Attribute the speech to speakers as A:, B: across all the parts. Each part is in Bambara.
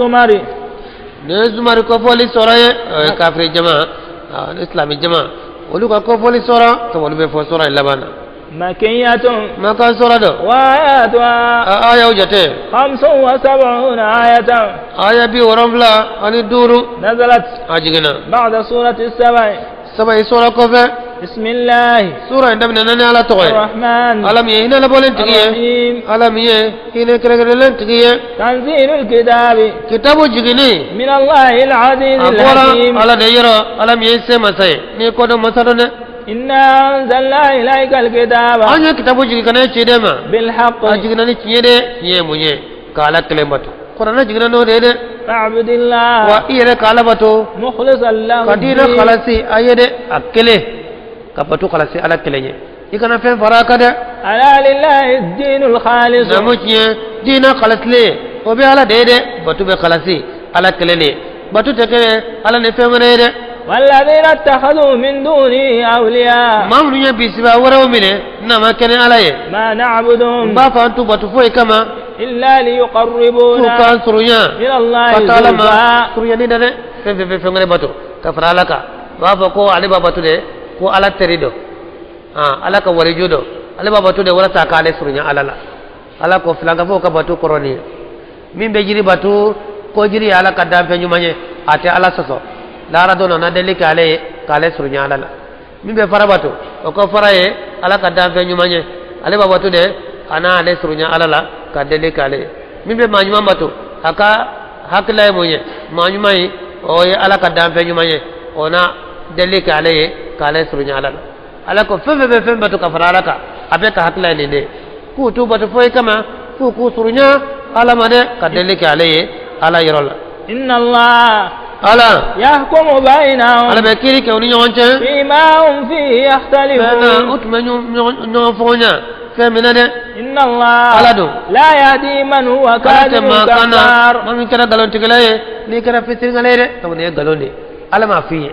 A: الزمر.
B: Nin ye zumari kofɔli sura ye, o ye kafiri jama ni silamɛ jama, olu ka kofɔli sura sabu olu bɛ fɔ sura in laban na.
A: مكية.
B: Makan sura don.
A: وآياتها
B: A ayaw jate
A: 75 آية.
B: Aya 75.
A: نزلت
B: A jiginna
A: بعد سورة السبع.
B: Sabayi sura kɔfɛ.
A: بسم الله
B: Sura in daminɛna ni Ala tɔgɔ ye,
A: الرحمن
B: Ala min ye hinɛ labɔlen tigi ye,
A: الرحيم.
B: Ala min ye hinɛ kɛrɛnkɛrɛnlen tigi ye.
A: تنزيل الكتاب
B: Kitabu jiginni
A: من الله العزيز
B: a bɔra
A: الحكيم.
B: Ala de yɔrɔ, Ala min ye se masa ye, n'i ko dɔn masa dɔn dɛ.
A: إنا أنزلنا إليك الكتاب
B: An ye kitabu jigin ka na ciden ma
A: بالحق.
B: A jiginna ni tiɲɛ de. Tiɲɛ ye mun ye? Ka Ala kelen bato. Kuranɛ jiginna n'o de ye dɛ.
A: فاعبد الله
B: Wa i yɛrɛ ka Ala bato
A: مخلصا له
B: ka diinɛ
A: الدين.
B: kalasi a ye dɛ, a kelen ka bato kalasi Ala kelen ye, i kana fɛn fara a kan dɛ.
A: ألا لله الدين الخالص.
B: Naamu, tiɲɛ, diinɛ kalasilen o bɛ Ala de ye dɛ. Bato bɛ kalasi Ala kelen de ye, bato tɛ kɛ Ala ni fɛn wɛrɛ ye dɛ.
A: والذين اتخذوا من دونه أولياء
B: Maa minnu ye bisiba wɛrɛw minɛ n'a ma kɛ ni Ala ye,
A: ما
B: n
A: نعبدهم
B: b'a fɔ an t'u bato foyi kama
A: إلا
B: f'u
A: ليقربونا
B: k'an surunya
A: إلى الله
B: ka taa Ala ma
A: زلفى.
B: Surunyani dɛ, fɛn fɛn bɛ fɛn wɛrɛ bato ka fara Ala kan, u b'a fɔ ko ale b'a bato de ko Ala teri dɔ, Ala ka waliju dɔ, ale b'a bato de walasa k'ale surunya Ala la. Ala ko filankafow ka bato kɔrɔ nin ye. Min bɛ jiri bato ko jiri ye Ala ka danfɛn ɲuman ye, a tɛ Ala sɔsɔ, lahara don na deli k'ale ye k'ale surunya Ala la. Min bɛ fara bato, o ko fara ye Ala ka danfɛn ɲuman ye, ale b'a bato de a n'ale surunya Ala la ka deli k'ale ye. Min bɛ maa ɲuman bato, a ka hakilila ye mun ye? Maa ɲuman ye, o ye Ala ka danfɛn ɲuman ye, o na deli k'ale ye k'ale surunya Ala la. Ala ko fɛn fɛn bɛ fɛn bato ka fara Ala kan, a bɛɛ ka hakilila ye nin de ye, k'u t'u bato foyi kama f'u k'u surunya Ala ma dɛ, ka deli k'ale ye Ala yɔrɔ la.
A: إن الله
B: Ala
A: يحكم بينهم
B: Ala bɛ kiiri kɛ u ni ɲɔgɔn cɛ
A: فيما هم فيه
B: fɛn na
A: يختلفون.
B: u tun bɛ ɲɔgɔn fɔɲa fɛn min na dɛ.
A: إن الله
B: Ala don
A: لا يهدي من هو
B: Ala tɛ
A: كاذب
B: maa kan na
A: كفار.
B: maa min kɛra nkalontigɛla ye, n'i kɛra fitiriwale ye dɛ, sabu nin ye nkalon de ye. Ala m'a f'i ye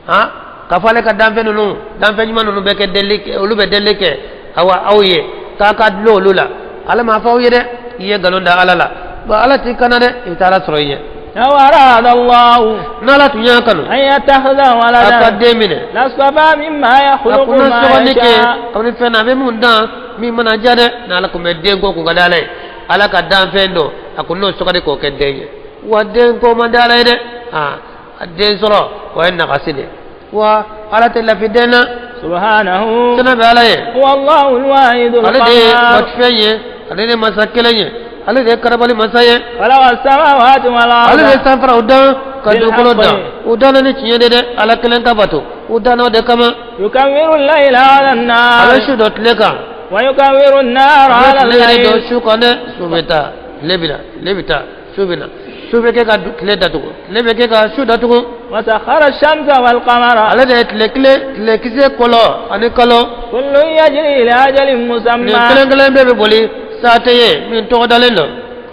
B: han k'a fɔ ale ka danfɛn ninnu, danfɛn ɲuman ninnu bɛ kɛ deli kɛ, olu bɛ deli kɛ awa aw ye k'a ka dulon olu la. Ala m'a fɔ aw ye dɛ. I ye nkalon da Ala la, bon, Ala t'i kana dɛ, i bɛ taa Ala sɔrɔ i ɲɛ.
A: لو أراد الله
B: N'Ala tun y'a kanu
A: أن يتخذ
B: a ka
A: ولدا
B: den minɛ,
A: لاصطفى مما
B: a
A: يخلق
B: kun na
A: ما
B: sugandi kɛ
A: يشاء.
B: kabini fɛn na a bɛ mun dan min mana diya dɛ. N'Ala kun bɛ den ko kun ka di Ala ye, Ala ka danfɛn dɔ, a kun n'o sugandi k'o kɛ den ye. Wa den ko man di Ala ye dɛ. Aa, a den sɔrɔ, o ye nagasi de ye, wa Ala tɛ lafi den na.
A: سبحانه
B: Sɛnɛ bɛ Ala ye.
A: هو الله الواحد
B: Ale de ye
A: القهار.
B: matufɛn ye, ale de ye masa kelen ye, ale de ye karabali masa ye.
A: خلق السماوات
B: Ale de ye
A: والأرض
B: sanfaraw dan ka dugukolo dan.
A: بالحق.
B: U danna ni tiɲɛ de dɛ. Ala kelen ka bato, u danna o de kama.
A: يكور الليل على
B: A
A: النهار
B: bɛ su dɔ tile kan,
A: ويكور النهار
B: a bɛ
A: على
B: tile yɛrɛ dɔ
A: الليل.
B: su kan dɛ. Su bɛ taa, tile bɛ na, tile bɛ taa, su bɛ na. Su bɛ kɛ ka tile datugu, tile bɛ kɛ ka su datugu.
A: وسخر الشمس والقمر.
B: Ale de ye tile kile, tile kisɛ kɔlɔ ani kalo.
A: كل يجري لأجل
B: Nin
A: مسمى.
B: kelen kelen bɛɛ bɛ boli saate ye min tɔgɔ dalen don.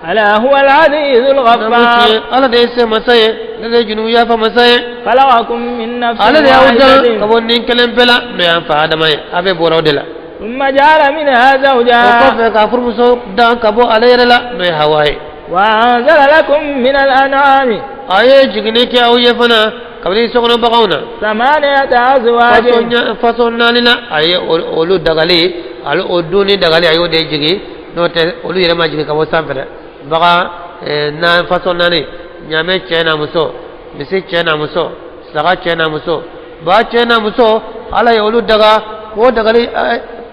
A: ألا هو العزيز
B: Naamu,
A: الغفار.
B: tiɲɛ, Ala de ye se masa ye, ale de ye junumu yafa masa ye.
A: خلقكم من نفس
B: Ale de y'aw dan ka
A: واحدة
B: bɔ nin kelen bɛɛ la, n'o y'an fa Adama ye, a bɛɛ bɔra o de la.
A: ثم جعل منها
B: O
A: زوجها.
B: kɔfɛ k'a furumuso dan ka bɔ ale yɛrɛ la, n'o ye Hawa ye.
A: وأنزل لكم من الأنعام
B: A ye jiginni kɛ aw ye fana kabini sokɔnɔ baganw na
A: ثمانية أزواج.
B: Façon naani la, a ye olu dagali, ale o dunni dagali, a y'o de jigin. N'o tɛ, olu yɛrɛ ma jigin ka bɔ sanfɛ dɛ. Bagan na façon naani: ɲaamɛ cɛ n'a muso, misi cɛ n'a muso, saga cɛ n'a muso, ba cɛ n'a muso. Ala ye olu daga k'o dagali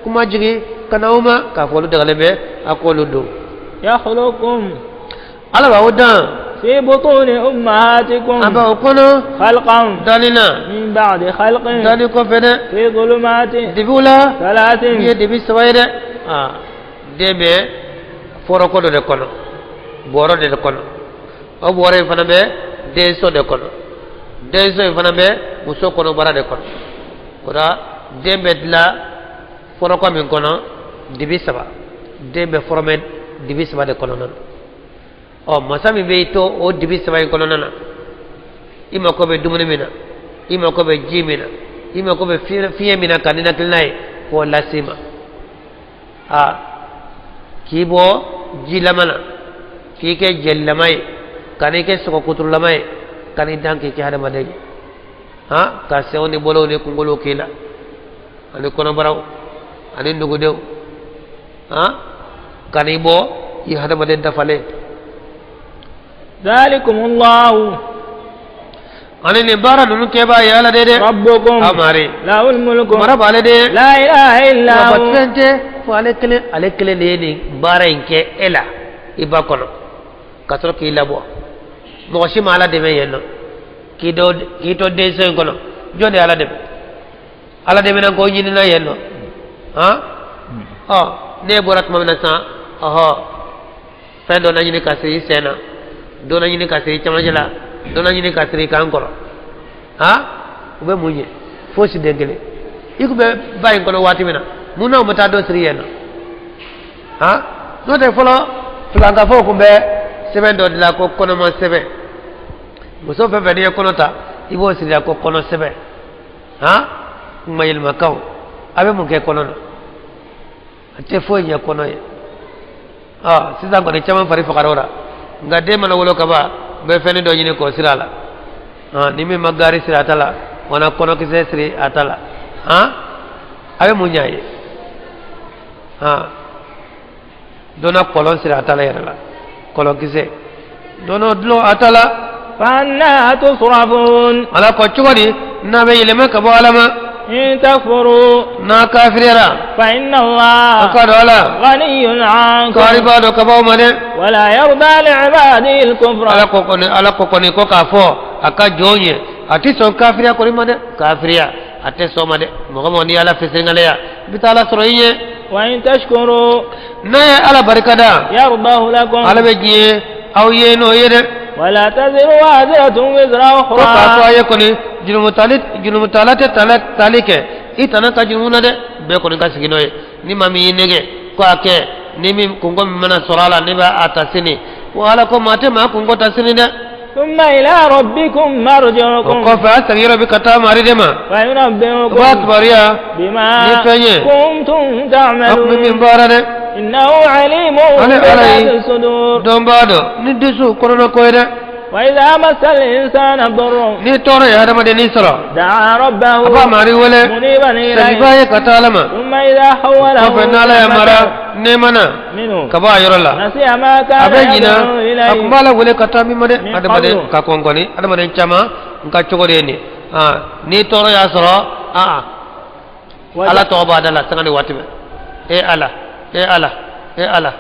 B: kuma jigin ka na aw ma k'a fɔ olu dagalen bɛ, a k'olu dun.
A: يخلقكم
B: Ala b'aw dan
A: في بطون أمهاتكم
B: a b'aw kɔnɔ
A: خلقا
B: dali na
A: من بعد خلق
B: dali kɔfɛ dɛ
A: في ظلمات
B: dibiw la
A: ثلاث.
B: Min ye dibi saba ye dɛ. Aa, den bɛ foroko dɔ de kɔnɔ, bɔrɔ de kɔnɔ. O bɔrɔ in fana bɛ denso de kɔnɔ, denso in fana bɛ muso kɔnɔbara de kɔnɔ. O la, den bɛ dilan foroko min kɔnɔ, dibi saba, den bɛ former dibi saba de kɔnɔna na. Ɔ, masa min bɛ to o dibi saba in kɔnɔna na, i mako bɛ dumuni min na, i mako bɛ ji min na, i mako bɛ fiɲɛ min na ka ninakili n'a ye k'o lase i ma, a k'i bɔ jilama na k'i kɛ jɛlilama ye. Ka n'i kɛ sogo kuturulama ye, ka n'i dan k'i kɛ hadamaden ye, han, ka senw ni bolow ni kunkolow k'i la, ani kɔnɔbaraw ani nugudenw, han, ka n'i bɔ i hadamaden dafalen.
A: ذلكم الله.
B: Ani nin baara ninnu kɛbaa ye Ala de dɛ.
A: ربكم.
B: A mari.
A: له الملك.
B: Mara b'ale de.
A: لا إله إلا
B: Nka
A: هو.
B: fɛn tɛ fo ale kelen. Ale kelen de ye nin baara in kɛ e la i ba kɔnɔ ka sɔrɔ k'i labɔ. Mɔgɔ si ma Ala dɛmɛ yen nɔ k'i do k'i to denso in kɔnɔ. Jɔn de ye Ala dɛmɛ? Ala dɛmɛna ko ɲinina yen nɔ, han. Ɔ, ne bɔra tuma min na sisan, ɔhɔ, fɛn dɔ na ɲini ka siri i sen na, dɔ na ɲini ka siri i cɛmancɛ la, dɔ na ɲini ka siri i kan kɔrɔ, han. U bɛ mun ɲɛ? Fosi. Den kelen i tun bɛ ba in kɔnɔ waati min na, mun na u ma taa dɔ siri yen nɔ, han? N'o tɛ, fɔlɔ filankafow tun bɛ sɛbɛn dɔ dilan ko kɔnɔma sɛbɛn. Muso fɛn fɛn n'i ye kɔnɔ ta, i b'o siri la ko kɔnɔ sɛbɛn, han. Kuma yɛlɛmakanw a bɛ mun kɛ kɔnɔ na? A tɛ foyi ɲɛ kɔnɔ ye. Ɔ, sisan kɔni caman fari fagara o la. Nka den mana wolo ka ban, u bɛ fɛnnin dɔ ɲini k'o siri a la. Ni min ma gari siri a ta la, wala kɔnɔkisɛ siri a ta la, han, a bɛ mun ɲɛ a ye? Han, dɔ na kɔlɔn siri a ta la yɛrɛ la, kɔlɔnkisɛ dɔ na dulon a ta la.
A: فأنى تصرفون.
B: Ala ko cogo di n'a bɛ yɛlɛma ka bɔ Ala ma?
A: إن تكفروا
B: N'a kafiriyara,
A: فإن
B: a
A: الله
B: ka dɔn Ala
A: غني عنكم.
B: kaari b'a dɔn ka bɔ aw ma dɛ.
A: ولا يرضى لعباده الكفر.
B: Ala ko kɔni, Ala ko kɔni ko k'a fɔ a ka jɔn ye, a tɛ sɔn kafiriya kɔni ma dɛ. Kafiriya a tɛ sɔn ma dɛ. Mɔgɔ mɔgɔ n'i y'Ala fɛsɛngaleya, i bɛ taa Ala sɔrɔ i ɲɛ.
A: وإن تشكروا
B: N'a ye Ala barika da,
A: يرضه لكم.
B: Ala bɛ diɲɛ aw ye n'o ye dɛ.
A: ولا تزر وازرة وزر
B: Ko k'a fɔ a
A: أخرى.
B: ye kɔni, jurumutali jurumutala tɛ tali kɛ i tana ka jurumu na dɛ. Bɛɛ kɔni ka sigi n'o ye. Ni maa min y'i nɛgɛ ko a kɛ, ni min kunko min mana sɔrɔ a la, ne b'a a ta sini. Wa Ala ko maa tɛ maa kunko ta sini dɛ.
A: ثم إلى ربكم
B: O
A: مرجعكم.
B: kɔfɛ, a segin yɔrɔ bɛ ka taa mari de ma. O b'a
A: فينبئكم
B: kibaruya
A: بما
B: ni fɛn ye
A: كنتم
B: a tun bɛ min
A: تعملون.
B: baara dɛ.
A: إنه عليم
B: Ale Ala
A: بذات
B: ye
A: الصدور.
B: dɔnbaa dɔ ni dusu kɔnɔna ko ye dɛ.
A: وإذا مس الإنسان الضر
B: Ni tɔɔrɔ ye hadamaden sɔrɔ,
A: دعا ربه
B: a b'a mari wele
A: منيبا إليه.
B: seginbaa ye ka taa Ala ma.
A: ثم إذا حوله
B: Kɔfɛ, n'Ala ya mara nɛɛma na
A: منه
B: ka bɔ a yɔrɔ la,
A: نسي ما
B: a
A: كان
B: bɛ ɲina
A: يدعو
B: a tun
A: إليه
B: b'a la wele ka taa min ma dɛ.
A: Min
B: Adamaden
A: qablu.
B: ka kɔn kɔni, adamaden caman n ka cogo de ye nin. Ni tɔɔrɔ y'a sɔrɔ, aa, Ala tɔgɔ b'a da la sanga ni waati bɛɛ: e Ala, e Ala, e Ala,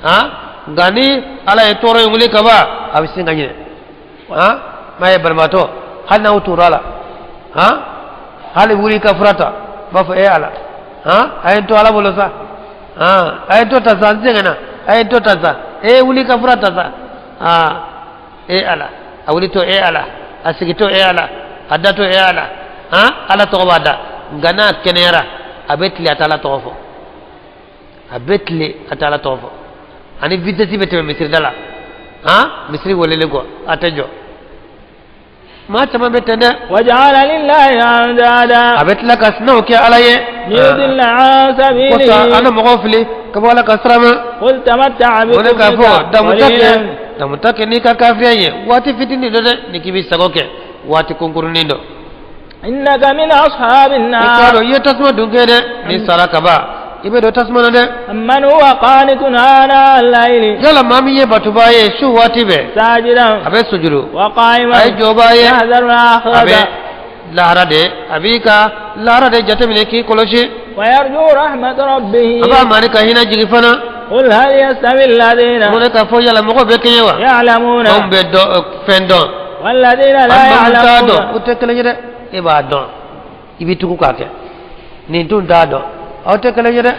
B: han. Nka ni Ala ye tɔɔrɔ in wuli ka ban, a bɛ sin ka ɲinɛ, han. N'a ye banabaatɔ, hali n'aw tora la, han, hali wuli ka fura ta, b'a fɔ: e Ala, han, a ye n to Ala bolo sa, han, a ye n to ta sa, n sɛgɛnna, a ye n to ta sa, e wuli ka fura ta sa, aa, e Ala. A wulitɔ e Ala, a sigitɔ e Ala, a datɔ e Ala, han, Ala tɔgɔ b'a da. Nka n'a kɛnɛyara, a bɛ tile a t'Ala tɔgɔ fɔ, a bɛ tile a t'Ala tɔgɔ fɔ. Ani vitesse bɛ tɛmɛ misiri da la, han, misiri welelen kɔ, a tɛ jɔ. Maa caman bɛ ten dɛ.
A: وجعل لله أندادا
B: A bɛ tila ka sinaw kɛ Ala ye
A: ليضل عن
B: ko sa
A: سبيله.
B: ana mɔgɔw fili ka bɔ Ala ka sira ma.
A: قل تمتع
B: O de k'a fɔ
A: بكفرك
B: damuta kɛ
A: قليلا.
B: damuta kɛ n'i ka kafiriya ye waati fitinin dɔ dɛ, ni k'i b'i sago kɛ waati kunkurunin dɔ.
A: إنك من أصحاب
B: I k'a
A: النار.
B: dɔn i ye tasuma dun kɛ dɛ. N'i sara ka ban, i bɛ don tasuma na dɛ.
A: أمن هو قانت آناء الليل
B: Yala maa min ye batobaa ye su waati bɛɛ,
A: ساجدا
B: a bɛ sujuru,
A: وقائما
B: a ye jɔbaa ye,
A: يحذر
B: a bɛ
A: الآخرة
B: lahara de, a b'i ka lahara de jateminɛ k'i kɔlɔsi.
A: ويرجو رحمة ربه.
B: A b'a mari ka hinɛ jigin fana.
A: قل هل يستوي الذين
B: Mun de k'a fɔ, yala mɔgɔ bɛ kɛɲɛ wa?
A: يعلمون
B: Anw bɛ dɔn fɛn dɔn
A: والذين لا
B: an minnu t'a dɔn,
A: يعلمون.
B: u tɛ kelen ye dɛ. E b'a dɔn, i bɛ tugu k'a kɛ, nin tun t'a dɔn, aw tɛ kelen ye dɛ.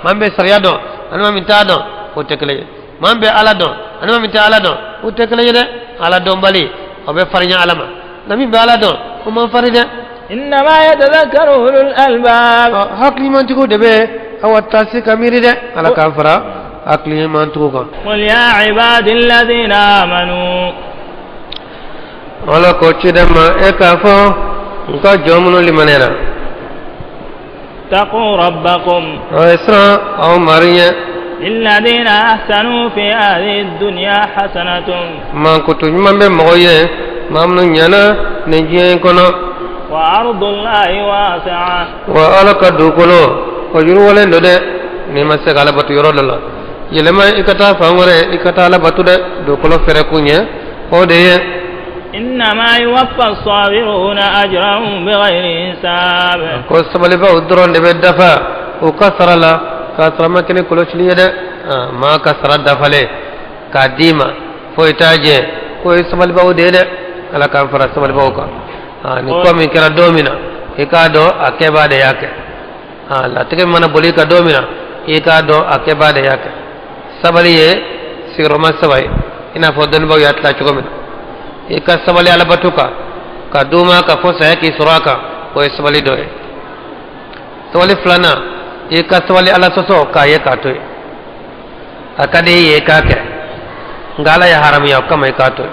B: Maa min bɛ sariya dɔn ani maa min t'a dɔn, o tɛ kelen ye. Maa min bɛ Ala dɔn ani maa min tɛ Ala dɔn, o tɛ kelen ye dɛ. Ala dɔnbali, o bɛ farinya Ala ma, nka min bɛ Ala dɔn, o man farin dɛ.
A: إنما يتذكر أولو الألباب.
B: Ɔ, hakilimantigiw de bɛ awa taasi ka miiri dɛ. Ala k'an fara hakilimantigiw kan.
A: قل يا عبادي الذين آمنوا
B: Ala ko ciden ma, e k'a fɔ n ka jɔn minnu limaniyara,
A: اتقوا ربكم.
B: Aw ye siran aw mari ɲɛ.
A: للذين أحسنوا في هذه الدنيا حسنة.
B: Mankutu ɲuman bɛ mɔgɔ ye, maa minnu ɲɛna nin diɲɛ in kɔnɔ.
A: وأرض الله واسعة.
B: Wa Ala ka dugukolo o yiriwalen don dɛ. N'i ma se ka Ala batu yɔrɔ dɔ la, yɛlɛma i ka taa fan wɛrɛ, i ka taa Ala batu dɛ. Dugukolo fɛrɛ kun ye o de ye.
A: إنما يوفى الصابرون أجرهم بغير حساب.
B: Ko sabalibaw dɔrɔn de bɛ dafa u ka sara la, k'a sɔrɔ a ma kɛ ni kɔlɔsili ye dɛ. Maa ka sara dafalen k'a d'i ma, foyi t'a jɛ, k'o ye sabalibaw de ye dɛ. Ala k'an fara sabalibaw kan. Ni ko min kɛra don min na, i k'a dɔn a kɛbaa de y'a kɛ. Latigɛ mana boli i kan don min na, i k'a dɔn a kɛbaa de y'a kɛ. Sabali ye sigiyɔrɔma saba ye, i n'a fɔ dɔnnibaaw y'a tila cogo min na. I ka sabali Alabato kan ka d'u ma ka fɔ saya k'i sɔrɔ a kan, o ye sabali dɔ ye. Sabali filanan, i ka sabali Ala sɔsɔ k'a ye k'a to yen. A ka di i ye i k'a kɛ, nka Ala ye haramuya, o kama i k'a to yen.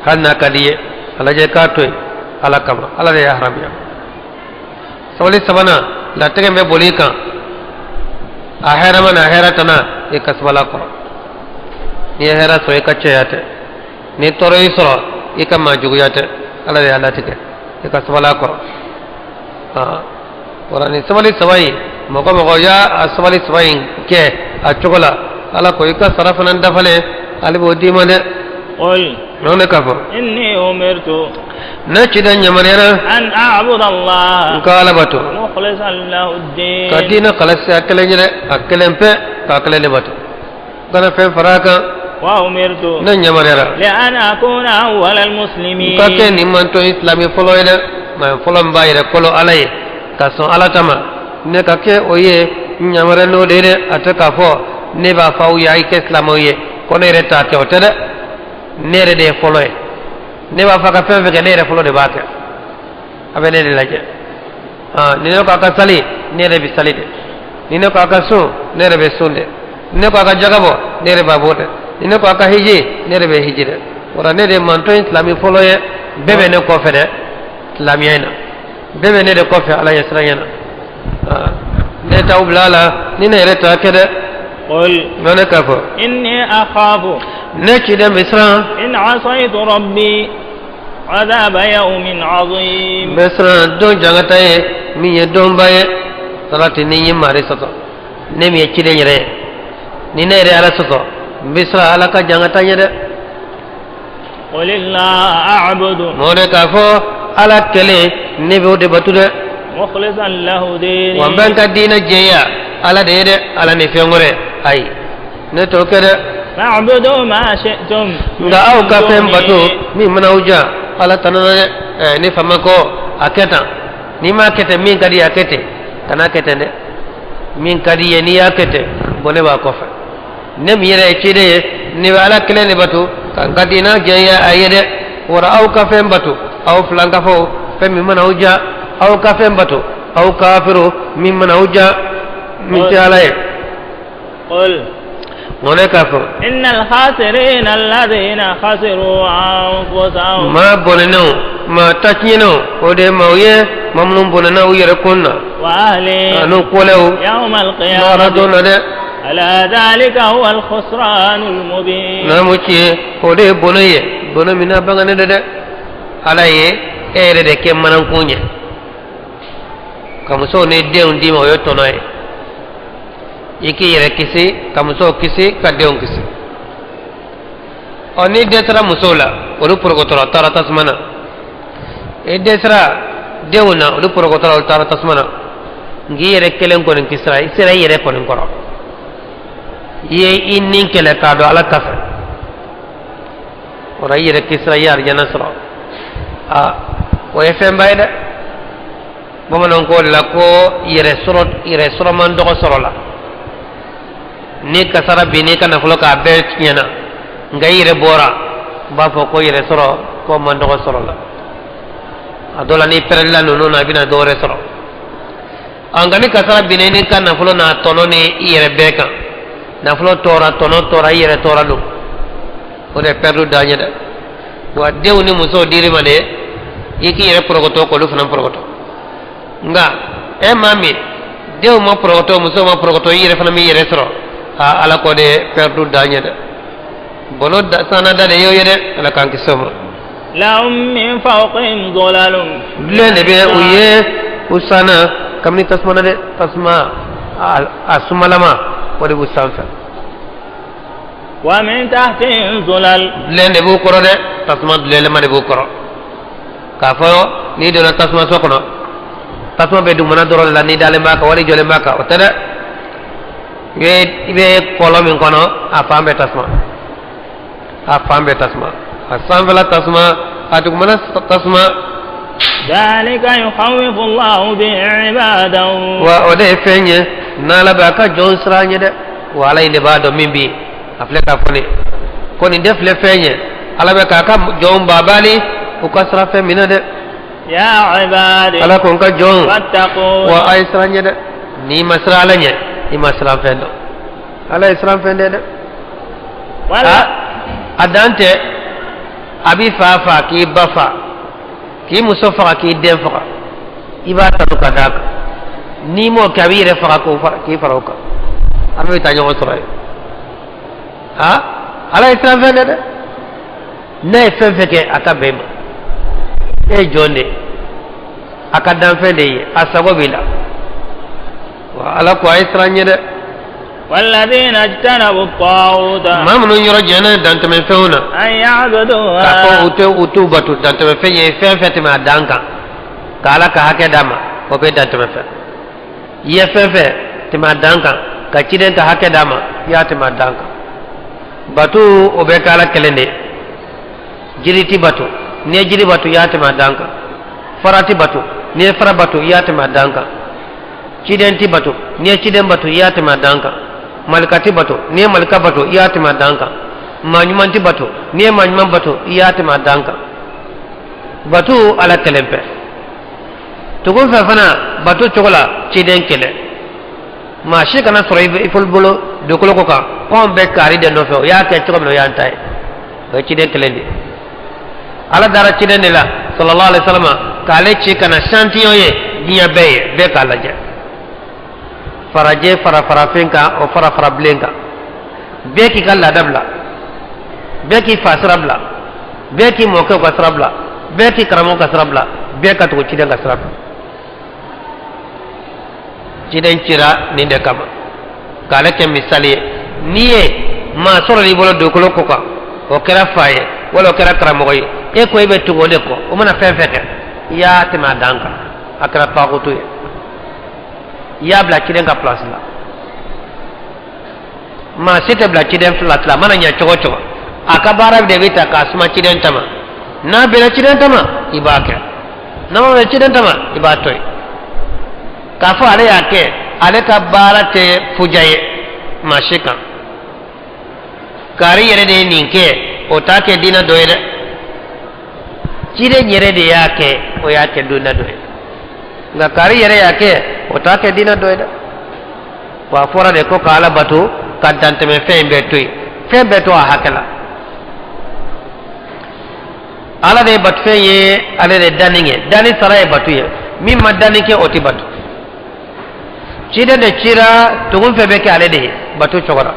B: Hali n'a ka di i ye, a lajɛ i k'a to yen Ala kama, Ala de y'a haramuya. Sabali sabanan, latigɛ bɛ boli i kan, a hɛrɛma n'a hɛrɛ tana, i ka sabali a kɔrɔ. N'i ye hɛrɛ sɔrɔ, i ka cɛya tɛ. Ni tɔɔrɔ y'i sɔrɔ, i ka maa juguya tɛ. Ala de y'a latigɛ, i ka sabali a kɔrɔ. Wala nin sabali saba in, mɔgɔ mɔgɔ y'a a sabali saba in kɛ a cogo la, Ala ko i ka sara fana dafalen, ale b'o d'i ma dɛ.
A: قل.
B: Nɔ ne k'a fɔ.
A: إني أمرت.
B: Ne ciden yamaruyara.
A: أن أعبد الله.
B: N ka Ala bato.
A: مخلصا له الدين.
B: Ka diinɛ kalasi a kelen yɛrɛ, a kelen pe, k'a kelen de bato, kana fɛn fara a kan.
A: وأمرت.
B: Ne yamaruyara.
A: لأن أكون أول المسلمين.
B: N ka kɛ nin mantɔn silamɛ fɔlɔ ye dɛ, maa fɔlɔ min b'a yɛrɛ kolo Ala ye ka sɔn Ala ta ma, ne ka kɛ o ye. N yamaruya n'o de ye dɛ. A tɛ k'a fɔ ne b'a fɔ aw ye a ye kɛ silamɛw ye ko ne yɛrɛ t'a kɛ, o tɛ dɛ. Ne yɛrɛ de ye fɔlɔ ye. Ne b'a fɔ a ka fɛn fɛn kɛ, ne yɛrɛ fɔlɔ de b'a kɛ. A bɛ ne de lajɛ. Ni ne ko a ka sali, ne yɛrɛ bɛ sali de. Ni ne ko a ka sun, ne yɛrɛ bɛ sun de. Ni ne ko a ka jaga bɔ, ne yɛrɛ b'a bɔ dɛ. Ni ne ko a ka hiji, ne yɛrɛ bɛ hiji dɛ. Wala ne de ye mantɔn silamɛ fɔlɔ ye. Bɛɛ bɛ ne kɔfɛ dɛ silamɛya in na, bɛɛ bɛ ne de kɔfɛ Ala ɲɛ siranɲɛ na. Ne t'aw bila a la ni ne yɛrɛ t'a kɛ dɛ.
A: قل.
B: Nɔ ne k'a fɔ.
A: إني أخاف.
B: Ne ciden bɛ siran.
A: إن عصيت ربي عذاب يوم عظيم.
B: N bɛ siran don jangata ye min ye donba ye. Salati ni n ye mari sɔsɔ, ne min ye ciden yɛrɛ ye, ni ne yɛrɛ ye Ala sɔsɔ, n bɛ siran Ala ka jangata ɲɛ dɛ.
A: قل الله أعبد.
B: Mɔ de k'a fɔ Ala kelen, ne bɛ o de batu dɛ.
A: مخلصا له ديني.
B: Wa n bɛ n ka diinɛ jɛya Ala de ye dɛ, Ala ni fɛn wɛrɛ, ayi, ne t'o kɛ dɛ.
A: فاعبدوا ما شئتم.
B: Nka aw ka fɛn bato min mana aw ja, Ala tana na dɛ. Ne fa ma ko a kɛ tan, n'i m'a kɛ ten, min ka di a kɛ ten, kana kɛ ten dɛ. Min ka di ye, n'i y'a kɛ ten, bɔnɛ b'a kɔfɛ. Ne min yɛrɛ ye ciden ye, ne bɛ Ala kelen de bato ka n ka diinɛ jɛya a ye dɛ. Wara aw ka fɛn bato, aw filankafow, fɛn min mana aw ja, aw ka fɛn bato, aw kafiro, min mana aw ja, min tɛ Ala ye.
A: قل.
B: Ŋɔnɛ k'a fɔ.
A: إن الخاسرين الذين خسروا أنفسهم.
B: Maa bɔnɛnɛw, maa tatiɲɛnɛw, o de ye maaw ye, maa minnu bɔnɛna u yɛrɛ kun na.
A: وأهليهم.
B: Ani kɔlɛw.
A: يوم
B: Mara don
A: القيامة.
B: na dɛ.
A: ألا ذلك هو الخسران المبين.
B: N'a mu tiɲɛ, o de ye bɔnɛ ye, bɔnɛ min n'a banganen dɛ. Ala ye e yɛrɛ de kɛ manankun ye ka musow ni denw d'i ma, o ye tɔnɔ ye. I k'i yɛrɛ kisi ka musow kisi ka denw kisi. Ɔ, n'i dɛsɛra musow la, olu porokotɔrɔ taara tasuma na. I dɛsɛra denw na, olu porokotɔrɔ, olu taara tasuma na. Nk'i yɛrɛ kelen kɔni kisira, i sera i yɛrɛ kɔni kɔrɔ, i ye i ni kɛlɛ k'a dɔn Ala ta fɛ. O la i yɛrɛ kisira, i ye arijana sɔrɔ. A o ye fɛnba ye dɛ. Bamananw ko de la ko yɛrɛ sɔrɔ, yɛrɛ sɔrɔ man dɔgɔ sɔrɔ la. Ni kasara bin n'i ka nafolo k'a bɛɛ tiɲɛna, nka i yɛrɛ bɔra, n b'a fɔ ko yɛrɛ sɔrɔ ko man dɔgɔ sɔrɔ la. A dɔ la, n'i pɛrɛlila ninnu na, i bɛna dɔ wɛrɛ sɔrɔ. Nka ni kasara binna i n'i ka nafolo n'a tɔnɔ ni i yɛrɛ bɛɛ kan, nafolo tɔɔra, tɔnɔ tɔɔra, i yɛrɛ tɔɔra don, o de ye pɛrɛdu dan ye dɛ. Wa denw ni musow dir'i ma de, i k'i yɛrɛ pɔrɔkɔtɔ k'olu fana pɔrɔkɔtɔ. Nka e maa min Denw ma porokoto, muso ma porokoto, i yɛrɛ fana m'i yɛrɛ sɔrɔ. Aa, ala ko de perdu dan ye dɛ, bɔnɔ sanna da de y'o ye dɛ. Ala k'an kisi o ma.
A: Lahum min fawqihim zulalun.
B: Dulen de bɛ u ye u sanna kabini tasuma na dɛ, tasuma a sumalama, o de b'u sanfɛ.
A: Wa min tahtihim zulal.
B: Dulen de b'u kɔrɔ dɛ, tasuma dulenlama de b'u kɔrɔ. K'a fɔ n'i donna tasuma so kɔnɔ, tasuma bɛ dugumana dɔrɔn de la, n'i dalen b'a kan wali jɔlen b'a kan, o tɛ dɛ. I bɛ kɔlɔn min kɔnɔ, a fan bɛɛ tasuma, a fan bɛɛ tasuma, a sanfɛla tasuma, a dugumana tasuma.
A: Dhalika yukhawifu Allahu bihi ibadahu.
B: Wa o de ye fɛn ye n'ala bɛ a ka jɔn siran ɲɛ dɛ. Wa ala in de b'a dɔn min bɛ yen. A filɛ k'a fɔ ne ko nin de filɛ fɛn ye, ala bɛ k'a ka jɔn babali u ka siran fɛn min na dɛ.
A: Ya ibadi.
B: Ala ko n ka jɔn,
A: Fattaqun.
B: wa a ye siran ɲɛ dɛ. N'i ma siran ala ɲɛ, i ma siran fɛn dɔn. Ala ye siran fɛn dɛ dɛ.
A: Wala.
B: A dan tɛ a b'i fa fa, k'i ba fa, k'i muso faga, k'i den faga, i b'a tanu ka d'a kan. N'i m'o kɛ, a b'i yɛrɛ faga k'o fara, k'i fara o kan, an bɛ taa ɲɔgɔn sɔrɔ yen. Ha, ala ye siran fɛn dɛ dɛ. N'a ye fɛn fɛn kɛ, a ka bɛn ma. E ye jɔn de ye, a ka danfɛn de ye, a sago b'i la. Wa ala ko a ye siran ɲɛ dɛ.
A: والذين اجتنبوا الطاغوت
B: Maa minnu yɔrɔ jɛnna dantɛmɛfɛnw na
A: أن يعبدوها
B: k'a fɔ u tɛ u t'u bato. Dantɛmɛfɛn ye fɛn fɛn tɛmɛ a dan kan ka ala ka hakɛ d'a ma, o bɛ dantɛmɛfɛn. I ye fɛn fɛn tɛmɛ a dan kan ka ciden ka hakɛ d'a ma, i y'a tɛmɛ a dan kan. Bato, o bɛ kɛ ala kelen de ye. Jiri ti bato. N'i ye jiri bato, i y'a tɛmɛ a dan kan. Fara ti bato. N'i ye fara bato, i y'a tɛmɛ a dan kan. Ciden ti bato. N'i ye ciden bato, i y'a tɛmɛ a dan kan. Malika ti bato. N'i ye malika bato, i y'a tɛmɛ a dan kan. Maa ɲuman ti bato. N'i ye maa ɲuman bato, i y'a tɛmɛ a dan kan. Bato, ala kelen pɛ. Tugun fɛ fana bato cogo la, ciden kelen. Maa si kana sɔrɔ i fɔli bolo dugukolo ko kan k'anw bɛ kaari de nɔfɛ, o y'a kɛ cogo min na, o y'an ta ye. O ye ciden kelen de ye. Ala dara ciden de la, sallallahu alaihi wasallam, k'ale ci ka na échantillon ye diɲɛ bɛɛ ye, bɛɛ k'a lajɛ. Farajɛ fara farafin kan, o fara fara bilen kan. Bɛɛ k'i ka laada bila, bɛɛ k'i fa sira bila, bɛɛ k'i mɔkɛw ka sira bila, bɛɛ k'i karamɔgɔ ka sira bila, bɛɛ ka tugu ciden ka sira fɛ. Ciden cira nin de kama, k'ale kɛ misali ye. N'i ye maa sɔrɔ i bolo dugukolo ko kan, o kɛra fa ye wala o kɛra karamɔgɔ ye, e ko e bɛ tugu o de kɔ, o mana fɛn fɛn kɛ, i y'a tɛmɛ a dan kan, a kɛra taagutu ye. I y'a bila ciden ka place la. Maa si tɛ bila ciden place la. A mana ɲɛ cogo o cogo, a ka baara de bɛ ta k'a suma ciden ta ma. N'a bɛnna ciden ta ma, i b'a kɛ. N'a ma bɛn ciden ta ma, i b'a to yen. K'a fɔ ale y'a kɛ, ale ka baara tɛ fuja ye maa si kan. Kaari yɛrɛ de ye nin kɛ, o t'a kɛ diinɛ dɔ ye dɛ. Ciden yɛrɛ de y'a kɛ, o y'a kɛ diinɛ dɔ ye. Nka kaari yɛrɛ y'a kɛ, o t'a kɛ diinɛ dɔ ye dɛ. Wa a fɔra de ko ka ala bato, ka dantɛmɛ fɛn in bɛɛ to yen, fɛn bɛɛ to a hakɛ la. Ala de ye batofɛn ye, ale de ye danni kɛ, danni sara ye bato ye. Min ma danni kɛ, o tɛ bato. Ciden de cira, tugun fɛn bɛ kɛ ale de ye bato cogo la.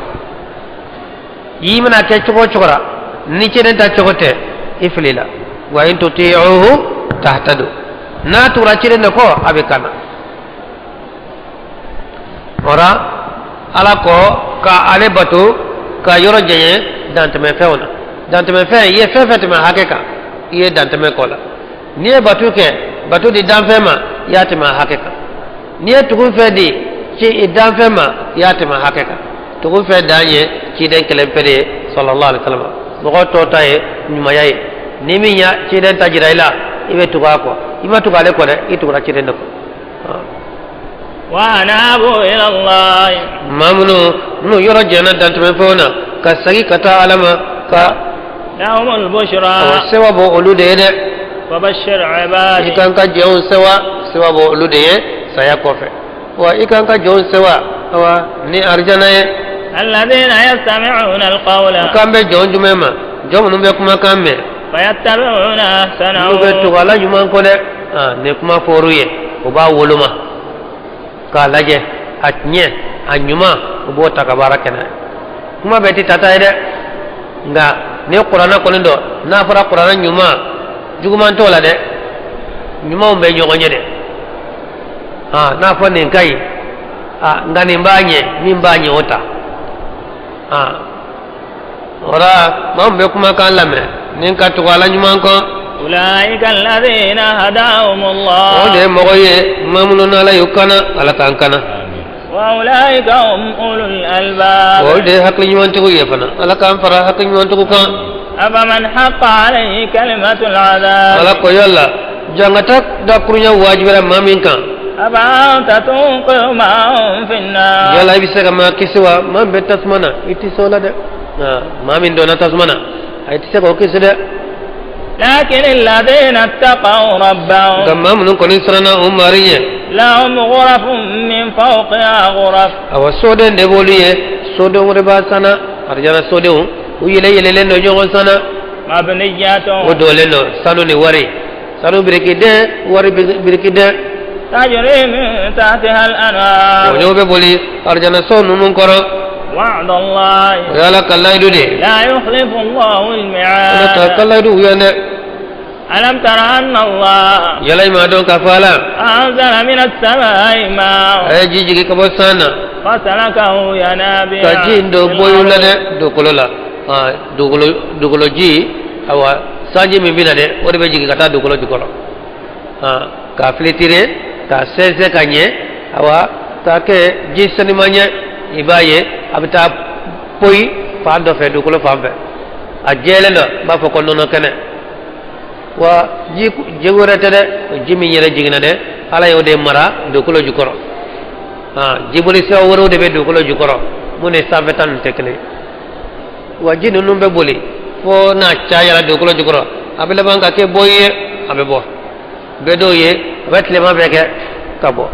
B: I mana kɛ cogo o cogo la, ni ciden ta cogo tɛ, i filila. Wa in tuti'uhu tahtadu. N'a tugura ciden de kɔ, a bɛ kana ora. Ala ko ka ale bato, ka yɔrɔ jɛɲɛ dantɛmɛfɛnw na. Dantɛmɛfɛn, i ye fɛn fɛn tɛmɛ hakɛ kan, i ye dantɛmɛ kɔ la. N'i ye bato kɛ, bato di danfɛn ma, i y'a tɛmɛ hakɛ kan. N'i ye tugun fɛn di ci danfɛn ma, i y'a tɛmɛ hakɛ kan. Tugun fɛn dan ye ciden kelen pe de ye, sallallahu alaihi wasallam. Mɔgɔ tɔw ta ye ɲumanya ye. Ni min ya ciden ta jira i la, i bɛ tugu a kɔ. I ma tugu ale kɔ dɛ, i tugura ciden de kɔ.
A: وأنابوا إلى الله.
B: Maa minnu n'u yɔrɔ jɛnna dantɛmɛfɛnw na ka segin ka taa ala ma ka
A: لهم البشرى.
B: Awa, sewa bɔ olu de ye dɛ.
A: وبشر
B: I
A: عبادي.
B: kan ka jɔnw sewa, sewa bɔ olu de ye saya kɔfɛ. Wa i kan ka jɔnw sewa, awa, ni arijana ye.
A: الذين يستمعون القول
B: Kan bɛ jɔn jumɛn ma? Jɔn minnu bɛ kumakan mɛn
A: فيتبعون أحسنه.
B: N'u bɛ tugu ala ɲuman kɔ dɛ. Nin kuma fɔr'u ye, o b'a woloma. K'a lajɛ a tiɲɛ, a ɲuman, u b'o ta ka baara kɛ n'a ye. Kuma bɛɛ tɛ tata ye dɛ, nka ni kuranɛ kɔni dɔn, n'a fɔra kuranɛ ɲuman, juguman t'o la dɛ, ɲumanw bɛ ɲɔgɔn ɲɛ dɛ. Aa, n'a fɔ nin ka ɲi, aa, nka nin b'a ɲɛ, min b'a ɲɛ o ta. Aa, o la maa min bɛ kumakan lamɛn ni ka tugu ala ɲuman kɔ,
A: أولئك الذين هداهم
B: o de ye
A: الله
B: mɔgɔ ye, maa minnu n'ala y'u kana, ala k'an kana.
A: وأولئك هم أولو الألباب.
B: O de ye hakili ɲumantigiw ye fana, ala k'an fara hakili ɲumantigiw kan.
A: أفمن حق عليه كلمة العذاب
B: Ala ko yala jangata dakurunya wajibira maa min kan,
A: أفأنت تنقذ من في النار
B: yala i bɛ se ka maa kisi wa, maa min bɛ tasuma na? I tɛ se o la dɛ. Maa min donna tasuma na, a i tɛ se k'o kisi dɛ.
A: لكن الذين اتقوا
B: Nka
A: ربهم
B: maa minnu kɔni siranna u mari ɲɛ,
A: لهم غرف من فوقها غرف.
B: Awa, soden de b'olu ye, soden wɛrɛ b'a sanna, arijana sodenw, u yɛlɛ yɛlɛlen don ɲɔgɔn sanna.
A: مبنية
B: O dolen don sanu ni wari, sanu birikiden, wari birikiden.
A: تجري من تحتها
B: O
A: الأنهار
B: ɲɔgɔn bɛ boli arijana so ninnu kɔrɔ.
A: وعد الله
B: O y'ala ka layidu de ye.
A: لا يخلف الله
B: Ala ta ka
A: الميعاد
B: layidu yan dɛ.
A: ألم تر أن الله
B: Yala i m'a dɔn k'a fɔ ala
A: أنزل من السماء ماء
B: a ye ji jigin ka bɔ san na
A: فسلكه ينابيع
B: ka ji in don
A: في
B: boyiw la
A: الأرض.
B: dɛ, dugukolo la. Ah, dugukolo ji, awa, sanji min bɛ na dɛ, o de bɛ jigin ka taa dugukolo jukɔrɔ. Ah, k'a filitire, k'a sɛnsɛn ka ɲɛ, awa, k'a kɛ ji saniman ye. I b'a ye a bɛ taa poyi fan dɔ fɛ, dugukolo fan fɛ, a jɛlen don, n b'a fɔ ko nɔnɔ kɛnɛ. Wa ji ji wɛrɛ tɛ dɛ, ji min yɛrɛ jiginna dɛ, ala y'o de mara dugukolo jukɔrɔ. Ah, jiboli sira wɛrɛw de bɛ dugukolo jukɔrɔ mun ni sanfɛ ta ninnu tɛ kelen ye. Wa ji ninnu bɛ boli fo n'a cayara dugukolo jukɔrɔ, a bɛ laban ka kɛ boyi ye, a bɛ bɔ bɛɛ dɔw ye, a bɛ tilema bɛɛ kɛ ka bɔ.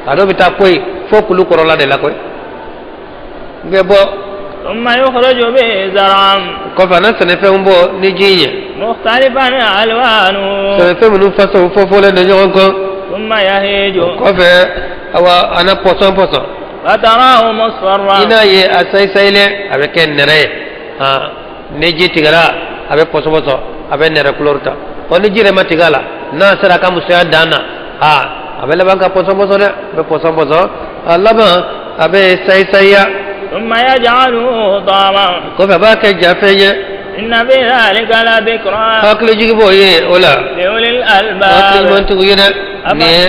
B: A dɔw bɛ taa poyi fo kulu kɔrɔla de la koyi, bɛ bɔ.
A: ثم يخرج به زرعا
B: Kɔfɛ a na sɛnɛfɛnw bɔ ni ji in ye
A: مختلفا ألوانه
B: sɛnɛfɛn minnu fasɔn fɔfɔlen don ɲɔgɔn kan.
A: ثم يهيج
B: Kɔfɛ, awa, a na pɔsɔn pɔsɔn.
A: فتراه مصفرا
B: I n'a ye a sayisayilen, a bɛ kɛ nɛrɛ ye. Ah, ni ji tigɛra, a bɛ pɔsɔpɔsɔ, a bɛ nɛrɛ kulɔri ta. Ɔ, ni ji yɛrɛ ma tigɛ a la, n'a sera a ka musoya dan na, aa, a bɛ laban ka pɔsɔpɔsɔ dɛ, a bɛ pɔsɔpɔsɔ, a laban a bɛ sayisayiya.
A: ثم يجعله حطاما
B: Kɔfɛ a b'a kɛ jafɛn ye.
A: إن في ذلك لذكرى
B: Hakili jigi b'o ye o la
A: لأولي
B: hakili
A: الألباب
B: ɲumantigiw ye dɛ. Ni ye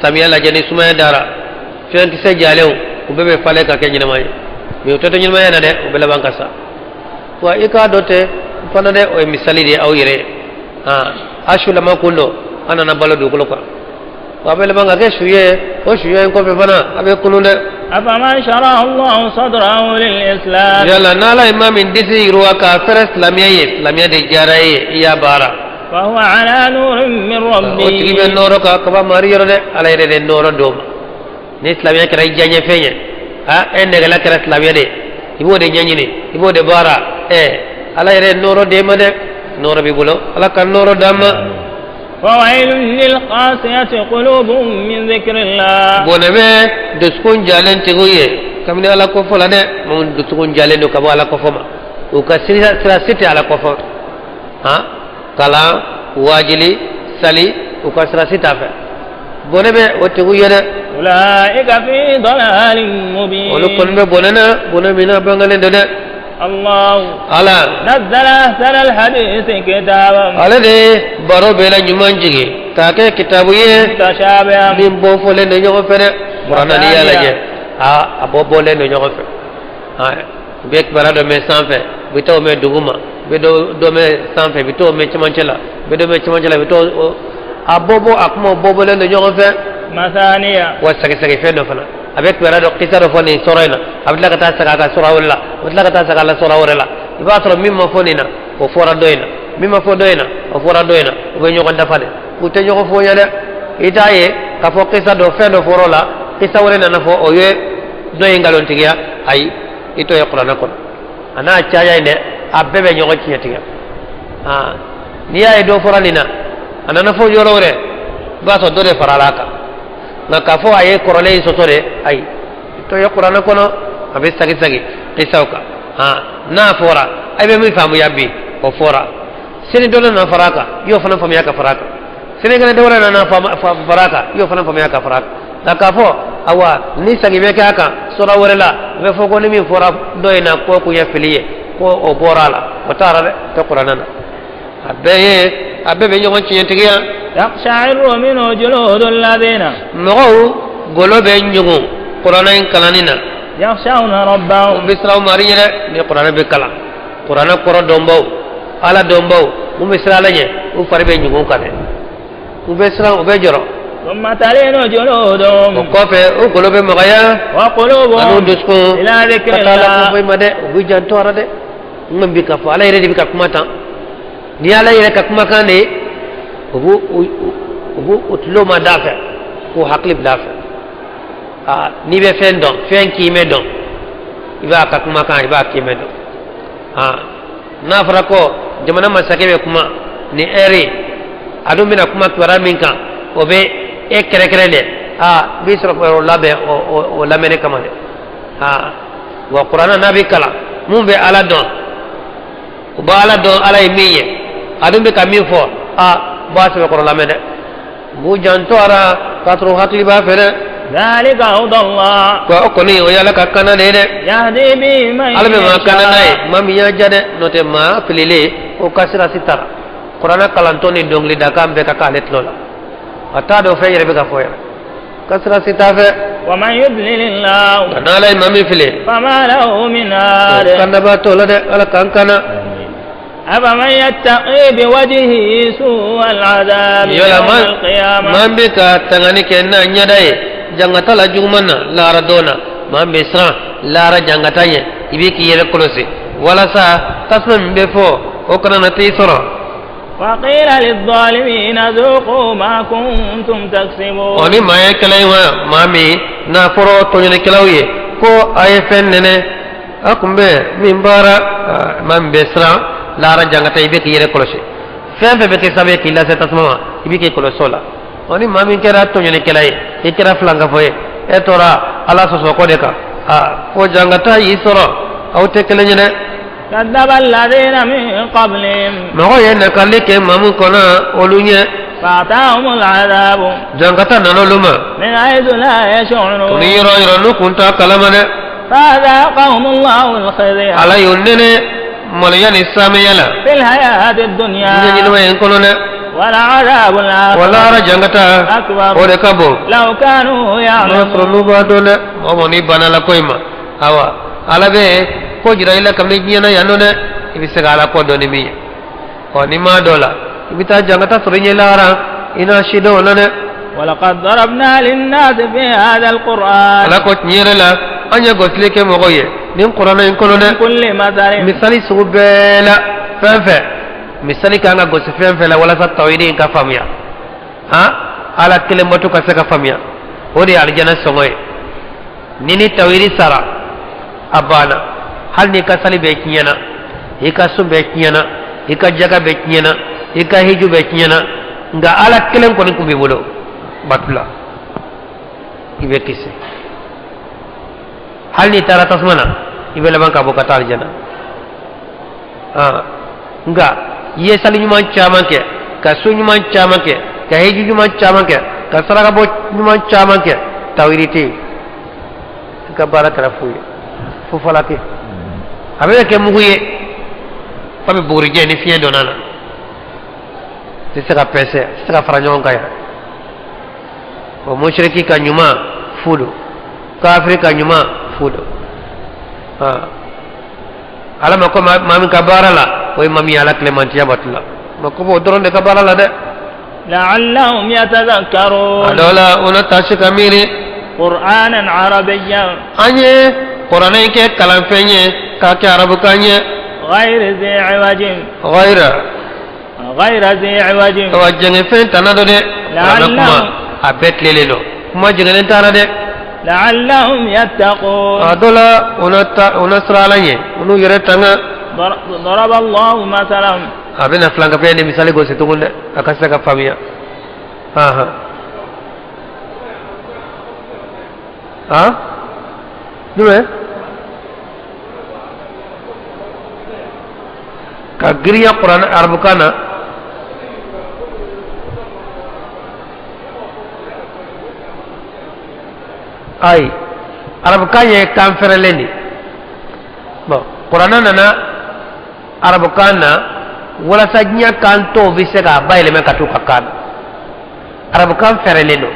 B: samiya lajɛ, ni sumaya dara, fɛnkisɛ jalenw, u bɛɛ bɛ falen ka kɛ ɲɛnama ye, mɛ u tɛ to ɲɛnamaya na dɛ, u bɛ laban ka sa. Wa i k'a dɔn tɛ fana dɛ, o ye misali de ye aw yɛrɛ ye. Ah, a sulama kun don, a nana balo dugukolo kan, wa a bɛ laban ka kɛ su ye. O suya in kɔfɛ fana, a bɛ kunun dɛ.
A: أفمن شرح الله صدره للإسلام
B: Yala n'ala ye maa min disi yiriwa k'a fɛrɛ silamɛya ye, silamɛya de diyara e ye, i y'a baara,
A: فهو على نور من
B: o tigi bɛ
A: ربه
B: nɔɔrɔ kan kaba mari yɔrɔ dɛ. Ala yɛrɛ de nɔɔrɔ d'o ma. Ni silamɛya kɛra i diyaɲɛfɛn ye, ha, e nɛgɛla kɛra silamɛya de ye, i b'o de ɲɛɲini, i b'o de baara, ɛ, ala yɛrɛ ye nɔɔrɔ d'e ma dɛ, nɔɔrɔ b'i bolo. Ala ka nɔɔrɔ d'an ma.
A: فويل للقاسية قلوبهم من ذكر الله
B: Bɔnɛ bɛ dusukun jalen tigiw ye kabini ala kofɔ la dɛ. Mun dusukun jalen don ka bɔ ala kofɔ ma, u ka sira sira si tɛ ala kofɔ, han, kalan, wajili, sali, u ka sira si t'a fɛ. Bɔnɛ bɛ o tigiw ye dɛ.
A: أولئك في ضلال مبين
B: Olu kɔni bɛ bɔnɛ na, bɔnɛ min na bangalen don dɛ.
A: الله
B: Ala
A: نزل أحسن الحديث كتابا
B: ale de ye baro bɛɛ la ɲuman jigin k'a kɛ kitabu ye
A: متشابها
B: min bɔ fɔlen don ɲɔgɔn fɛ dɛ. Kuranna, n'i y'a lajɛ, aa, a bɔ bɔlen don ɲɔgɔn fɛ. Aa, i bɛ kibaruya dɔ mɛn sanfɛ, i bɛ t'o mɛn dugu ma, i bɛ dɔ mɛn sanfɛ, i bɛ t'o mɛn cɛmancɛ la, i bɛ dɔ mɛn cɛmancɛ la, i bɛ t'o a bɔ bɔ, a kuma bɔ bɔlen don ɲɔgɔn fɛ.
A: مثانية
B: Wa sɛgɛsɛgɛ fɛn dɔ fana, a bɛ kibaruya dɔ, kisa dɔ fɔ nin sɔrɔ in na, a bɛ tila ka taa segin a ka sɔrɔ wɛrɛ la, a bɛ tila ka taa segin a la sɔrɔ wɛrɛ la. I b'a sɔrɔ min ma fɔ nin na, o fɔra dɔ in na, min ma fɔ dɔ in na, o fɔra dɔ in na. U bɛ ɲɔgɔn dafa dɛ, u tɛ ɲɔgɔn fɔ ɲɛ dɛ. I t'a ye k'a fɔ kisa dɔ, fɛn dɔ fɔr'o la, kisa wɛrɛ nana fɔ, o ye dɔ in nkalontigiya. Ayi, i t'o ye kuranɛ kɔnɔ. A n'a caya in dɛ, a bɛɛ bɛ ɲɔgɔn tiɲɛtigiya. Aa, n'i y'a ye dɔ fɔra nin na, a nana fɔ yɔrɔ wɛrɛ, i b'a sɔrɔ dɔ de farala a kan. Nka k'a fɔ a ye kɔrɔlen in sɔsɔ de, ayi, to ye kuranɛ kɔnɔ a bɛ sagi sagi kisaw kan. Han, n'a fɔra a bɛ min faamuya bi, o fɔra. Sini dɔ nana fara a kan, i y'o fana faamuya ka fara a kan. Sinikɛnɛ dɔ wɛrɛ nana fara a kan, i y'o fana faamuya ka fara a kan. Nka k'a fɔ awa ni sagi bɛ kɛ a kan sura wɛrɛ la, a bɛ fɔ ko ni min fɔra dɔ in na k'o kun ye fili ye, ko o bɔra a la, o taara dɛ, tɛ kuranɛ na. A bɛɛ ye, a bɛɛ bɛ ɲɔgɔn tiɲɛtigiya.
A: تقشعر منه جلود الذين
B: Mɔgɔw golo bɛ ɲugun kuranɛ in kalanni na.
A: يخشون ربهم.
B: U bɛ siran mari ɲɛ dɛ. Ni kuranɛ bɛ kalan, kuranɛ kɔrɔ dɔnbaw, ala dɔnbaw, mun bɛ siran ala ɲɛ, u fari bɛ ɲugun kan dɛ, u bɛ siran, u bɛ jɔrɔ.
A: ثم تلين جلودهم.
B: O kɔfɛ, u golo bɛ magaya an'u
A: وقلوبهم
B: dusukun
A: إلى ذكر
B: ka taa ala ko
A: الله.
B: foyi ma dɛ. U b'u janto a la dɛ. N bɛ ka fɔ, ala yɛrɛ de bɛ ka kuma tan. Ni ala yɛrɛ ka kumakan de ye, u b'u u tulo ma da fɛ, k'u hakili bila a fɛ. Aa, n'i bɛ fɛn dɔn, fɛn kiimɛ dɔn, i b'a ka kumakan, i b'a kiimɛ dɔn. Aa, n'a fɔra ko jamana masakɛ bɛ kuma ni ɛri, a dun bɛna kuma kibaruya min kan, o bɛ e kɛrɛkɛrɛ dɛ. Aa, i b'i sɔrɔ k'o labɛn o lamɛnni kama dɛ. Aa, wa kuranɛ n'a bɛ kalan, mun bɛ ala dɔn, u bɛ ala dɔn, ala ye min ye, a dun bɛ ka min fɔ, aa, u b'a sɛbɛkɔrɔ lamɛn dɛ, u b'u janto a la k'a sɔrɔ u hakili b'a fɛ dɛ.
A: ذلك هدى الله.
B: Ko o kɔni, o ye ala ka kana de ye dɛ.
A: يهدي به من
B: Ala bɛ maa kana n'a ye
A: يشاء.
B: Maa min y'a ja dɛ, n'o tɛ maa fililen o ka sira si tara. Kuranɛ kalantɔ ni dɔnkilidakan bɛɛ ka k'ale tulo la, a t'a dɔn fɛn yɛrɛ bɛ ka fɔ yɛrɛ, ka sira si t'a fɛ.
A: ومن يضلل الله
B: Nka n'ala ye maa min fili,
A: فما له من هاد.
B: kandaba t'o la dɛ. Ala k'an kana.
A: أفمن يتقي بوجهه سوء العذاب
B: Yala
A: يوم
B: ma
A: القيامة
B: maa bɛ ka tangani kɛ n'a ɲɛda ye jangata la juguman na lahara don na, maa min bɛ siran lahara jangata ɲɛ, i bɛ k'i yɛrɛ kɔlɔsi walasa tasuma min bɛ fɔ, o kana na t'i sɔrɔ.
A: وقيل للظالمين ذوقوا ما كنتم تكسبون.
B: Ɔ, ni maa ye kɛlɛ ye wa, maa min n'a fɔra tɔɲɔnikɛlaw ye ko a ye fɛn nɛnɛ, a kun bɛ min baara. Aa, maa min bɛ siran lahara jangata, i bɛ k'i yɛrɛ kɔlɔsi fɛn fɛn bɛ kɛ sababu ye k'i lase tasuma ma, i bɛ k'i kɔlɔsi o la. Ɔ, ni maa min kɛra tɔɲɔnikɛla ye, i kɛra filankafɔ ye, e tora ala sɔsɔkɔ de kan, aa, fo jangata y'i sɔrɔ, aw tɛ kelen ye dɛ.
A: كذب الذين من قبلهم.
B: Mɔgɔ ye nakali kɛ maa min kɔnɔ olu ɲɛ.
A: فأتاهم العذاب
B: Jangata nana olu ma
A: من حيث لا يشعرون.
B: ni yɔrɔ yɔrɔ n'u kun t'a kalama dɛ.
A: فأذاقهم الله الخزي
B: Ala y'u nɛnɛ maloya ni saamɛya la
A: في الحياة الدنيا
B: diɲɛ ɲɛnamaya in kɔnɔ dɛ.
A: ولعذاب الآخرة
B: Wala jangata
A: أكبر
B: o de ka bon
A: لو كانوا
B: n'o sɔrɔ
A: يعلمون.
B: n'u b'a dɔn dɛ. Mɔgɔ mɔgɔ n'i banna la ko in ma, awa, ala bɛ ko jira i la kabini diɲɛ na yan nɔ dɛ, i bɛ se ka ala ko dɔn ni min ye. Ɔ, n'i m'a dɔn la, i bɛ taa jangata sɔrɔ i ɲɛ lahara, i n'a si dɔn o la dɛ.
A: ولقد ضربنا للناس في هذا القرآن
B: Ala ko tiɲɛ yɛrɛ la, an ye gosili kɛ mɔgɔw ye nin kuranɛ in kɔnɔ dɛ
A: من كل مثل
B: misali sugu bɛɛ la, fɛn fɛn misali kan ka gosi fɛn fɛn la walasa tawhidi in ka faamuya, han, ala kelen bato ka se ka faamuya, o de ye alijana sɔngɔ ye. Ni tawhidi sara, a banna. Hali n'i ka sali bɛɛ tiɲɛna, i ka sun bɛɛ tiɲɛna, i ka jaga bɛɛ tiɲɛna, i ka hiju bɛɛ tiɲɛna, nka ala kelen kɔni kun b'i bolo batu la, i bɛ kisi. Hali n'i taara tasuma na, i bɛ laban ka bɔ ka taa alijana. Nka i ye sali ɲuman caman kɛ, ka sun ɲuman caman kɛ, ka hiji ɲuman caman kɛ, ka sarakabɔ ɲuman caman kɛ, tawhidi tɛ yen, i ka baara kɛra fu ye, fufalaki. A bɛ kɛ mugu ye fa bɛ bugurijɛ ni fiɲɛ donna la, tɛ se ka pɛsɛ, tɛ se ka fara ɲɔgɔn kan yɛrɛ. O musiriki ka ɲuman fu don, kafiri ka ɲuman fu don. Ala ma ko maa min ka baara la, o ye maa min ye ala tilemantiya batu la, ma ko b'o dɔrɔn de ka baara la dɛ.
A: لعلهم يتذكرون.
B: A dɔw la, o na taasi ka miiri.
A: قرآنا عربيا
B: An ye kuranɛ in kɛ kalanfɛn ye k'a kɛ arabukan ye.
A: غير ذي عوج.
B: غير
A: غير ذي عوج.
B: Awa, jɛngɛfɛn tana dɔ dɛ. Kuranɛ kuma a bɛɛ tilelen don, kuma jɛngɛnen t'a la dɛ.
A: لعلهم يتقون.
B: A dɔ la, o na ta, o na siran ala ɲɛ, o n'u yɛrɛ tanga.
A: ضرب الله مثلا
B: A bɛna filankafɛn ni misali gosi tugun dɛ, a ka se ka faamuya. Ahan. Han, jumɛn ka girinya kuran arabukan na? Ayi, arabukan ye kan fɛrɛlen de. Bon, kuranɛ nana arabukan na walasa diɲɛ kan tɔw bɛ se k'a bayɛlɛmɛ ka t'u ka kan na. Arabukan fɛrɛlen don,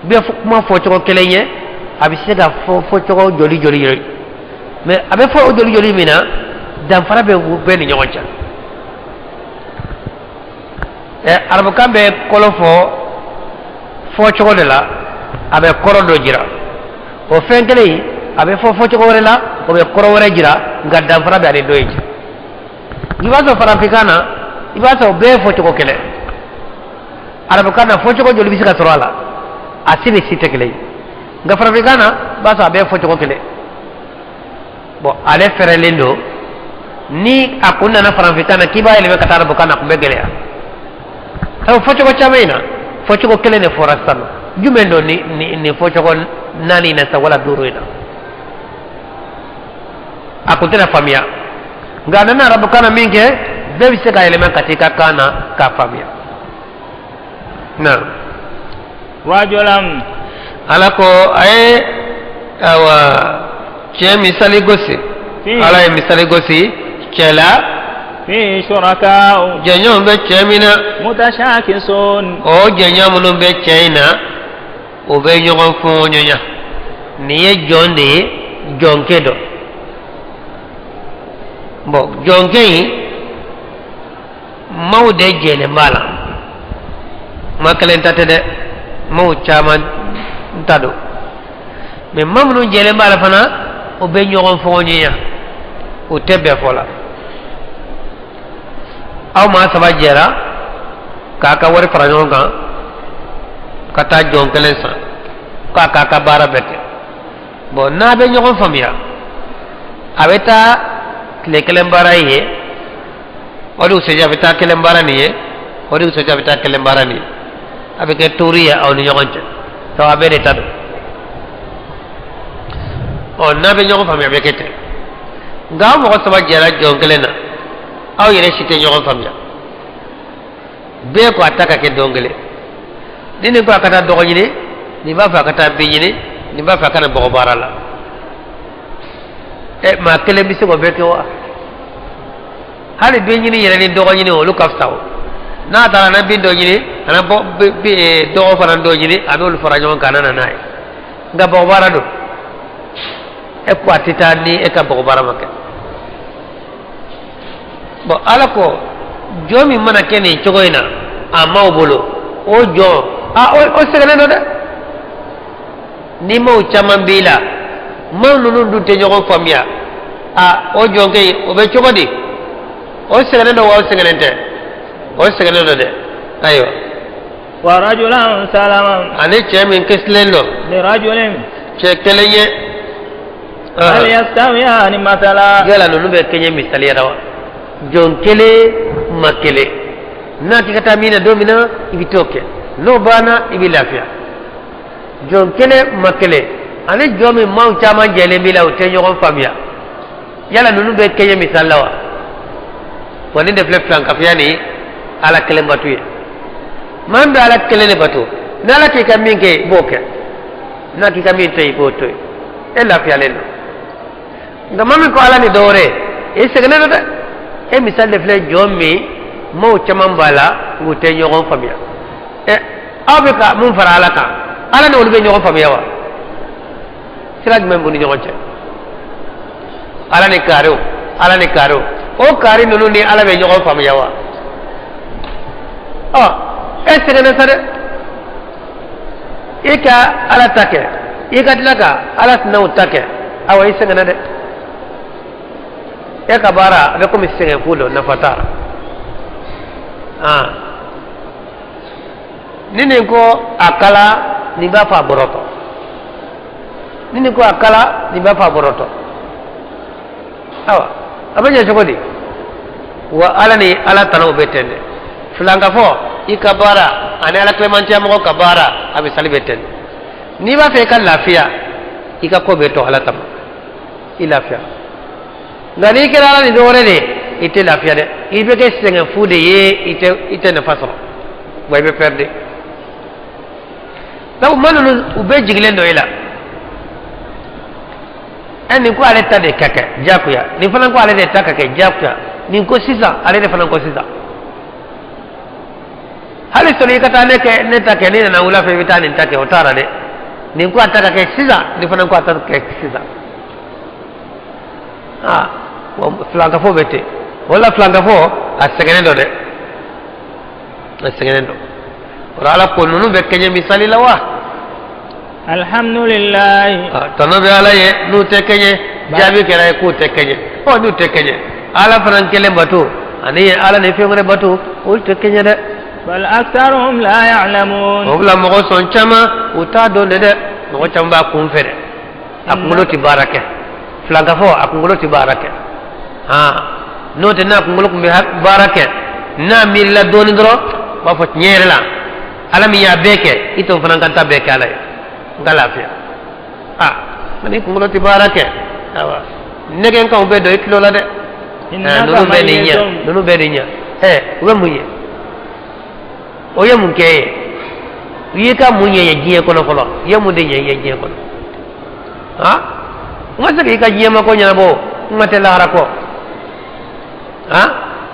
B: bɛ kuma fɔcogo kelen ye, a bɛ se ka fɔ fɔcogo joli joli joli, mais a bɛ fɔ o joli joli min na, danfara bɛ u bɛɛ ni ɲɔgɔn cɛ. Ɛ, arabukan bɛ kɔlɔ fɔ fɔcogo de la, a bɛ kɔrɔ dɔ jira. O fɛn kelen in, a bɛ fɔ fɔcogo wɛrɛ la, o bɛ kɔrɔ wɛrɛ jira, nka danfara bɛ ani dɔ in cɛ. I b'a sɔrɔ farafinkan na, i b'a sɔrɔ bɛɛ ye fɔcogo kelen. Arabukan na, fɔcogo joli bɛ se ka sɔrɔ a la, a si ni si tɛ kelen ye. Nka farafinkan na, i b'a sɔrɔ a bɛɛ fɔcogo kelen. Bon, ale fɛrɛlen don. Ni a kun nana farafinkan na k'i b'a yɛlɛmɛ ka taa arabukan na, a kun bɛ gɛlɛya, sabu fɔcogo caman in na, fɔcogo kelen de fɔra sisan. Nɔ jumɛn don ni ni nin fɔcogo naani in na sisan, wala duuru in na, a kun tɛna faamuya. Nka a nana arabukan na min kɛ, bɛɛ bɛ se ka yɛlɛmɛ ka t'i ka kan na k'a faamuya na.
A: Rajulan.
B: Ala ko a ye, awa, cɛ misali gosi. Ala ye misali gosi cɛ la.
A: Fihi shuraka'u.
B: Jɛɲɔgɔn bɛ cɛ min na.
A: Mutashakisun.
B: O jɛɲɔgɔn minnu bɛ cɛ in na, o bɛ ɲɔgɔn fɔɲɔgɔnya. Nin ye jɔn de ye, jɔnkɛ dɔ. Bon, jɔnkɛ in, maaw de jɛlen b'a la, maa kelen ta tɛ dɛ, maaw caman ta don. Mais maa minnu jɛlen b'a la fana, o bɛ ɲɔgɔn fɔɲɔgɔnya, o tɛ bɛn fɔ la. Aw maa saba jɛra k'a ka wari fara ɲɔgɔn kan ka taa jɔn kelen san k'a k'a ka baara bɛɛ kɛ. Bon, n'a bɛ ɲɔgɔn faamuya, a bɛ taa tile kelen baara ye, o dugusɛjɛ a bɛ taa kelen baara nin ye, o dugusɛjɛ a bɛ taa kelen baara nin ye. A bɛ kɛ tour ye aw ni ɲɔgɔn cɛ, sabu a bɛɛ de ta don. Ɔ, n'a bɛ ɲɔgɔn faamuya, a bɛ kɛ ten. Nka aw mɔgɔ saba jɛra jɔn kelen na, aw yɛrɛ si tɛ ɲɔgɔn faamuya. Bɛɛ ko a ta ka kɛ don kelen. Ni nin ko a ka taa dɔgɔ ɲini, nin b'a fɔ a ka taa bin ɲini, nin b'a fɔ a ka na bɔgɔ baara la. Ɛ, maa kelen bɛ se k'o bɛɛ kɛ wa? Hali bin ɲini yɛrɛ ni dɔgɔ ɲini, olu ka fisa. O n'a taara na bin dɔ ɲini, a na bɔ dɔgɔ fana dɔ ɲini, a n'olu fara ɲɔgɔn kan, a na n'a ye. Nka bɔgɔ baara don, e ko a tɛ taa ni e ka bɔgɔ baara ma kɛ. Bon, Ala ko jɔn min mana kɛ nin cogo in na a maaw bolo, o jɔn a o sɛgɛnnen don dɛ. Ni maaw caman b'i la, maaw ninnu dun tɛ ɲɔgɔn faamuya, a o jɔnkɛ in, o bɛ cogo di? O sɛgɛnnen don wa o sɛgɛnnen tɛ? O sɛgɛnnen don dɛ. Ayiwa.
A: Wa rajulan salaman.
B: Ani cɛ min kisilen don.
A: Li rajulin.
B: Cɛ kelen ye.
A: Hal yastawiyani mathala.
B: Yala ninnu bɛ kɛɲɛ misaliya la wa? Jɔn kelen, ma kelen, n'a k'i ka taa min na don min na, i bɛ t'o kɛ, n'o banna, i bɛ lafiya. Jɔn kelen, ma kelen, ani jɔn min maaw caman jɛlen b'i la, u tɛ ɲɔgɔn faamuya, yala ninnu bɛ kɛɲɛ misali la wa? Wa nin de filɛ filankafoya ni Ala kelen bato ye. Maa min bɛ Ala kelen de bato, ni Ala k'i ka min kɛ, i b'o kɛ, n'a k'i ka min to yen, i b'o to yen, e lafiyalen don. Nka maa min ko Ala ni dɔ wɛrɛ, e sɛgɛnnen don dɛ. E misali de filɛ jɔn min maaw caman b'a la, u tɛ ɲɔgɔn faamuya. Ɛ, aw bɛ ka mun fara Ala kan? Ala ni olu bɛ ɲɔgɔn faamuya wa? Sira jumɛn b'u ni ɲɔgɔn cɛ? Ala ni kaariw, Ala ni kaariw, o kaari ninnu ni Ala bɛ ɲɔgɔn faamuya wa? Ɔ, e sɛgɛnnen sa dɛ. I ka Ala ta kɛ, i ka tila ka Ala sinaw ta kɛ, awa, i sɛgɛnna dɛ. E ka baara a bɛ komi sɛgɛn fu don, nafa t'a la. Aa, ni nin ko a kala, nin b'a fɔ a bɔrɔtɔ. Ni nin ko a kala, nin b'a fɔ a bɔrɔtɔ. Awa, a bɛ ɲɛ cogo di? Wa Ala ni Ala tanaw bɛ ten dɛ. Filankafɔ i ka baara ani Ala kilemantiya mɔgɔ ka baara, a misali bɛ ten. N'i b'a fɛ i ka lafiya, I ka ko bɛɛ to Ala ta ma, i lafiya. Nka n'i kɛra Ala ni dɔ wɛrɛ de ye, i tɛ lafiya dɛ. I bɛ kɛ sɛgɛn fu de ye, i tɛ nafa sɔrɔ wa i bɛ perdre. Sabu maa ninnu, u bɛɛ jigilen don e la. Ɛ, nin ko ale ta de ka kɛ diyagoya, nin fana ko ale de ta ka kɛ diyagoya, nin ko sisan, ale de fana ko sisan. Hali sɔnni i ka taa ne kɛ, ne ta kɛ, ne nana wula fɛ, i bɛ taa nin ta kɛ, o taara dɛ. Nin ko a ta ka kɛ sisan, nin fana ko a ta ka kɛ sisan. Aa, filankafo bɛ ten. O la, filankafo a sɛgɛnnen don dɛ, a sɛgɛnnen don. O la, Ala ko ninnu bɛ kɛɲɛ misali la wa?
A: Alhamdulilayi.
B: Tɔnɔ bɛ Ala ye n'u tɛ kɛɲɛ. Jaabi kɛra ye k'u tɛ kɛɲɛ. Ɔ, n'u tɛ kɛɲɛ, Ala fana kelen bato ani Ala ni fɛn wɛrɛ bato, olu tɛ kɛɲɛ dɛ.
A: Bal aktharuhum la ya'lamun.
B: O bila mɔgɔ sɔn caman, u t'a dɔn de dɛ. Mɔgɔ caman b'a kun fɛ dɛ, a kunkolo tɛ baara kɛ. Filankafɔ, a kunkolo tɛ baara kɛ. Han, n'o tɛ, n'a kunkolo tun bɛ baara kɛ, n'a miirila dɔɔnin dɔrɔn, u b'a fɔ tiɲɛ yɛrɛ la, Ala min y'a bɛɛ kɛ, i t'o fana ka taa bɛɛ kɛ Ala ye, n ka lafiya. Aa, nka ni kunkolo tɛ baara kɛ, ayiwa, nɛgɛnkanw bɛ don i tulo la dɛ. Ninnu bɛ nin ɲɛ, ninnu bɛ nin ɲɛ. Ɛ, u bɛ mun ɲɛ? O ye mun kɛ ye? U y'i ka mun ɲɛ ye diɲɛ kɔnɔ fɔlɔ? I ye mun de ɲɛ ye diɲɛ kɔnɔ? Han, u ma se k'i ka diɲɛ mako ɲɛnabɔ, kuma tɛ lahara kɔ. Han,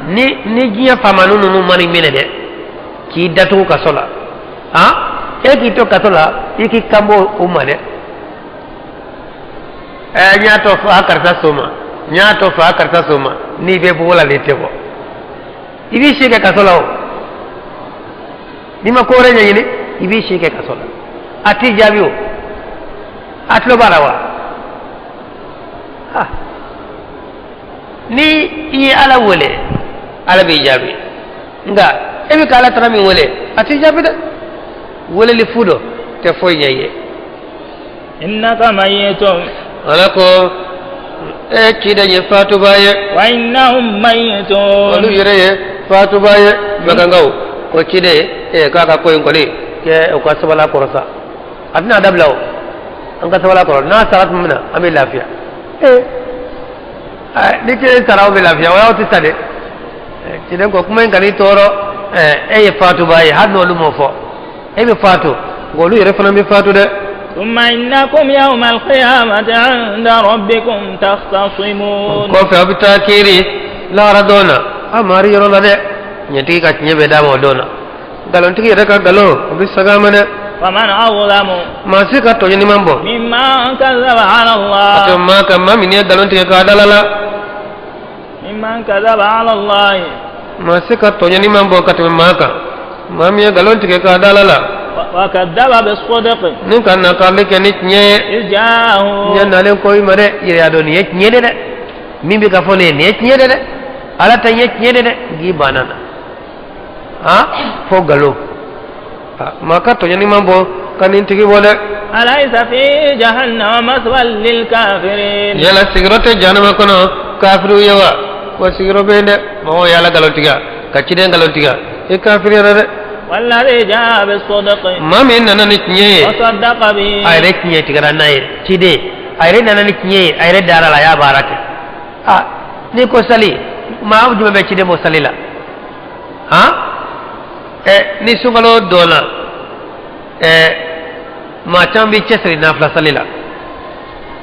B: ni diɲɛ faamanu ninnu ma nin minɛ dɛ, k'i datugu kaso la, han, e k'i to kaso la, i k'i kan bɔ u ma dɛ. Ɛ, n y'a to fa karisa so ma, n y'a to fa karisa so ma. N'i bɛ bugu la, n'i tɛ bɔ, i b'i si kɛ kaso la. O n'i ma ko wɛrɛ ɲɛɲini, i b'i si kɛ kaso la. A t'i jaabi. O a tulo b'a la wa? Ha, ni i ye Ala wele, Ala b'i jaabi. Nka e bɛ ka Ala tara min wele, a t'i jaabi dɛ. Weleli fu dɔ tɛ foyi ɲɛ i ye.
A: Innaka mayyitun.
B: Ala ko e ciden ye fatuba ye.
A: Wa innahum mayyitun.
B: Olu yɛrɛ ye fatuba ye. Makankaw ko ciden e k'a ka ko in kɔni kɛ, u ka sabali a kɔrɔ sa, a tɛna dabila. O an ka sabali a kɔrɔ, n'a sara tuma min na, an bɛ lafiya. Ee, ni kelen sara, aw bɛ lafiya o y'aw tɛ sa dɛ. Ciden ko kuma in kan'i tɔɔrɔ. E ye fatuba ye, hali n'olu m'o fɔ, e bɛ fatu, nka olu yɛrɛ fana bɛ fatu dɛ.
A: ثم إنكم يوم القيامة عند ربكم تختصمون.
B: Kɔfɛ, aw bɛ taa kiiri lahara don na a mari yɔrɔ la dɛ. Ɲɛtigi ka tiɲɛ bɛ d'a ma o don na, nkalontigi yɛrɛ ka nkalon, o bɛ saga ma dɛ.
A: ومن أظلم
B: Maa si ka tɔɲɔni man bɔ
A: ممن كذب على
B: a
A: الله
B: tɛ maa kan, maa min ye nkalon tigɛ k'a dala la.
A: ممن كذب على الله.
B: Maa si ka tɔɲɔni man bɔ ka tɛmɛ maa kan, maa min ye nkalon tigɛ k'a dala la.
A: وكذب بالصدق
B: Ni ka nakarili kɛ ni tiɲɛ ye.
A: إذ جاءه.
B: Ɲɛ nalen ko i ma dɛ, yɛrɛ y'a dɔn nin ye tiɲɛ de dɛ. Min bɛ ka fɔ nin ye, nin ye tiɲɛ de dɛ. Ala ta ye tiɲɛ de dɛ. K'i banna na, han, fo nkalon. Maa ka tɔɲɔni man bɔ ka nin tigi bɔ dɛ.
A: أليس في جهنم مثوى للكافرين؟
B: Yala sigiyɔrɔ tɛ jahanama kɔnɔ kafiriw ye wa? Wa sigiyɔrɔ bɛ yen dɛ. Mɔgɔw y'Ala nkalon tigɛ ka ciden nkalon tigɛ, i kafiri yɛrɛ dɛ.
A: والذي جاء بالصدق
B: Maa min nana ni tiɲɛ ye
A: وصدق به.
B: A yɛrɛ tiɲɛ tigɛra n'a ye. Ciden a yɛrɛ nana ni tiɲɛ ye, a yɛrɛ dara la, a y'a baara kɛ. A n'i ko sali, maa jumɛn bɛ ciden bɔ sali la? Han, ɛ, ni sunkalo donna, ɛ, maa caman b'i cɛsiri nafila sali la.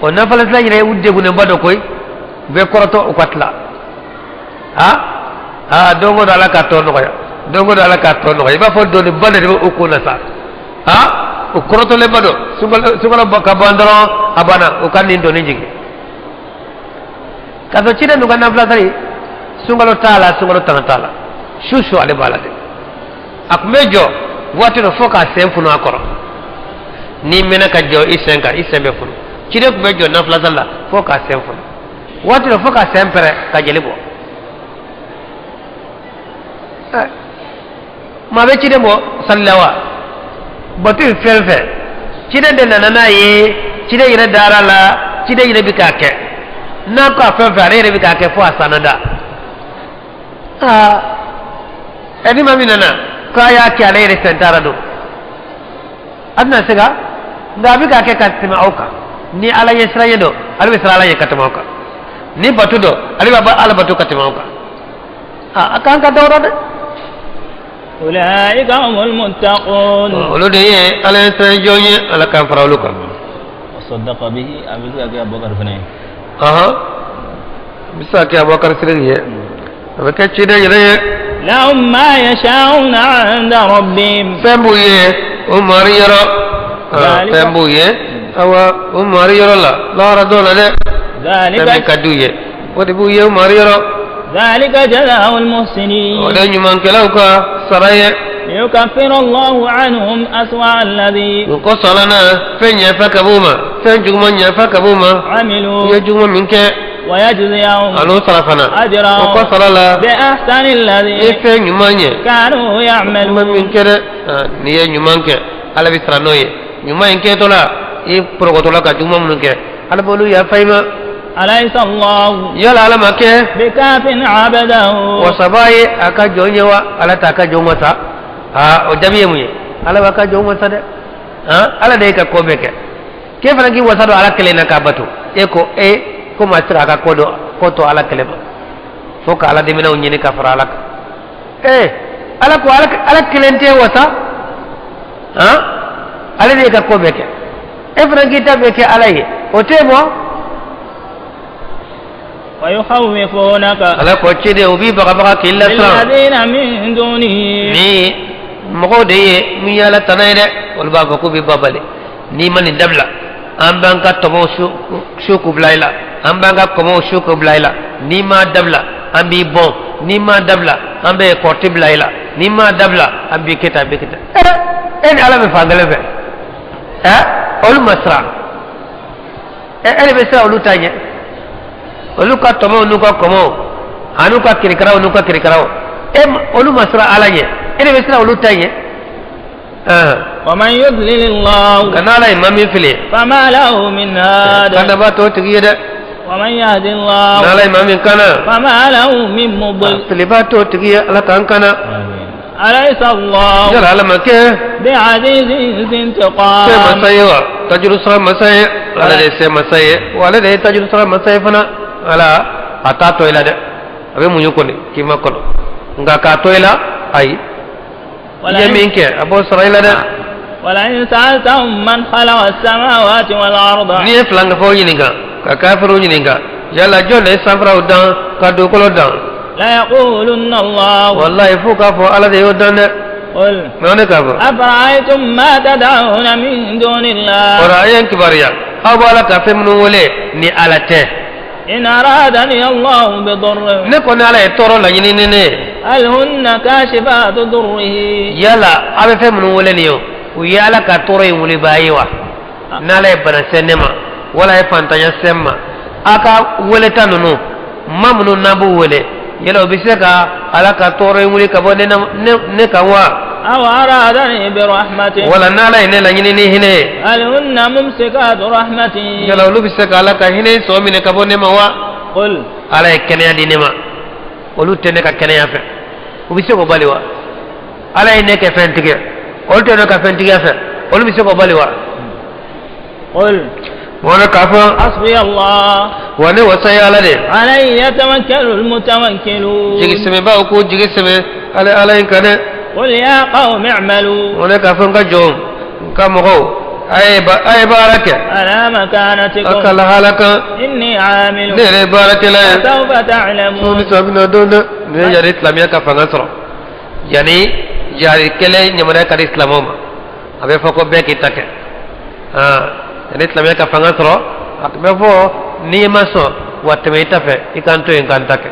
B: O nafila sali yɛrɛ, u degunnenba dɔ koyi, u bɛ kɔrɔtɔ, u ka tila. Ha ha, don o don Ala k'a tɔ nɔgɔya, don o don Ala k'a tɔ nɔgɔya. I b'a fɔ doniba de bɛ u kun na sa. Ha, u kɔrɔtɔlenba don. Sunkalo ka ban dɔrɔn, a banna, u ka nin doni jigin k'a sɔrɔ ciden dun ka nafila sali, sunkalo t'a la, sunkalo tana t'a la, su su ale b'a la dɛ. A tun bɛ jɔ waati dɔ fo k'a sen funu a kɔrɔ. N'i mɛnna ka jɔ i sen kan, i sen bɛ funu. Ciden tun bɛ jɔ nafila sali la fo k'a sen funu, waati dɔ fo k'a sen pɛrɛ ka jeli bɔ. Maa bɛ ciden bɔ sali la wa? Bato in fɛn fɛn, ciden de nana n'a ye, ciden yɛrɛ dara la, ciden yɛrɛ bɛ k'a kɛ. N'a ko a fɛn fɛn, ale yɛrɛ bɛ k'a kɛ fo a sanna da. Aa, ɛ, ni maa min nana k'a y'a kɛ, ale yɛrɛ sen taara don, a tɛna se ka, nka a bɛ k'a kɛ ka tɛmɛ aw kan. Ni ala ɲɛ siranɲɛ don, ale bɛ siran ala ɲɛ ka tɛmɛ o kan. Ni bato don, ale b'a ala bato ka tɛmɛ o kan. A kan ka dawura dɛ.
A: Ulaika humul muttaqun.
B: Olu de ye ala ɲɛ siranɲɛ jɔn ye, ala k'an fara olu kan.
A: Sadaqa bihi, a bɛ se ka kɛ Abubakar fana ye.
B: Ahan, a bɛ se ka kɛ Abubakar Sidiki ye, a bɛ kɛ ciden yɛrɛ ye.
A: Lahum ma yasha'una 'inda rabbihim.
B: Fɛn b'u ye o mari yɔrɔ, fɛn b'u ye awa o mari yɔrɔ la lahara don la dɛ. Fɛn min ka d'u ye, o de b'u ye o mari yɔrɔ.
A: Dhalika jazaa'ul muhsinin.
B: O de ɲumankɛlaw ka sara ye.
A: Liyukaffira Allahu anhum aswa'a alladhi.
B: O kosɔn ala na fɛn yafa ka b'u ma, fɛn juguman yafa ka b'u ma.
A: Amilu.
B: U ye juguman min kɛ.
A: Wa yajziyahum.
B: An'u sara fana.
A: Ajrahum.
B: O kosɔn ala.
A: Bi ahsani alladhi.
B: I ye fɛn ɲuman ye.
A: Kanu ya'malun.
B: Ɲuman min kɛ dɛ, n'i ye ɲuman kɛ, ala bɛ sara n'o ye. Ɲuman in kɛtɔ la, i porokoto la ka juguman minnu kɛ, ala b'olu yafa i ma.
A: Alaysa Allahu.
B: Yala ala ma kɛ.
A: Bikafin abdahu.
B: Wasaba ye a ka jɔn ye wa? Ala t'a ka jɔn wasa. Aa, o jaabi ye mun ye? Ala b'a ka jɔn wasa dɛ. Ala de ye ka ko bɛɛ kɛ. K'e fana k'i wasa don ala kelen na k'a bato. E ko e ko maa tɛ se k'a ka ko dɔn ko to ala kelen ma. Fo ka ala dɛmɛnaw ɲini ka fara ala kan. Ee, ala ko ala kelen tɛ wasa. Ale de ye ka ko bɛɛ kɛ. E fana k'i ta bɛɛ kɛ ala ye. O tɛ bɔ.
A: Wa yukhawwifunaka.
B: Ala ko ciden, u b'i bagabaga k'i lasiran.
A: Billadhina min dunihi.
B: Ni mɔgɔw de ye min ye ala tana ye dɛ, olu b'a fɔ k'u b'i babali. N'i ma nin dabila, an b'an ka tɔmɔw su k'u bila i la, an b'an ka kɔmɔw su k'u bila i la. N'i m'a dabila, an b'i bɔn. N'i m'a dabila, an bɛ kɔrɔti bila i la. N'i m'a dabila, an b'i kɛ tan, an b'i kɛ tan. E ni ala bɛ fan kelen fɛ, olu ma siran. E de bɛ siran olu ta ɲɛ. Olu ka tɔmɔw n'u ka kɔmɔw an'u ka kirikaraw n'u ka kirikaraw, e olu ma siran ala ɲɛ, e de bɛ siran olu ta ɲɛ.
A: Wa man yudlil Allah.
B: Nka n'ala ye maa min fili.
A: Fama lahu min had.
B: Kandaba t'o tigi ye dɛ.
A: Wa man yahdi Allah.
B: N'ala ye maa min kana.
A: Fama lahu min mudil.
B: Filiba t'o tigi ye, ala k'an kana.
A: Alaysa Allah.
B: Yala ala ma kɛ.
A: Bi'azizin zintiqam.
B: Se masa ye wa tajuru sara masa ye, ala de ye se masa ye, wa ale de ye tajuru sara masa ye fana. Ala a t'a to i la dɛ, a bɛ muɲu kɔni k'i ma kɔnɔ, nka k'a to i la, ayi. I ye min kɛ, a b'o sara i la dɛ.
A: Wala in sa'altahum man khalaqa as-samawati wal arda.
B: N'i ye filankafow ɲininka, ka kafiriw ɲininka, yala jɔn de ye sanfaraw dan ka dugukolo dan?
A: La yaqulunna Allah.
B: Wallahi, f'u k'a fɔ ala de y'o dan dɛ.
A: Qul.
B: Mɛ ne k'a fɔ.
A: Afara'aytum ma tad'una min dunillah.
B: O la, a ye n kibaruya, aw b'a la ka fɛn minnu wele ni ala tɛ.
A: In aradani Allah bidurrin.
B: Ne kɔni, ala ye tɔɔrɔ laɲini ni ne ye.
A: Hal hunna kashifatu durrihi.
B: Yala aw bɛ fɛn minnu wele nin ye, u ye ala ka tɔɔrɔ in wulibaa ye wa? N'ala ye bana se ne ma, wala ye fantanya se n ma, a ka weleta ninnu ma minnu n'an b'u wele, yala u bɛ se ka ala ka tɔɔrɔ in wuli ka bɔ ne kan wa?
A: Aw aradani bi rahmatin.
B: Wala n'ala ye ne laɲini ni hinɛ ye.
A: Hal hunna mumsikatu rahmati.
B: Yala olu bɛ se ka ala ka hinɛ sɔ minɛ ka bɔ ne ma wa?
A: Qul.
B: Ala ye kɛnɛya di ne ma, olu tɛ ne ka kɛnɛya fɛ, u bɛ se k'o bali wa? Ala ye ne kɛ fɛn tigɛ, olu tɛ ne ka fɛn tigɛ fɛ, olu bɛ se k'o bali wa?
A: Qul.
B: Wala k'a fɔ.
A: Hasbi Allah.
B: Wa ne wasa ye ala de.
A: Alayhi yatawakkalu almutawakkilun.
B: Jigi sɛmɛbaw ko jigi sɛmɛ ala ala in kan dɛ.
A: Qul ya qawmi i'malu.
B: Wala k'a fɔ n ka jɔnw, n ka mɔgɔw, a ye baara kɛ.
A: Ala makanatikum.
B: A ka lahala kan.
A: Inni amilun.
B: Ne yɛrɛ ye baarakɛla ye.
A: Sawfa ta'lamun.
B: Sɔɔni sa bɛna don dɛ. Nin ye yanni silamɛya ka fanga sɔrɔ, yanni jari kɛlɛ ɲamana ka di silamɛw ma, a bɛ fɔ ko bɛɛ k'i ta kɛ. Yanni silamɛya ka fanga sɔrɔ, a tun bɛ fɔ n'i ma sɔn wa, tɛmɛ i ta fɛ, i k'an to yen k'an ta kɛ.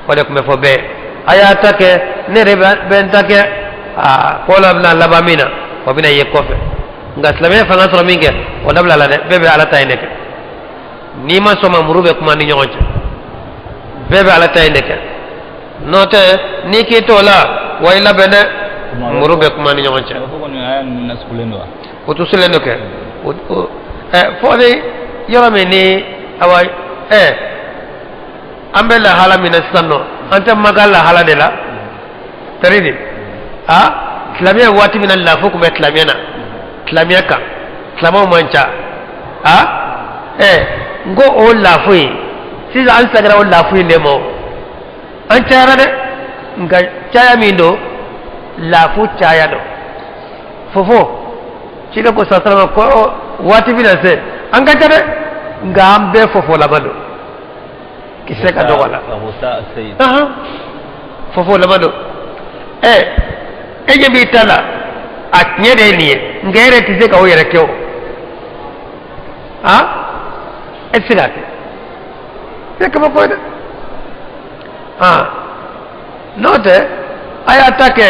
B: O de tun bɛ fɔ bɛɛ ye, a y'a ta kɛ, ne yɛrɛ bɛ n ta kɛ. Aa, ko la bɛna laban min na, o bɛna ye kɔfɛ. Nka silamɛya fanga sɔrɔ min kɛ, o dabila la dɛ, bɛɛ bɛ ala ta in de kɛ. N'i ma sɔn ma, muru bɛ kuma ni ɲɔgɔn cɛ. Bɛɛ bɛ ala ta in de kɛ. N'o tɛ, n'i k'i t'o la wa, i labɛn dɛ, muru bɛ kuma ni ɲɔgɔn cɛ. O tusilen do kɛ fɔ ni yɔrɔ min ni awa an bɛ lahala min na sisan nɔ, an tɛ Maka lahala de la tari de. A silamɛya waati min na, lafu tun bɛ silamɛya na, silamɛya kan silamɛw man ca. A n ko o laafu in, sisan an seginna o laafu in de ma. O an cayara dɛ, nka caya min don, laafu caya don. Fofo ciden ko sasalama ko waati bɛna se, an ka ca dɛ, nka an bɛɛ fofolama don, kisɛ ka dɔgɔ la. Fofolama don. E ɲɛ b'i ta la, a tiɲɛ de ye nin ye, nka e yɛrɛ tɛ se ka o yɛrɛ kɛ. O a e tɛ se k'a kɛ, e kabako ye dɛ. N'o tɛ, a y'a ta kɛ,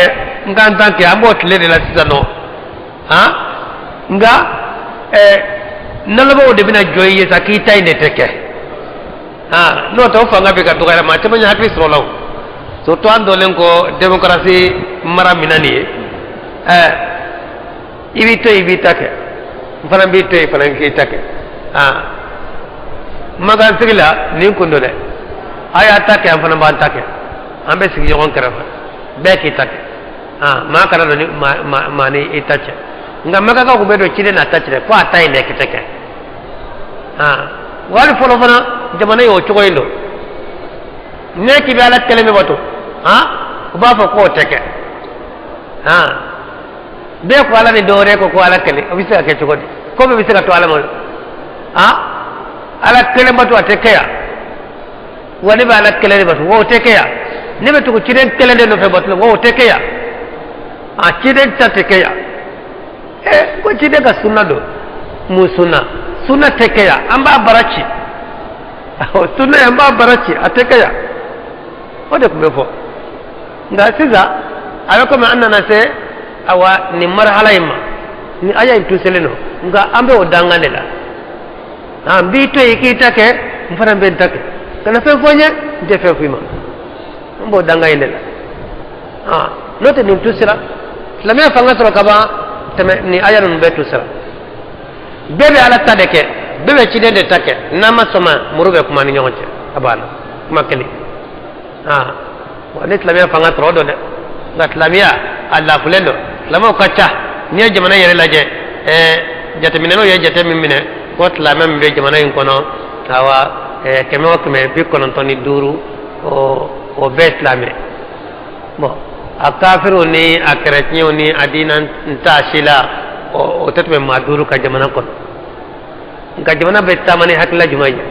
B: n ka n ta kɛ, an b'o tile de la sisan nɔ. Nka nalɔbɔw de bɛna jɔ i ye sa k'i ta in de tɛ kɛ. N'o tɛ, o fanga bɛ ka dɔgɔya, maa caman ye hakili sɔrɔ la. O surtout an dɔnlen ko démocratie mara min na nin ye, i b'i to yen, i b'i ta kɛ, n fana b'i to yen fana k'i ta kɛ. Makan sigi la nin kun don dɛ, a y'a ta kɛ, an fana b'an ta kɛ, an bɛ sigi ɲɔgɔn kɛrɛfɛ, bɛɛ k'i ta kɛ. Maa kana don ni maa ni i ta cɛ. Nka makakaw tun bɛ don ciden n'a ta cɛ dɛ, fo a ta in de tɛ kɛ. Wali fɔlɔ fana jamana ye o cogo in don. Ne k'i bɛ ala kelen min bato, u b'a fɔ k'o tɛ kɛ. Bɛɛ ko ala ni dɔwɛrɛ ko ala kelen, o bɛ se ka kɛ cogo di? Ko bɛɛ bɛ se ka to ala ma? Ala kelen bato, a tɛ kɛ yan. Wa ne bɛ ala kelen de bato, wa o tɛ kɛ yan. Ne bɛ tugu ciden kelen de nɔfɛ bato la, wa o tɛ kɛ yan. A ciden ta tɛ kɛ yan. Ko ciden ka sunna don, mun sunna? Sunna tɛ kɛ yan, an b'a bara ci. Sunna, an b'a bara ci, a tɛ kɛ yan. O de tun bɛ fɔ. Nka sisan a bɛ komi an nana se awa nin marhala in ma, ni aya in tuselen don, nka an bɛ o dangan de la. N b'i to yen k'i ta kɛ, n fana bɛ n ta kɛ, kana fɛn fɔ n ye, n tɛ fɛn f'i ma, n b'o dangan in de la. N'o tɛ, nin tusira, silamɛya fanga sɔrɔ ka ban tɛmɛ, nin aya ninnu bɛɛ tusira. Bɛɛ bɛ ala ta de kɛ, bɛɛ bɛ ciden de ta kɛ. N'an ma sɔn ma, muru bɛ kuma ni ɲɔgɔn cɛ, a banna, kuma kelen. Wa ni silamɛya fanga sɔrɔ o don dɛ, nka silamɛya a lafulen don, silamɛw ka ca. N'i ye jamana yɛrɛ lajɛ, jateminɛnw ye jate min minɛ ko silamɛ min bɛ jamana in kɔnɔ, awa 100 o 100, 95, o bɛɛ silamɛ. Bon, a kafiriw ni a kɛrɛtiɲɛw ni a diina n ta si la, o tɛ tɛmɛ maa 5 ka jamana kɔnɔ. Nka jamana bɛ taama ni hakilila jumɛn ye?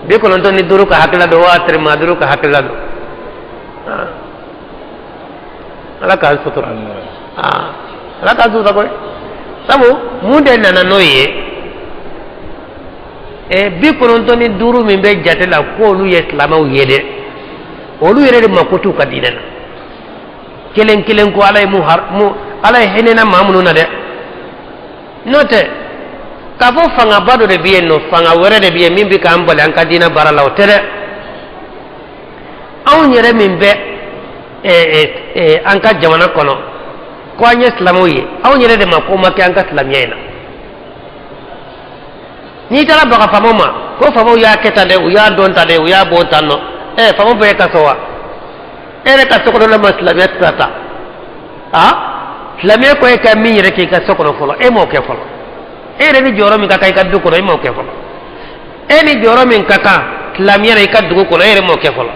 B: 95 ka hakilila don wa tɛrɛ maa 5 ka hakilila don? Ala k'an sutura, ala k'an sutura koyi. Sabu mun de nana n'o ye? 95 min bɛ jate la k'olu ye silamɛw ye dɛ, olu yɛrɛ de mako t'u ka diinɛ na. Kelen kelen ko ala ye mu ala ye hinɛna maa minnu na dɛ. N'o tɛ, k'a fɔ fangaba dɔ de bɛ yen nɔ, fanga wɛrɛ de bɛ yen min bɛ k'an bali an ka diinɛ baara la, o tɛ dɛ. Anw yɛrɛ min bɛ an ka jamana kɔnɔ ko an ye silamɛw ye, anw yɛrɛ de ma ko ma kɛ an ka silamɛya in na. N'i taara baga faamaw ma ko faamaw y'a kɛ tan dɛ, u y'a dɔn tan dɛ, u y'a bɔ tan nɔ, faamaw bɛɛ ka sɔn wa? E yɛrɛ ka so kɔnɔ ma silamɛya tɛ ta. Silamɛya ko e ka min yɛrɛ kɛ i ka so kɔnɔ fɔlɔ, e m'o kɛ fɔlɔ. E yɛrɛ ni jɔyɔrɔ min ka kan i ka du kɔnɔ, e m'o kɛ fɔlɔ. E ni jɔyɔrɔ min ka kan silamɛya la i ka dugu kɔnɔ, e yɛrɛ m'o kɛ fɔlɔ.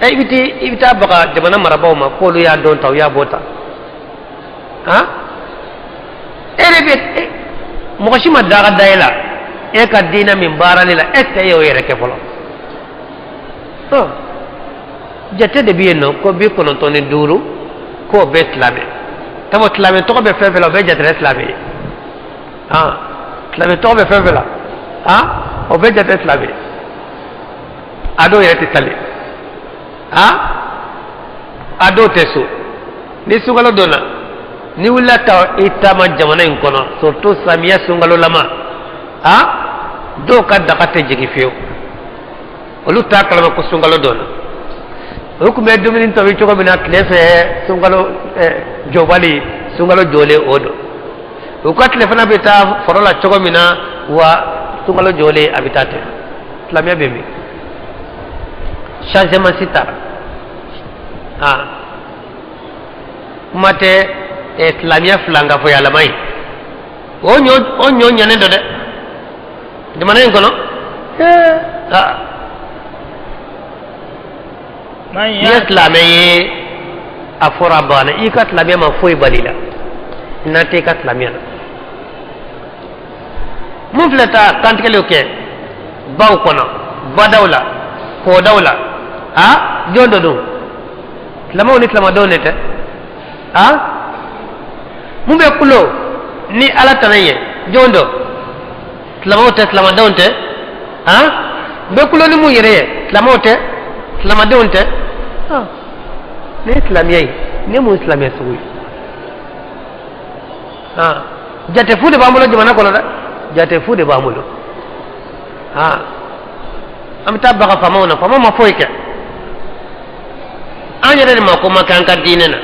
B: I bɛ taa baga jamana marabaaw ma k'olu y'a dɔn ta, u y'a bɔ ta. E yɛrɛ bɛ mɔgɔ si ma daga da e la e ka diinɛ min baarali la, est ce que e y'o yɛrɛ kɛ fɔlɔ? Jate de bɛ yen nɔ ko 95 k'o bɛɛ silamɛ. Sabu silamɛ tɔgɔ bɛ fɛn fɛn la, o bɛɛ jatera silamɛ ye. Silamɛ tɔgɔ bɛ fɛn fɛn la, o bɛɛ jate silamɛ ye. A dɔw yɛrɛ tɛ sali, a dɔw tɛ so. Ni sunkalo donna, ni wulila ka i taama jamana in kɔnɔ, surtout samiya sunkalo lama, dɔw ka daga tɛ jigin fiyewu, olu t'a kalama ko sunkalo donna. Olu tun bɛ dumuni tobi cogo min na tile fɛ, sunkalo jɔbali, sunkalo jɔlen o don. U ka tilefana bɛ taa foro la cogo min na wa, sunkalo jɔlen a bɛ taa ten. Silamɛya bɛ min? Changement si t'a la. Kuma tɛ silamɛya filankafoyalama ye. O ɲɔ, o ɲɔ ɲanen don dɛ jamana in kɔnɔ. Aa,
A: Man
B: i ye silamɛ ye, a fɔra a banna. I ka silamɛya ma foyi bali la, n'a tɛ i ka silamɛya la. Mun filɛ taa kantigɛliw kɛ baw kɔnɔ, badaw la, kɔdaw la, a jɔn dɔ don? Silamɛw ni silamɛdenw de tɛ? A mun bɛ kulo ni Ala tana ye, jɔn dɔ? Silamɛw tɛ? Silamɛdenw tɛ? A n bɛ kulo ni mun yɛrɛ ye, silamɛw tɛ? Silamɛdenw tɛ? Ne ye silamɛya ye, ne mun silamɛya sugu ye? Jate fu de b'an bolo jamana kɔnɔ dɛ, jate fu de b'an bolo. An bɛ taa baga faamaw na, faamaw ma foyi kɛ. An yɛrɛ de ma ko ma kɛ an ka diinɛ na.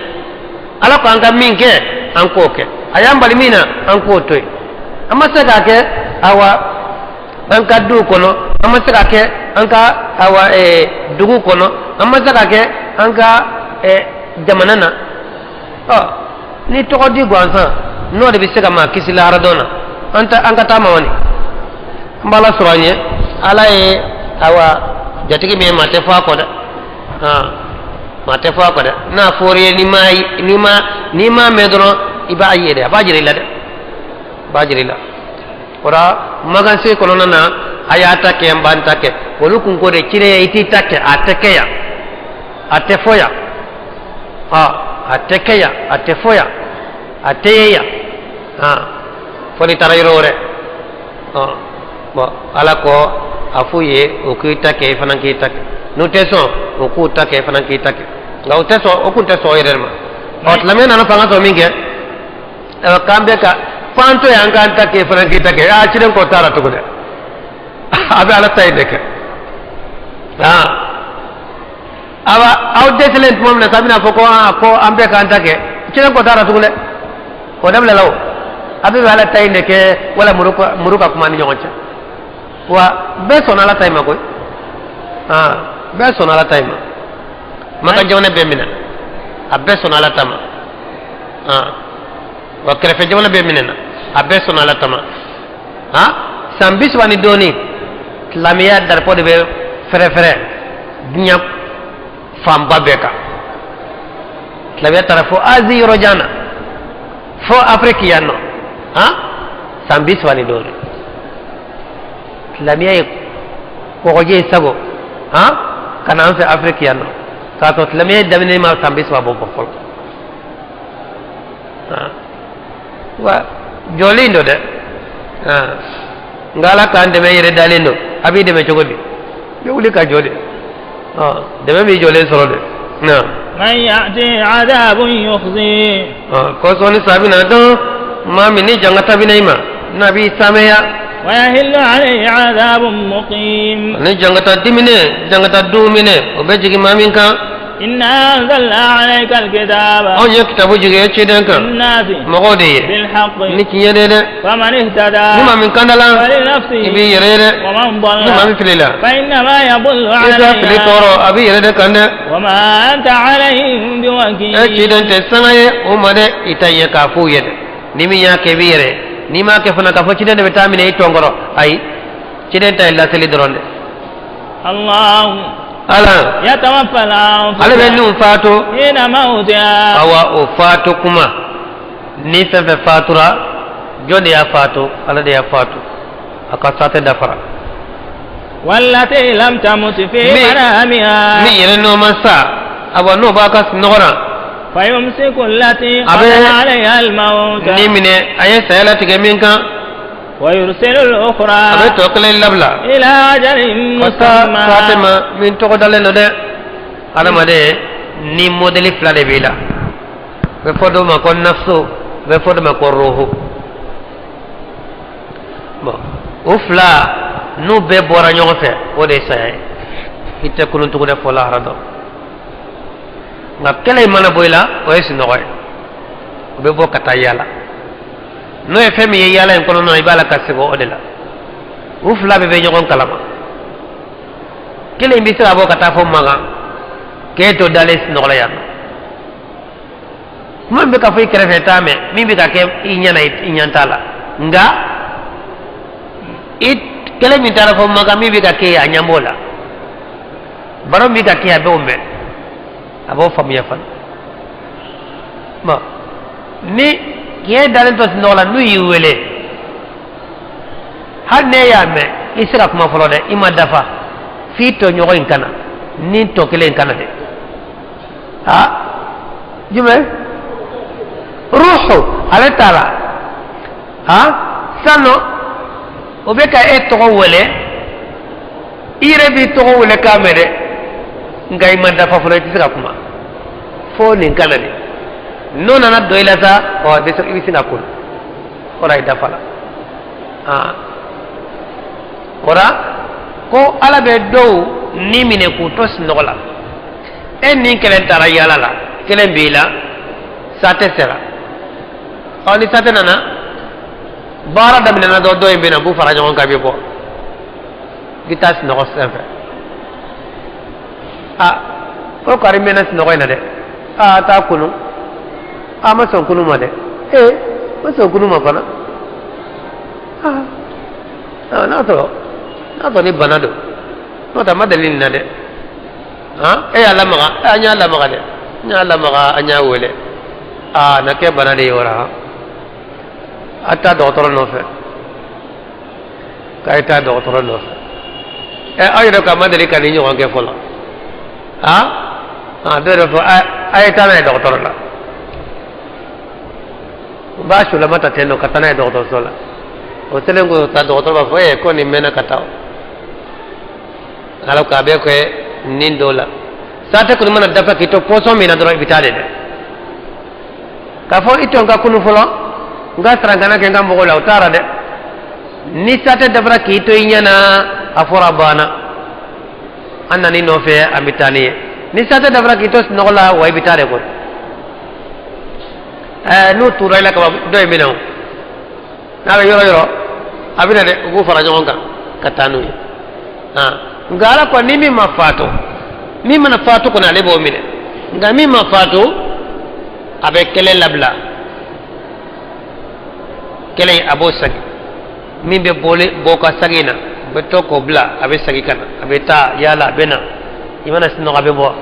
B: Ala ko an ka min kɛ, an k'o kɛ. A y'an bali min na, an k'o to yen. An ma se k'a kɛ awa an ka duw kɔnɔ, an ma se k'a kɛ an ka awa dugu kɔnɔ, an ma se k'a kɛ an ka jamana na. Ɔ ni tɔgɔ di gansan, n'o de bɛ se ka maa kisi lahara dɔn na, an ta an ka taa ma wani. An b'Ala sɔrɔ an ye. Ala ye awa jatigi min ye, maa tɛ fɔ a kɔ dɛ. Maa tɛ fɔ a kɔ dɛ. N'a fɔra i ye, n'i ma mɛn dɔrɔn, i b'a ye dɛ, a b'a jira i la dɛ, a b'a jira i la. O la maganse kɔnɔna na, a y'a ta kɛ, n b'an ta kɛ. Olu kun ko de cire ye, i t'i ta kɛ, a tɛ kɛ yan, a tɛ fɔ yan. A tɛ kɛ yan, a tɛ fɔ yan, a tɛ ye yan, fo n'i taara yɔrɔ wɛrɛ. Bɔn, Ala ko a f'u ye, o k'i ta kɛ, i fana k'i ta kɛ. N'u tɛ sɔn, o k'u ta kɛ, i fana k'i ta kɛ. Nka u tɛ sɔn, o kun tɛ sɔn o yɛrɛ ma. Ɔ, silamɛya nana fanga sɔrɔ min kɛ, k'an bɛ ka f'an to yan, k'an ta kɛ, i fana k'i ta kɛ. Aa, ciden kɔ t'a la tugun dɛ, a bɛ Ala ta in de kɛ. Awa, aw dɛsɛlen tuma min na sa, a bɛna fɔ ko aa, ko an bɛɛ k'an ta kɛ. Ciden kɔ t'a la tugun dɛ, o dabilala. O a bɛ Ala ta in de kɛ, wala muru ka kuma ni ɲɔgɔn cɛ. Wa bɛɛ sɔnna Ala ta in ma koyi. Aa, bɛɛ sɔnna Ala ta in ma. Maka jamana bɛɛ minɛ, a bɛɛ sɔnna Ala ta ma. Aa, wa kɛrɛfɛ jamana bɛɛ minɛna, a bɛɛ sɔnna Ala ta ma. San 30 ni dɔɔni, silamɛya darapo de bɛ fɛrɛfɛrɛ diɲɛ fanba bɛɛ kan. Silamɛya taara fo Azi yɔrɔ jan na, fo Afiriki yan nɔ. San 30 ni dɔɔni, silamɛya ye kɔgɔji ye sago ka na an fɛ Afiriki yan nɔ, k'a sɔrɔ silamɛya daminɛ ma san 30 bɔ fɔlɔ. Wa jɔlen don dɛ, nka Ala k'an dɛmɛ yɛrɛ dalen don. A b'i dɛmɛ cogo di? I bɛ wuli ka jɔ de. Dɛmɛ b'i jɔlen sɔrɔ de.
A: من يأتي عذاب يخزيه.
B: Ko sɔɔni sa bɛna dɔn maa min ni jangata bɛ na i ma, n'a b'i samɛya.
A: ويحل عليه عذاب مقيم.
B: Ni jangata dimine, jangata dumine, o bɛ jigin maa min kan.
A: إنا أنزلنا عليك الكتاب
B: Anw ye kitabu jigin e ciden kan
A: للناس
B: mɔgɔw de ye
A: بالحق
B: ni tiɲɛ de dɛ.
A: فمن اهتدى
B: Ni maa min kandala,
A: فلنفسه
B: i b'i yɛrɛ ye dɛ.
A: ومن ضل
B: Ni maa min filila,
A: فإنما يضل
B: i ka fili
A: عليها
B: tɔɔrɔ a b'i yɛrɛ de kan dɛ.
A: وما أنت عليهم
B: E
A: بوكيل.
B: ciden tɛ sanga ye o ma dɛ, i ta ye k'a f'u ye dɛ. Ni min y'a kɛ, i b'i yɛrɛ ye. N'i m'a kɛ fana, k'a fɔ ciden de bɛ taa minɛ i tɔnkɔrɔ, ayi, ciden ta ye laseli dɔrɔn dɛ.
A: الله
B: Ala
A: يتوفى الأنفس
B: ale bɛ ninnu faatu
A: حين موتها.
B: Awa, o faatu kuma ni fɛn fɛn faatura, jɔn de y'a faatu? Ala de y'a faatu, a ka saate dafara.
A: والتي لم تمت في منامها.
B: Min yɛrɛ n'o ma sa, awa, n'o b'a ka sunɔgɔ la,
A: فيمسك التي
B: أبي
A: قضى عليها الموت
B: ni minɛ a ye saya latigɛ min kan,
A: ويرسل الأخرى
B: a bɛ tɔ kelen labila
A: إلى أجل
B: ka taa
A: مسمى.
B: saate ma min tɔgɔ dalen don dɛ. Adamaden ni mɔdɛli fila de b'i la, a bɛ fɔ dɔ ma ko nafsu, a bɛ fɔ dɔ ma ko rohu. Bon, o fila n'u bɛɛ bɔra ɲɔgɔn fɛ, o de ye saya ye. I tɛ kulun tugun dɛ, fɔ lahara dɔn. Nka kɛlɛ in mana bɔ i la, o ye sunɔgɔ ye. O bɛ bɔ ka taa yaala, n'o ye fɛn min ye yaala in kɔnɔna na, i b'a la ka segin o de la. U fila bɛɛ bɛ ɲɔgɔn kalama. Kelen bɛ se ka bɔ ka taa fɔ Makan k'e to dalen sunɔgɔ la yan nɔ, kuma min bɛ ka fɔ i kɛrɛfɛ t'a mɛn, min bɛ ka kɛ i ɲɛna, i ɲɛ t'a la. Nka i kelen min taara fo Maka, min bɛ ka kɛ yen, a ɲɛ b'o la. Baro min bɛ ka kɛ yen, a b'o mɛn, a b'o faamuya fana. Bon, ni k'e dalen to sunɔgɔ la, n'u y'i wele, hali n'e y'a mɛn, i tɛ se ka kuma fɔlɔ dɛ, i ma dafa f'i tɔɲɔgɔn in ka na, ni tɔ kelen in ka na dɛ. Ha, jumɛn ruhu ale t'a la. Ha, sisan nɔ, o bɛ ka e tɔgɔ wele, i yɛrɛ b'i tɔgɔ wele k'a mɛn dɛ, nka i ma dafa fɔlɔ, i tɛ se ka kuma fo nin ka na de. N'o nana don i la sa, ɔ, i bɛ se ka kunu o la, i dafa la. Aa, o la ko Ala bɛ dɔw ni minɛ k'u to sunɔgɔ la. E ni kelen taara yaala la, kelen b'i la, saatɛ sera. Ɔ, ni saatɛ nana, baara daminɛna dɔrɔn, dɔ in bɛ na, b'u fara ɲɔgɔn kan, i bɛ bɔ, i bɛ taa sunɔgɔ sanfɛ. A ko kari mɛnna sunɔgɔ in na dɛ. A t'a kunu, a ma sɔn kunu ma dɛ. Ee, ma sɔn kunu ma fana. Aa, n'a sɔrɔ ni bana don, n'o tɛ a ma deli nin na dɛ. Han, e y'a lamaga, an y'a lamaga dɛ, n y'a lamaga, an y'a wele. Aa, na kɛ bana de ye o la. A taa dɔgɔtɔrɔ nɔfɛ, k'a ye taa dɔgɔtɔrɔ nɔfɛ. Ɛ, aw yɛrɛ ko a ma deli ka nin ɲɔgɔn kɛ fɔlɔ. Ha a, dɔw yɛrɛ fɔ a ye taa n'a ye dɔgɔtɔrɔ la. U b'a sulama ta ten nɔ ka taa n'a ye dɔgɔtɔrɔso la. O selen ko ta, dɔgɔtɔrɔ b'a fɔ ee ko nin mɛnna ka taa, ala ko a bɛ kɛ nin dɔw la. Saatɛ kɔni mana dafa k'i to pɔsɔn min na dɔrɔn, i bɛ taa de dɛ. K'a fɔ i to n ka kunu fɔlɔ, n ka sarankana kɛ n ka mɔgɔw la, o taara dɛ. Ni saatɛ dafara k'i to i ɲɛ na, a fɔra banna, an nan'i nɔfɛ, an bɛ taa n'i ye. Ni saatɛ dafara k'i to sunɔgɔ la wa, i bɛ taa de koyi. Ɛɛ, n'u tura i la kaban, dɔ in bɛ na o, n'a bɛ yɔrɔ yɔrɔ, a bɛ na dɛ, u b'u fara ɲɔgɔn kan ka taa n'u ye. Nka Ala ko ni min ma faatu, min mana faatu kɔni, ale b'o minɛ. Nka min ma faatu, a bɛ kelen labila, kelen a b'o sagi, min bɛ boli bɔ ka sagi na, u bɛ to k'o bila, a bɛ sagi ka na, a bɛ taa yaala, a bɛ na. I mana sunɔgɔ, a bɛ bɔ.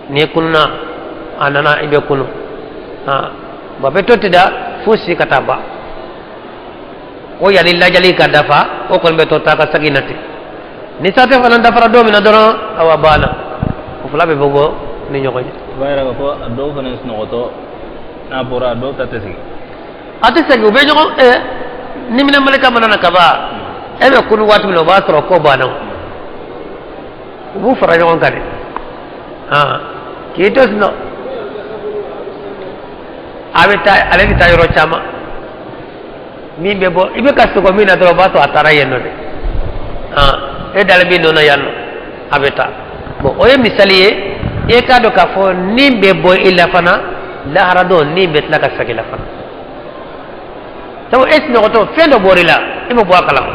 B: N'i kununa, a nana, i bɛ kunu. Bon, a bɛ to ten da fo si ka taa ban o. Yanni lajali ka dafa, o kɔni bɛ to taa ka sagi na ten. Ni saatɛ fana dafara don min na dɔrɔn, awa, banna, o fila bɛ bɔ ni ɲɔgɔn ye.
A: O b'a yira k'a fɔ a dɔw fana sunɔgɔtɔ, n'a bɔra, a dɔw ta tɛ segin.
B: A tɛ segin, u bɛ ɲɔgɔn ni minɛ malika mana na kaban, e bɛ kunu waati min na, o b'a sɔrɔ ko banna, u b'u fara ɲɔgɔn kan de k'i to sunɔgɔ. A bɛ taa, ale bɛ taa yɔrɔ caman. Min bɛ bɔ, i bɛ ka sogo min na dɔrɔn, o b'a sɔrɔ a taara yen nɔ de. E dalen b'i nɔ na yan nɔ, a bɛ taa. Bon, o ye misali ye, e k'a dɔn k'a fɔ ni bɛ bɔ i la fana, lahara don ni bɛ tila ka segin i la fana. Sabu e sunɔgɔtɔ, fɛn dɔ bɔr'i la, e bɛ bɔ a kalama.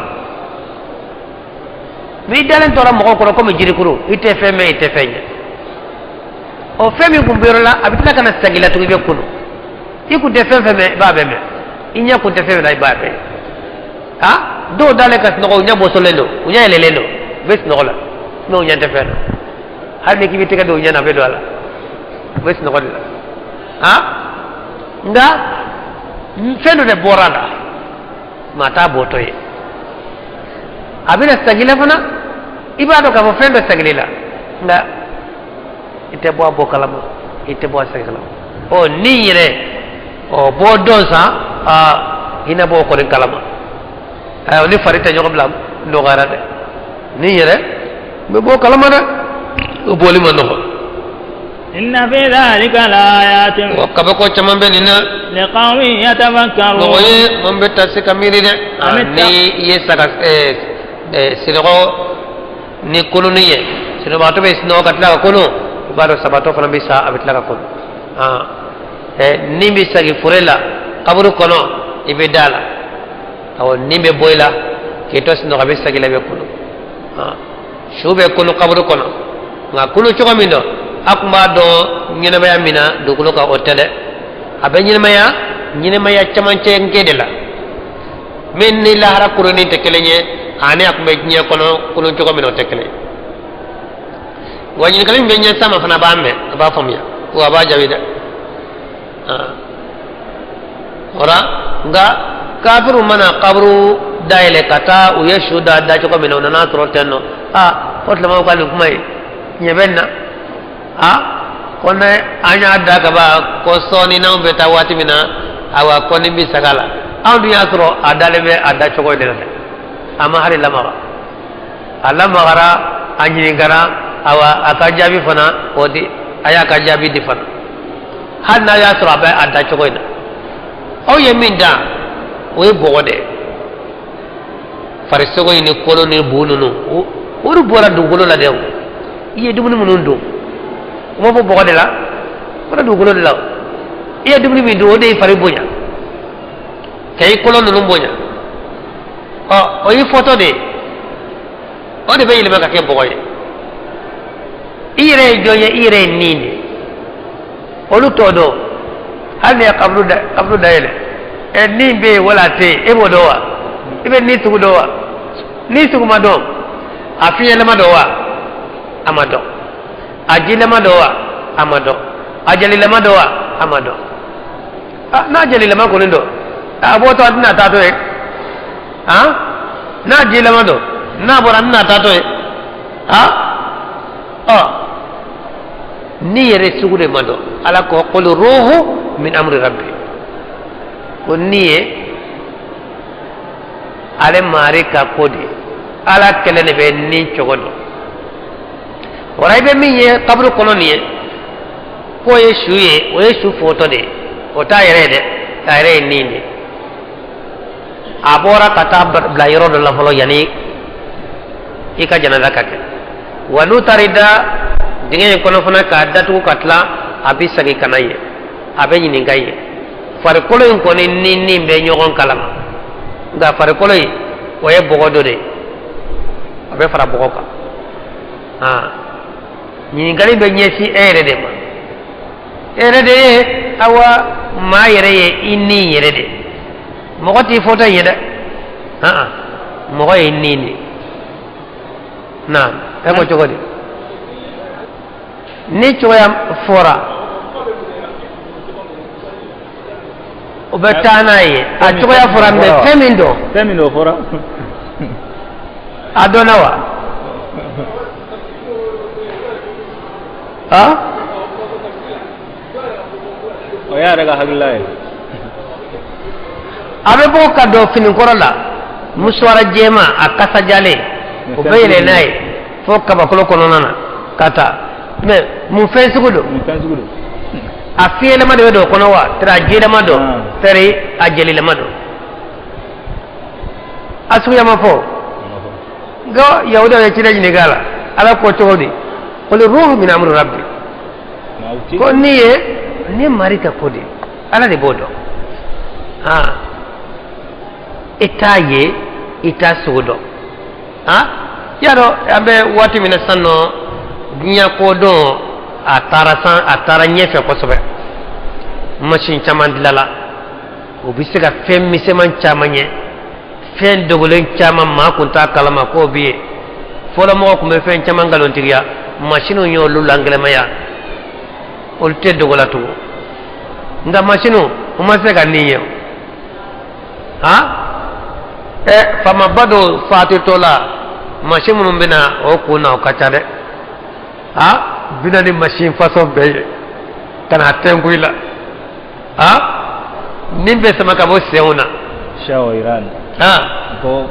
B: N'i dalen tora mɔgɔw kɔrɔ komi jirikuru, i tɛ fɛn mɛn, i tɛ fɛn ye. O fɛn min kun bɛ yɔrɔ la, a bɛ tila ka na segin i la tugun, i bɛ kunu. I kun tɛ fɛn fɛn mɛn, i b'a bɛɛ mɛn. I ɲɛ kun tɛ fɛn fɛn na, i b'a bɛɛ ye. Ha, dɔw dalen ka sunɔgɔ, u ɲɛ bɔsɔlen don, u ɲɛ yɛlɛlen don, u bɛ sunɔgɔ la mɛ u ɲɛ tɛ fɛn na. Hali ni k'i bɛ tɛgɛ don u ɲɛ na, a bɛ don a la, u bɛ sunɔgɔ de la. Ha, nka fɛn dɔ de bɔra a la, maa t'a bɔtɔ ye. A bɛna segin la fana, i b'a dɔn k'a fɔ fɛn dɔ seginna i la, nka i tɛ bɔ a bɔ kalama, i tɛ bɔ a segin kalama. Ɔ, ni yɛrɛ ɔ bɔ dɔn sa, aa, hinɛ b'o kɔni kalama. Ayiwa, ni fari tɛ ɲɔgɔn bila, nɔgɔyara dɛ. Ni yɛrɛ n bɛ bɔ kalama dɛ, o bɔli ma nɔgɔ.
A: إن في ذلك لآيات
B: Wa kabako caman bɛ nin na
A: لقوم يتفكرون.
B: Mɔgɔ ye mun bɛ taa se ka miiri dɛ.
A: An bɛ taa-
B: Ni i ye saga sinɔgɔ ni koloni ye, sinɔgɔbagatɔ bɛ sunɔgɔ ka tila ka kolo, i b'a dɔn sabatɔ fana bɛ sa, a bɛ tila ka kolo. Ni bɛ segin fure la kaburu kɔnɔ, i bɛ da la. Awɔ, ni bɛ bɔ i la k'i to sunɔgɔ, a bɛ segin i la, i bɛ kolo. Su bɛ kolo kaburu kɔnɔ, nka kolo cogo min don, a tun b'a dɔn ɲɛnamaya min na dugukolo kan, o tɛ dɛ. A bɛ ɲɛnamaya, ɲɛnamaya camancɛ nke de la. Min ni lahara kurunni tɛ kelen ye, ani a tun bɛ diɲɛ kɔnɔ kurun cogo min na, o tɛ kelen ye. Wa ɲininkali min bɛ ɲɛsin a ma fana, a b'a mɛn, a b'a faamuya, wa a b'a jaabi dɛ. O la nka kafiriw mana kaburu dayɛlɛ ka taa u ye su da da cogo min na, u nana sɔrɔ ten nɔ. Aa, o tilamaw ka nin kuma ye tiɲɛ bɛ nin na. Aa, ko ne an y'a da ka ban ko sɔɔni n'anw bɛ taa waati min na, awa, ko ni bɛ saga la, anw dun y'a sɔrɔ a dalen bɛ a da cogo de la dɛ. A ma hali lamaga, a lamagara, a ɲininkara, awa, a ka jaabi fana o di, a y'a ka jaabi di fana, hali n'a y'a sɔrɔ a bɛ a da cogo in na. Aw ye min da, o ye bɔgɔ de ye. Farisogo in ni kolo ni bu ninnu, olu bɔra dugukolo la dɛ. I ye dumuni minnu dun, o ma bɔ bɔgɔ de la, o bɔra dugukolo de la. I ye dumuni min dun, o de y'i fari bonya ka i kolo ninnu bonya. Ɔ, o y'i fɔtɔ de ye, o de bɛ yɛlɛma ka kɛ bɔgɔ ye. I yɛrɛ ye jɔn ye? I yɛrɛ ye nin de ye. Olu t'o dɔn. Hali n'i ye kaburu dayɛlɛ, ɛ, nin bɛ yen wala a tɛ yen, e b'o dɔn wa? I bɛ nin sugu dɔn wa? Nin sugu ma dɔn. A fiɲɛlama dɔn wa? A ma dɔn. A jilama dɔn wa? A ma dɔn. A jalilama dɔn wa? A ma dɔn. N'a jalilama kɔni dɔn, a bɔtɔ a tɛna taatɔ ye. N'a jilama dɔn, n'a bɔra a tɛna taatɔ ye. Ɔ, ni yɛrɛ sugu de ma dɔn. Ala ko qul ruhu min amri rabbi, ko ni ye ale mari ka ko de ye, Ala kelen de bɛ ni cogo dɔn. Wara i bɛ min ye kaburu kɔnɔ nin ye, k'o ye su ye, o ye su fotɔ de ye, o t'a yɛrɛ ye dɛ. A yɛrɛ ye nin de ye. A bɔra ka taa bila yɔrɔ dɔ la fɔlɔ yanni i ka janaza ka kɛ. Wa n'u taara i da dingɛ in kɔnɔ fana k'a datugu ka tila, a bɛ segin ka na yen, a bɛ ɲininka yen. Farikolo in kɔni ni nin bɛ ɲɔgɔn kalama, nka farikolo in, o ye bɔgɔ dɔ de ye, a bɛ fara bɔgɔ kan. Ɲininkali bɛ ɲɛsin e yɛrɛ de ma. E yɛrɛ de ye, awa, maa yɛrɛ ye i ni yɛrɛ de. Mɔgɔ t'i fɔtɔ ye dɛ, mɔgɔ ye ni de. Naam, e ko cogo di? Ni cogoya fɔra, o bɛ taa n'a ye. A cogoya fɔra, mɛ fɛn min don,
A: fɛn min don fɔra.
B: A dɔnna wa? A
A: o y'a yɛrɛ ka hakilila ye.
B: A bɛ bɔ ka don finikɔrɔ la, musuwara jɛma, a kasa jalen, o bɛ yɛlɛ n'a ye fo kabakolo kɔnɔna na ka taa. Mɛ mun fɛn sugu don?
A: Mun fɛn sugu don?
B: A fiɲɛlama de bɛ don o kɔnɔ wa, tari a jilama don, tari a jelilama don? A suguya ma fɔ. Nka yahudaw ye ciden ɲininka a la. Ala ko cogo di? Qul ruhu min amri rabbi, ko ni ye ne mari ka ko de, Ala de b'o dɔn. I t'a ye, i t'a sugu dɔn. I y'a dɔn, an bɛ waati min na sisan nɔ, diɲɛ kodɔn a taara san, a taara ɲɛfɛ kosɛbɛ. Masin caman dilala, o bɛ se ka fɛn misɛnman caman ye, fɛn dogolen caman maa kun t'a kalama k'o bɛ yen. Fɔlɔ mɔgɔw tun bɛ fɛn caman nkalontigiya, masiniw y'olu langɛlɛmaya, olu tɛ dogo la tugun. Nka masiniw, u ma se ka nin ye. Han, ɛ, faamaba dɔw fatutɔ la, masin minnu bɛ na o kun na, o ka ca dɛ. Han, bɛ na ni masin fasɔn bɛɛ ye ka na tɛnku i la. Han, nin bɛ sama ka bɔ senw na.
A: Shah Iran ko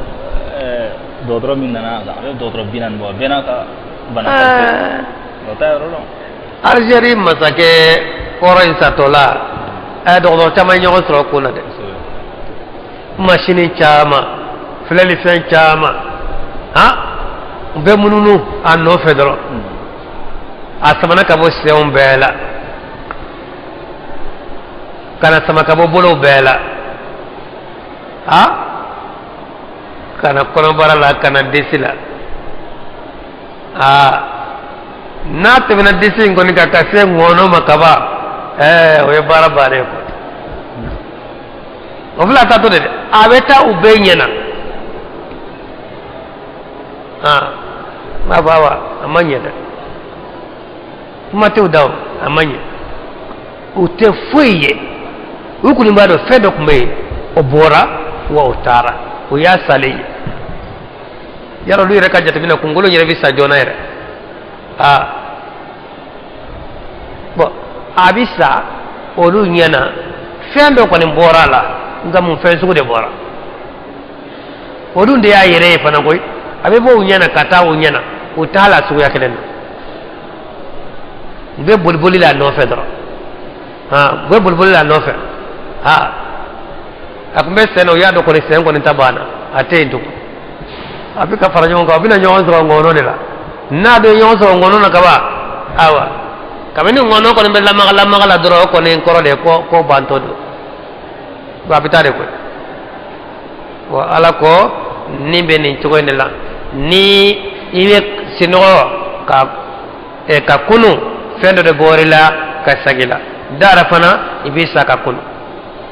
A: dɔgɔtɔrɔ min nana, a bɛ dɔgɔtɔrɔ 40 bɔ, bɛɛ n'a ka bana qualité. O t'a yɔrɔ dɔn.
B: Algérie masakɛ kɔrɔ in satɔ la, dɔgɔtɔrɔ caman ye ɲɔgɔn sɔrɔ o kun na dɛ. Masini caman, filɛlifɛn caman, han, u bɛ mununu a nɔfɛ dɔrɔn. A samana ka bɔ senw bɛɛ la ka na sama ka bɔ bolow bɛɛ la, ha, ka na kɔnɔbara la, ka na disi la. Aa, n'a tɛmɛna disi in kɔni kan ka se ŋɔnɔ ma kaban, ɛɛ, o ye baara bannen ye. O filɛ a taatɔ de dɛ, a bɛ taa u bɛɛ ɲɛna. Aa, n b'a fɔ awa, a ma ɲɛ dɛ, kuma tɛ u da o, a ma ɲɛ. U tɛ foyi ye, u kɔni b'a dɔn fɛn dɔ tun bɛ yen, o bɔra wa o taara, o y'a salen ye. Yarɔ, olu yɛrɛ ka jateminɛ, kunkolo yɛrɛ bɛ sa joona yɛrɛ. Aa, bɔn, a bɛ sa olu ɲɛna, fɛn dɔ kɔni bɔra a la, nka mun fɛn sugu de bɔra? O dun de y'a yɛrɛ ye fana koyi. A bɛ bɔ u ɲɛna ka taa u ɲɛna, u t'a la suguya kelen na, u bɛ boliboli la a nɔfɛ dɔrɔn. U bɛ boliboli la a nɔfɛ. A tun bɛ sen na, u y'a dɔn kɔni sen kɔni ta banna, a tɛ yen tugun. A bɛ ka fara ɲɔgɔn kan, u bɛna ɲɔgɔn sɔrɔ ŋɔnɔ de la. N'a bɛ ɲɔgɔn sɔrɔ ŋɔnɔ na kaban, ayiwa, kabini ŋɔnɔ kɔni bɛ lamaga lamaga la dɔrɔn, o kɔni kɔrɔ de ko ko bantɔ don, a bɛ taa de koyi. Wa Ala ko ni bɛ nin cogo in de la, ni i bɛ sinɔgɔ ka kunu, fɛn dɔ de bɔr'i la ka segin la dara fana, i bɛ sa ka kunu.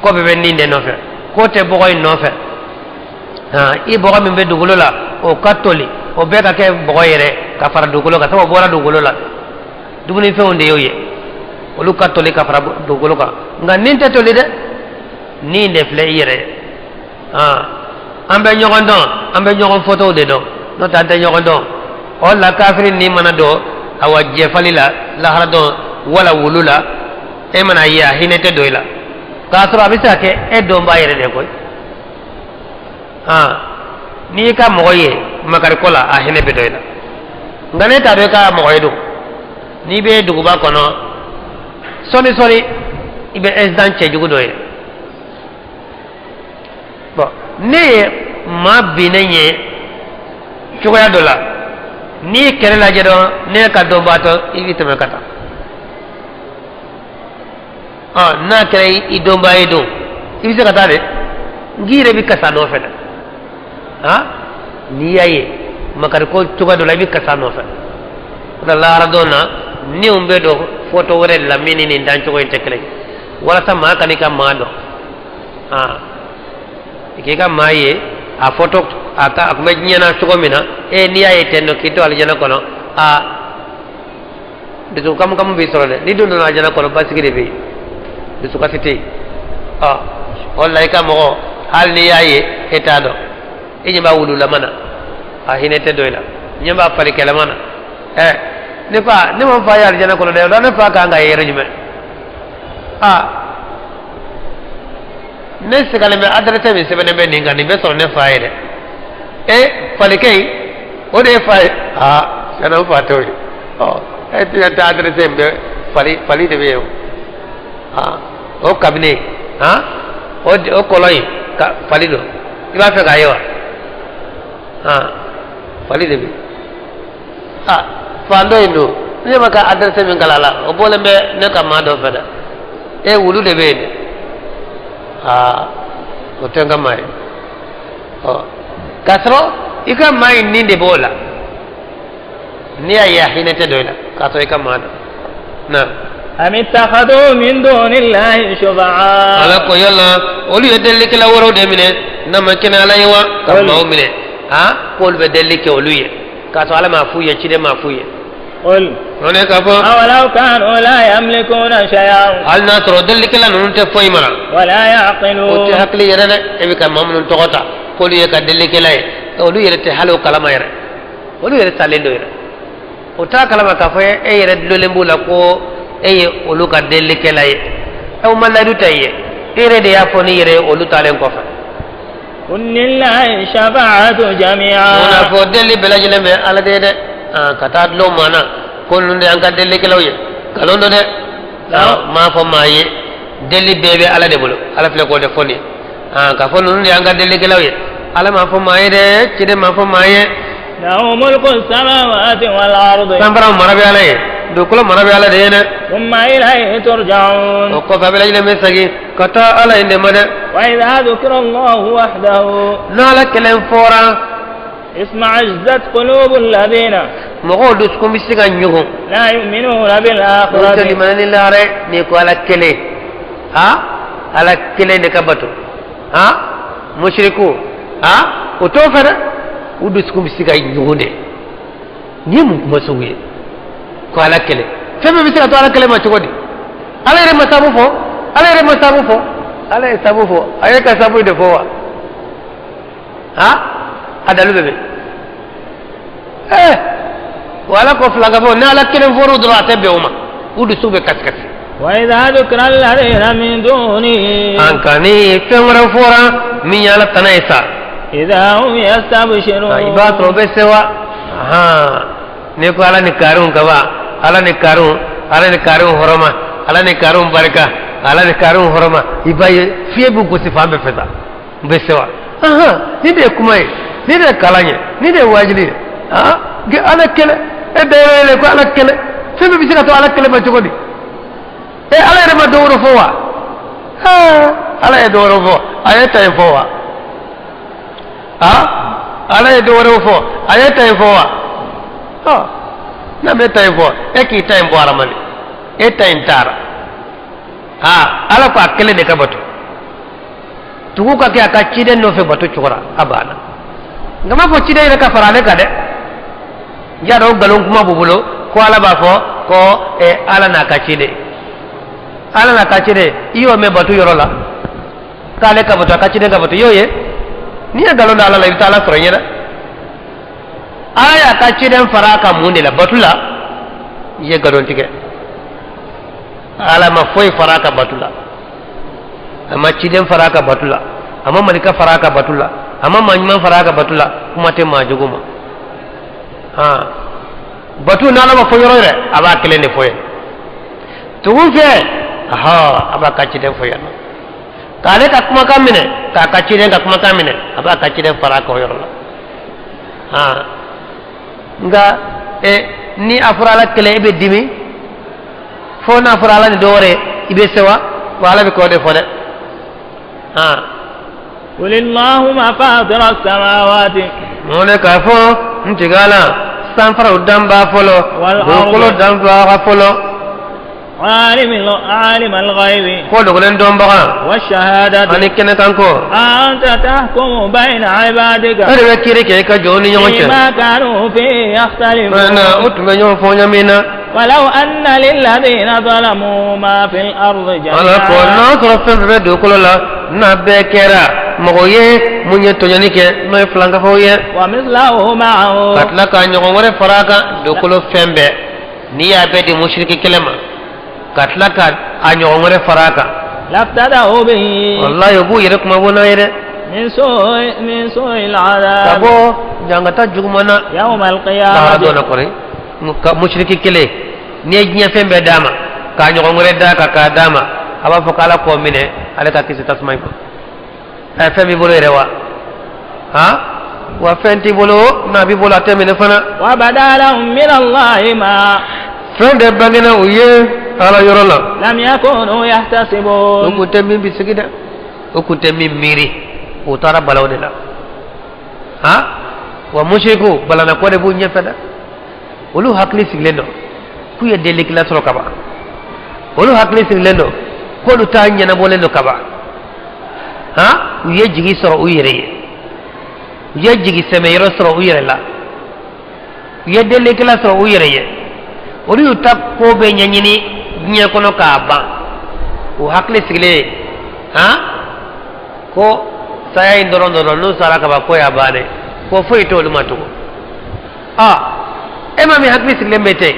B: Ko bɛɛ bɛ nin de nɔfɛ, ko tɛ bɔgɔ in nɔfɛ. I bɔgɔ min bɛ dugukolo la, o ka toli, o bɛɛ ka kɛ bɔgɔ yɛrɛ ka fara dugukolo kan, sabu o bɔra dugukolo la, dumunifɛnw de y'o ye, olu ka toli ka fara dugukolo kan. Nka nin tɛ toli dɛ, nin de filɛ i yɛrɛ ye. An bɛ ɲɔgɔn dɔn, an bɛ ɲɔgɔn fotow de dɔn, n'o tɛ an tɛ ɲɔgɔn dɔn. O la kafiri ni mana don awa jɛfali la lahara dɔn wala wulu la, e mana ye, a hinɛ tɛ don i la, k'a sɔrɔ a bɛ se ka kɛ e dɔnbaa yɛrɛ de koyi. N'i y'i ka mɔgɔ ye makariko la, a hinɛ bɛ don i la, nka ne t'a dɔn i ka mɔgɔ ye don. N'i bɛ duguba kɔnɔ, sɔɔni sɔɔni i bɛ accident cɛjugu dɔ ye. Bɔn, ne ye maa binnen ye cogoya dɔ la, n'i ye kɛlɛ lajɛ dɔrɔn, ne ka dɔnbaatɔ, i bɛ tɛmɛ ka taa. Ɔ, n'a kɛra i dɔnbaa ye don, i bɛ se ka taa dɛ, nk'i yɛrɛ bɛ kasa nɔfɛ dɛ. Han, n'i y'a ye makariko cogoya dɔ la, i bɛ kasa nɔfɛ. O la lahara don na, niw bɛ don foto wɛrɛ de la min ni nin dancogo in tɛ kelen ye, walasa maa kan'i ka maa dɔn. I k'i ka maa ye a foto, a ka a tun bɛ diɲɛ na cogo min na, e n'i y'a ye ten nɔ k'i to alijana kɔnɔ, a dusu kamu kamu b'i sɔrɔ dɛ. N'i dun donna alijana kɔnɔ, basigi de bɛ yen, dusukasi tɛ yen. Ɔ, o la i ka mɔgɔ, hali n'i y'a ye e t'a dɔn, i ɲɛ b'a wululama na, a hinɛ tɛ don i la, ɲɛ b'a falikɛlama na. Ɛ, ne fa, ne ma fa ye alijana kɔnɔ dɛ, o la ne fa kan ka ye yɔrɔ jumɛn? Aa, ne sigalen bɛ adresse min sɛbɛnnen bɛ nin kan, nin bɛ sɔrɔ ne fa ye dɛ. E falikɛ in, o de ye fa ye. Aa, tiɲɛna, n fa t'o ye. Ɔ, e tɛ taa adresse in bɛ fali fali de bɛ yen o. Aa, o kabini han, o kɔlɔn in ka fali don, i b'a fɛ k'a ye wa? Han, fali de bɛ yen. Aa, fan dɔ in don, ne ma ka adresse min kalan a la, o bɔlen bɛ ne ka maa dɔ fɛ dɛ. E, wulu de bɛ yen dɛ. Aa, o tɛ n ka maa ye. Ɔ, k'a sɔrɔ i ka maa in nin de b'o la, n'i y'a ye, a hinɛ tɛ don i la, k'a sɔrɔ i ka maa dɔn na.
A: أم اتخذوا من دون الله شفعاء.
B: Ala ko yala olu ye delilikɛla wɛrɛw de minɛ n'a ma kɛnɛ Ala ye wa, ka maaw minɛ ha, k'olu bɛ delili kɛ olu ye, k'a sɔrɔ Ala m'a f'u ye, ciden m'a f'u ye.
A: قل
B: O ne k'a fɔ.
A: أولو كانوا لا يملكون شيئا
B: Hali n'a sɔrɔ delilikɛla ninnu tɛ foyi mara.
A: ولا
B: O tɛ
A: يعقلون.
B: hakili yɛrɛ dɛ. E bɛ ka maa minnu tɔgɔ ta k'olu ye ka delilikɛla ye, olu yɛrɛ tɛ hali o kalama yɛrɛ, olu yɛrɛ salen don yɛrɛ, o t'a kalama k'a fɔ e yɛrɛ dulonnen b'u la ko e ye olu ka delilikɛla ye. E ma layidu ta i ye, e yɛrɛ de y'a fɔ n'i yɛrɛ ye olu taalen kɔfɛ.
A: قل لله الشفاعة
B: O n'a
A: جميعا
B: fɔ deli bɛɛ lajɛlen bɛ Ala de ye dɛ. Ka taa dulon maa na ko ninnu de y'an ka delilikɛlaw ye, nkalon don dɛ. M'a fɔ maa ye, deli bɛɛ bɛ Ala de bolo. Ala filɛ k'o de fɔ nin ye. K'a fɔ ninnu de y'an ka delilikɛlaw ye, Ala m'a fɔ maa ye dɛ, ciden m'a fɔ maa ye.
A: له ملك السماوات والأرض.
B: Sanfara mara bɛ Ala ye, dugukolo mara bɛ Ala de ye dɛ.
A: ثم إليه ترجعون.
B: O kɔfɛ, a bɛɛ lajɛlen bɛ segin ka taa Ala in de ma dɛ.
A: وإذا ذكر الله وحده
B: N'Ala kelen fɔra,
A: اشمأزت قلوب الذين
B: mɔgɔw dusukun bɛ se ka ɲugun
A: لا يؤمنون
B: n'u tɛ
A: بالآخرة.
B: limaniya ni lahara ye. N'i ko Ala kelen, ha, Ala kelen de ka bato, Han, musiriku, han, o t'o fɛ dɛ. U dusukun bɛ se ka ɲugun de. Nin ye mun kuma sugu ye ko Ala kelen? Fɛn bɛɛ bɛ se ka to Ala kelen ma cogo di? Ala yɛrɛ ma sabu fɔ, Ala yɛrɛ ma sabu fɔ. Ala ye sabu fɔ, a ye ka sabu de fɔ wa? Han, a dalu bɛ min? O Ala ko filankafow, ni Ala kelen fɔr'u dɔrɔn, a tɛ bɛn o ma, u dusu bɛ kasi kasi.
A: وإذا ذكر الذين من دونه
B: An ka ni fɛn wɛrɛ fɔra min ye Ala tana ye sa,
A: إذا هم يستبشرون.
B: I b'a sɔrɔ o bɛ sewa. N'i ko Ala ni kariw ka ban, Ala ni kariw, Ala ni kariw hɔrɔma, Ala ni kariw barika, Ala ni kariw hɔrɔma, i b'a ye fiɲɛ b'u gosi fan bɛɛ fɛ sa, u bɛ sewa. Ni de ye kuma ye, ni de ye kalan ye, ni de ye wajuli ye. Ala kelen, e dayɛlɛ ko Ala kelen, fɛn bɛɛ bɛ se ka to Ala kelen ma cogo di? E, Ala yɛrɛ ma dɔ wɛrɛ fɔ wa? Ala ye dɔ wɛrɛ fɔ, a ye ta in fɔ wa? Ala ye dɔ wɛrɛw fɔ, a ye ta in fɔ wa? N'a bɛ ta in fɔ, e k'i ta in bɔ hadamaden, e ta in taara. Ala ko a kelen de ka bato, tugu ka kɛ a ka ciden nɔfɛ bato cogo la, a banna. Nka m'a fɔ ciden yɛrɛ ka fara ale kan dɛ. Y'a dɔn o nkalon kuma b'u bolo ko Ala b'a fɔ ko Ala n'a ka ciden, Ala n'a ka ciden. I y'o mɛn bato yɔrɔ la k'ale ka bato, a ka ciden ka bato, i y'o ye? N'i ye nkalon da Ala la, i bɛ taa Ala sɔrɔ ɲɛ dɛ. Ala y'a ka ciden fara a kan mun de la? Bato la. I ye nkalon tigɛ. Ala ma foyi fara a ka bato la, a ma ciden fara a ka bato la, a ma malika fara a ka bato la, a ma maa ɲuman fara a ka bato la, kuma tɛ maa jugu ma. Bato n'Ala ma fɔ yɔrɔ yɛrɛ, a b'a kelen de fɔ yen. Tugu fɛ, a b'a ka ciden fɔ yan nɔ, k'ale ka kumakan minɛ, k'a ka ciden ka kumakan minɛ, a b'a ka ciden fara a kan o yɔrɔ la. Nka ni a fɔra Ala kelen, e bɛ dimi, fo n'a fɔra Ala ni dɔ wɛrɛ, i bɛ sewa. Wa Ala bɛ k'o de fɔ dɛ.
A: قل اللهم فاطر السماوات
B: O de k'a fɔ n tigi Ala, sanfaraw danbaa fɔlɔ, dugukolo danbaga fɔlɔ,
A: عالم عالم الغيب
B: ko dogolen dɔnbaga
A: والشهادة
B: ani kɛnɛkanko,
A: أنت تحكم بين عبادك
B: e de bɛ kiiri kɛ i ka jɔnw ni ɲɔgɔn cɛ
A: فيما كانوا فيه يختلفون.
B: Na o tun bɛ ɲɔgɔn fɔ ɲa min na.
A: ولو أن للذين ظلموا ما في الأرض
B: Ala ko
A: جميعا
B: n'a sɔrɔ fɛn fɛn bɛ dugukolo la, n'a bɛɛ kɛra mɔgɔ ye mun ye tɔɲɔni kɛ, n'o ye filankafow ye,
A: ومثله معه
B: ka tila k'a ɲɔgɔn wɛrɛ fara a kan, dugukolo fɛn bɛɛ, n'i y'a bɛɛ di musiriki kelen ma, ka tila ka a ɲɔgɔn wɛrɛ fara a kan,
A: لافتدوا به
B: walayi, o b'u yɛrɛ kuma bɔ n'a ye dɛ,
A: من سوء
B: ka
A: العذاب
B: bɔ jangata juguman na
A: يوم
B: lahara
A: القيامة.
B: Dɔ na kɔni ka musiriki kelen, n'i ye diɲɛ fɛn bɛɛ d'a ma, k'a ɲɔgɔn wɛrɛ d'a kan k'a d'a ma, a b'a fɔ k'Ala k'o minɛ, ale ka kisi tasuma in ma. Ɛ, fɛn b'i bolo yɛrɛ wa? Han, wa fɛn t'i bolo, n'a b'i bolo, a tɛ minɛ fana.
A: وبدا لهم من الله ما
B: Fɛn de bangena u ye Ala yɔrɔ la
A: لم يكونوا
B: o
A: يحتسبون.
B: Kun tɛ min bisigi dɛ, o kun tɛ min miiri, o taara balaw de la. Han, wa musiriku balana ko de b'u ɲɛfɛ dɛ. Olu hakili sigilen don k'u ye delikɛla sɔrɔ kaban, olu hakili sigilen don k'olu ta ɲɛnabɔlen don kaban. Han, u ye jigi sɔrɔ u yɛrɛ ye, u ye jigi sɛmɛyɔrɔ sɔrɔ u yɛrɛ la, u ye delikɛla sɔrɔ u yɛrɛ ye. Olu y'u ta ko bɛɛ ɲɛɲini diɲɛ kɔnɔ k'a ban. U hakili sigilen, han, ko saya in dɔrɔn dɔrɔn, n'u sara kaban, ko y'a bannen, ko foyi t'olu ma tugun. E ma min hakili sigilen bɛ ten,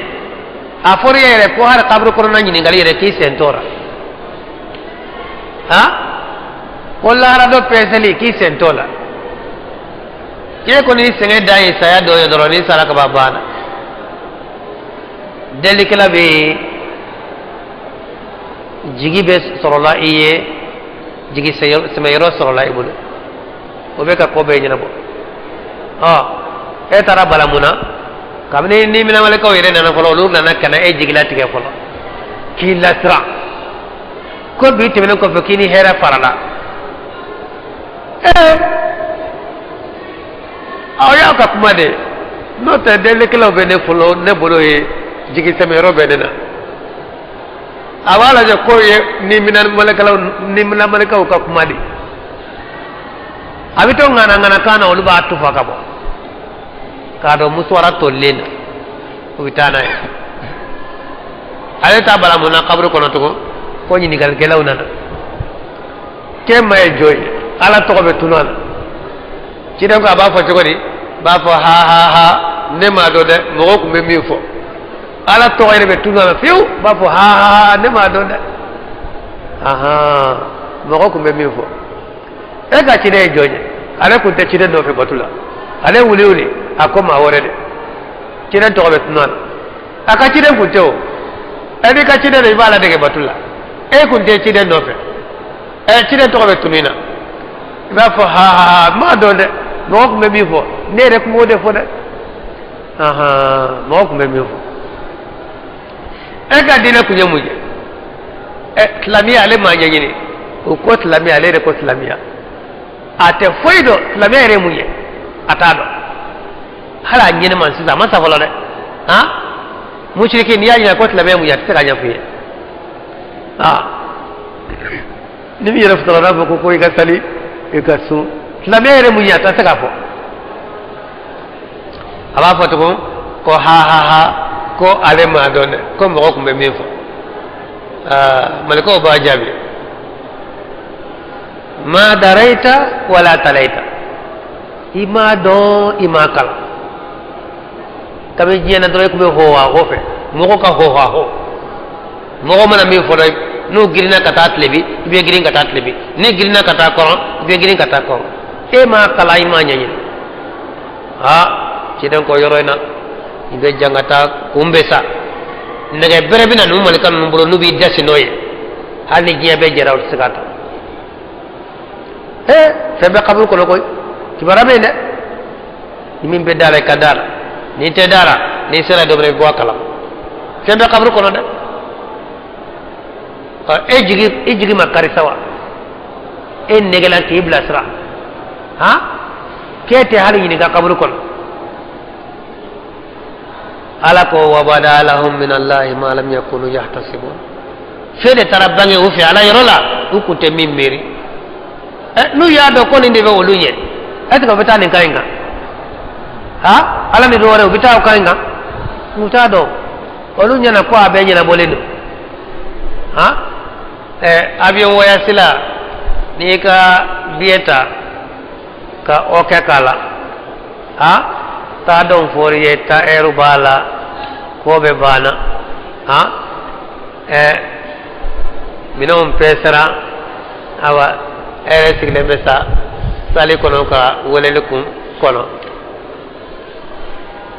B: a fɔra e yɛrɛ ko hali kaburu kɔnɔna ɲininkali yɛrɛ, k'i sen t'o la. Han, ko lahara dɔ pɛsɛli, k'i sen t'o la. E kɔni sɛgɛn dan ye saya dɔ ye dɔrɔn, n'i sara kaban, banna. Delikɛla bɛ yen, jigi bɛ sɔrɔla i ye, jigi sɛmɛyɔrɔ sɔrɔla i bolo, o bɛ ka ko bɛɛ ɲɛnabɔ. Ɔ, e taara bala mun na? Kabini ni minamalikaw yɛrɛ nana fɔlɔ, olu nana ka na e jigilatigɛ fɔlɔ, k'i lasiran ko bi tɛmɛnen kɔfɛ k'i ni hɛrɛ farala. Aw y'aw ka kuma de, n'o tɛ delikɛlaw bɛ ne fɔlɔ, ne bolo ye jigi sɛmɛyɔrɔ bɛ ne na. A b'a lajɛ ko ye ni minamalikaw ka kuma de. A bɛ to ŋana ŋana kan na, olu b'a tufa ka bɔ k'a dɔn musuwara tolilen na, u bɛ taa n'a ye. Ale t'a bala mun na kaburu kɔnɔ tugun ko ɲininkalikɛlaw nana k'e ma ye jɔn ye, Ala tɔgɔ bɛ tunu a la. Ciden ko a b'a fɔ cogo di? B'a fɔ ha ha ha, ne m'a dɔn dɛ, mɔgɔw tun bɛ min fɔ, Ala tɔgɔ yɛrɛ bɛ tunu a la fiyewu. B'a fɔ ha ha ha, ne m'a dɔn dɛ, ahan, mɔgɔw tun bɛ min fɔ. E ka ciden ye jɔn ye? Ale tun tɛ ciden nɔfɛ bato la, ale wuli wuli a ko maa wɛrɛ de, ciden tɔgɔ bɛ tunu a la, a ka ciden kun tɛ o. E n'i ka ciden don, i b'a ladege bato la, e kun tɛ ciden nɔfɛ, ɛ ciden tɔgɔ bɛ tunu i na, i b'a fɔ ha ha ha, n m'a dɔn dɛ, mɔgɔ tun bɛ min fɔ, ne yɛrɛ tun b'o de fɔ dɛ, ahan, mɔgɔ tun bɛ min fɔ. E ka diinɛ kun ye mun ye? Ɛ silamɛya, ale m'a ɲɛɲini, o ko silamɛya, ale yɛrɛ ko silamɛya, a tɛ foyi dɔn. Silamɛya yɛrɛ ye mun ye, a t'a dɔn. Hali a ɲɛnɛma sisan, a ma sa fɔlɔ dɛ. Han, musiriki, n'i y'a ɲininka ko silamɛya ye mun ye, a tɛ se k'a ɲɛfɔ i ye. Aa, ni min yɛrɛ fusara n'a fɔ ko i ka sali, i ka sun, silamɛya yɛrɛ mun ye, a tɛ se k'a fɔ. A b'a fɔ tugun ko ha ha ha, ko ale m'a dɔn dɛ, ko mɔgɔ tun bɛ min fɔ. Aa, malikaw b'a jaabi: ma daraita wala talaita, i m'a dɔn, i m'a kalan. Kabi diɲɛ na dɔrɔn, i tun bɛ hɔha hɔ fɛ, mɔgɔ ka hɔha hɔ, mɔgɔ mana min fɔ dɔrɔn, n'u girinna ka taa tilebi, i bɛ girin ka taa tilebi, ni girinna ka taa kɔrɔn, i bɛ girin ka taa kɔrɔn. E m'a kalan, i m'a ɲɛɲini. Aa, ciden ko yɔrɔ in na, i bɛ jan ka taa kun bɛ sa, nɛgɛ bɛrɛ bɛ na ninnu malika ninnu bolo, n'u b'i dasi n'o ye, hali ni diɲɛ bɛɛ jɛra, o tɛ se k'a ta. Ee, fɛn bɛ kaburu kɔnɔ koyi, kibaruya bɛ yen dɛ. Ni min bɛ da la, i ka da la, n'i tɛ da la, n'i sera dɔ i bɛ bɔ a kalama. Fɛn bɛ kaburu kɔnɔ dɛ. E jigi, i jigi ma kari sa wa? E negela k'i bilasira, han, k'e tɛ hali ɲininka kaburu kɔnɔ. Ala ko: wa bada lahum min allahi ma lam yakunu yahtasibun. Fɛn de taara bange u fɛ Ala yɔrɔ la, u kun tɛ min miiri. Ɛ, n'u y'a dɔn ko nin de bɛ olu ɲɛ, est ce que u bɛ taa nin kan in kan? Ha, Ala ni dɔ wɛrɛ, u bɛ taa o kan in kan? U t'a dɔn, olu ɲɛna ko a bɛɛ ɲɛnabɔlen don. Ha, ɛ, avion voyage la, n'i ka billet ta ka o kɛ k'a la, ha, taa dɔn fɔri ye, ta ɛri b'a la, ko bɛ banna. Ha, ɛ, minɛnw pɛsɛra, awa, e yɛrɛ sigilen bɛ sa sali kɔnɔ ka weleli kun kɔnɔ.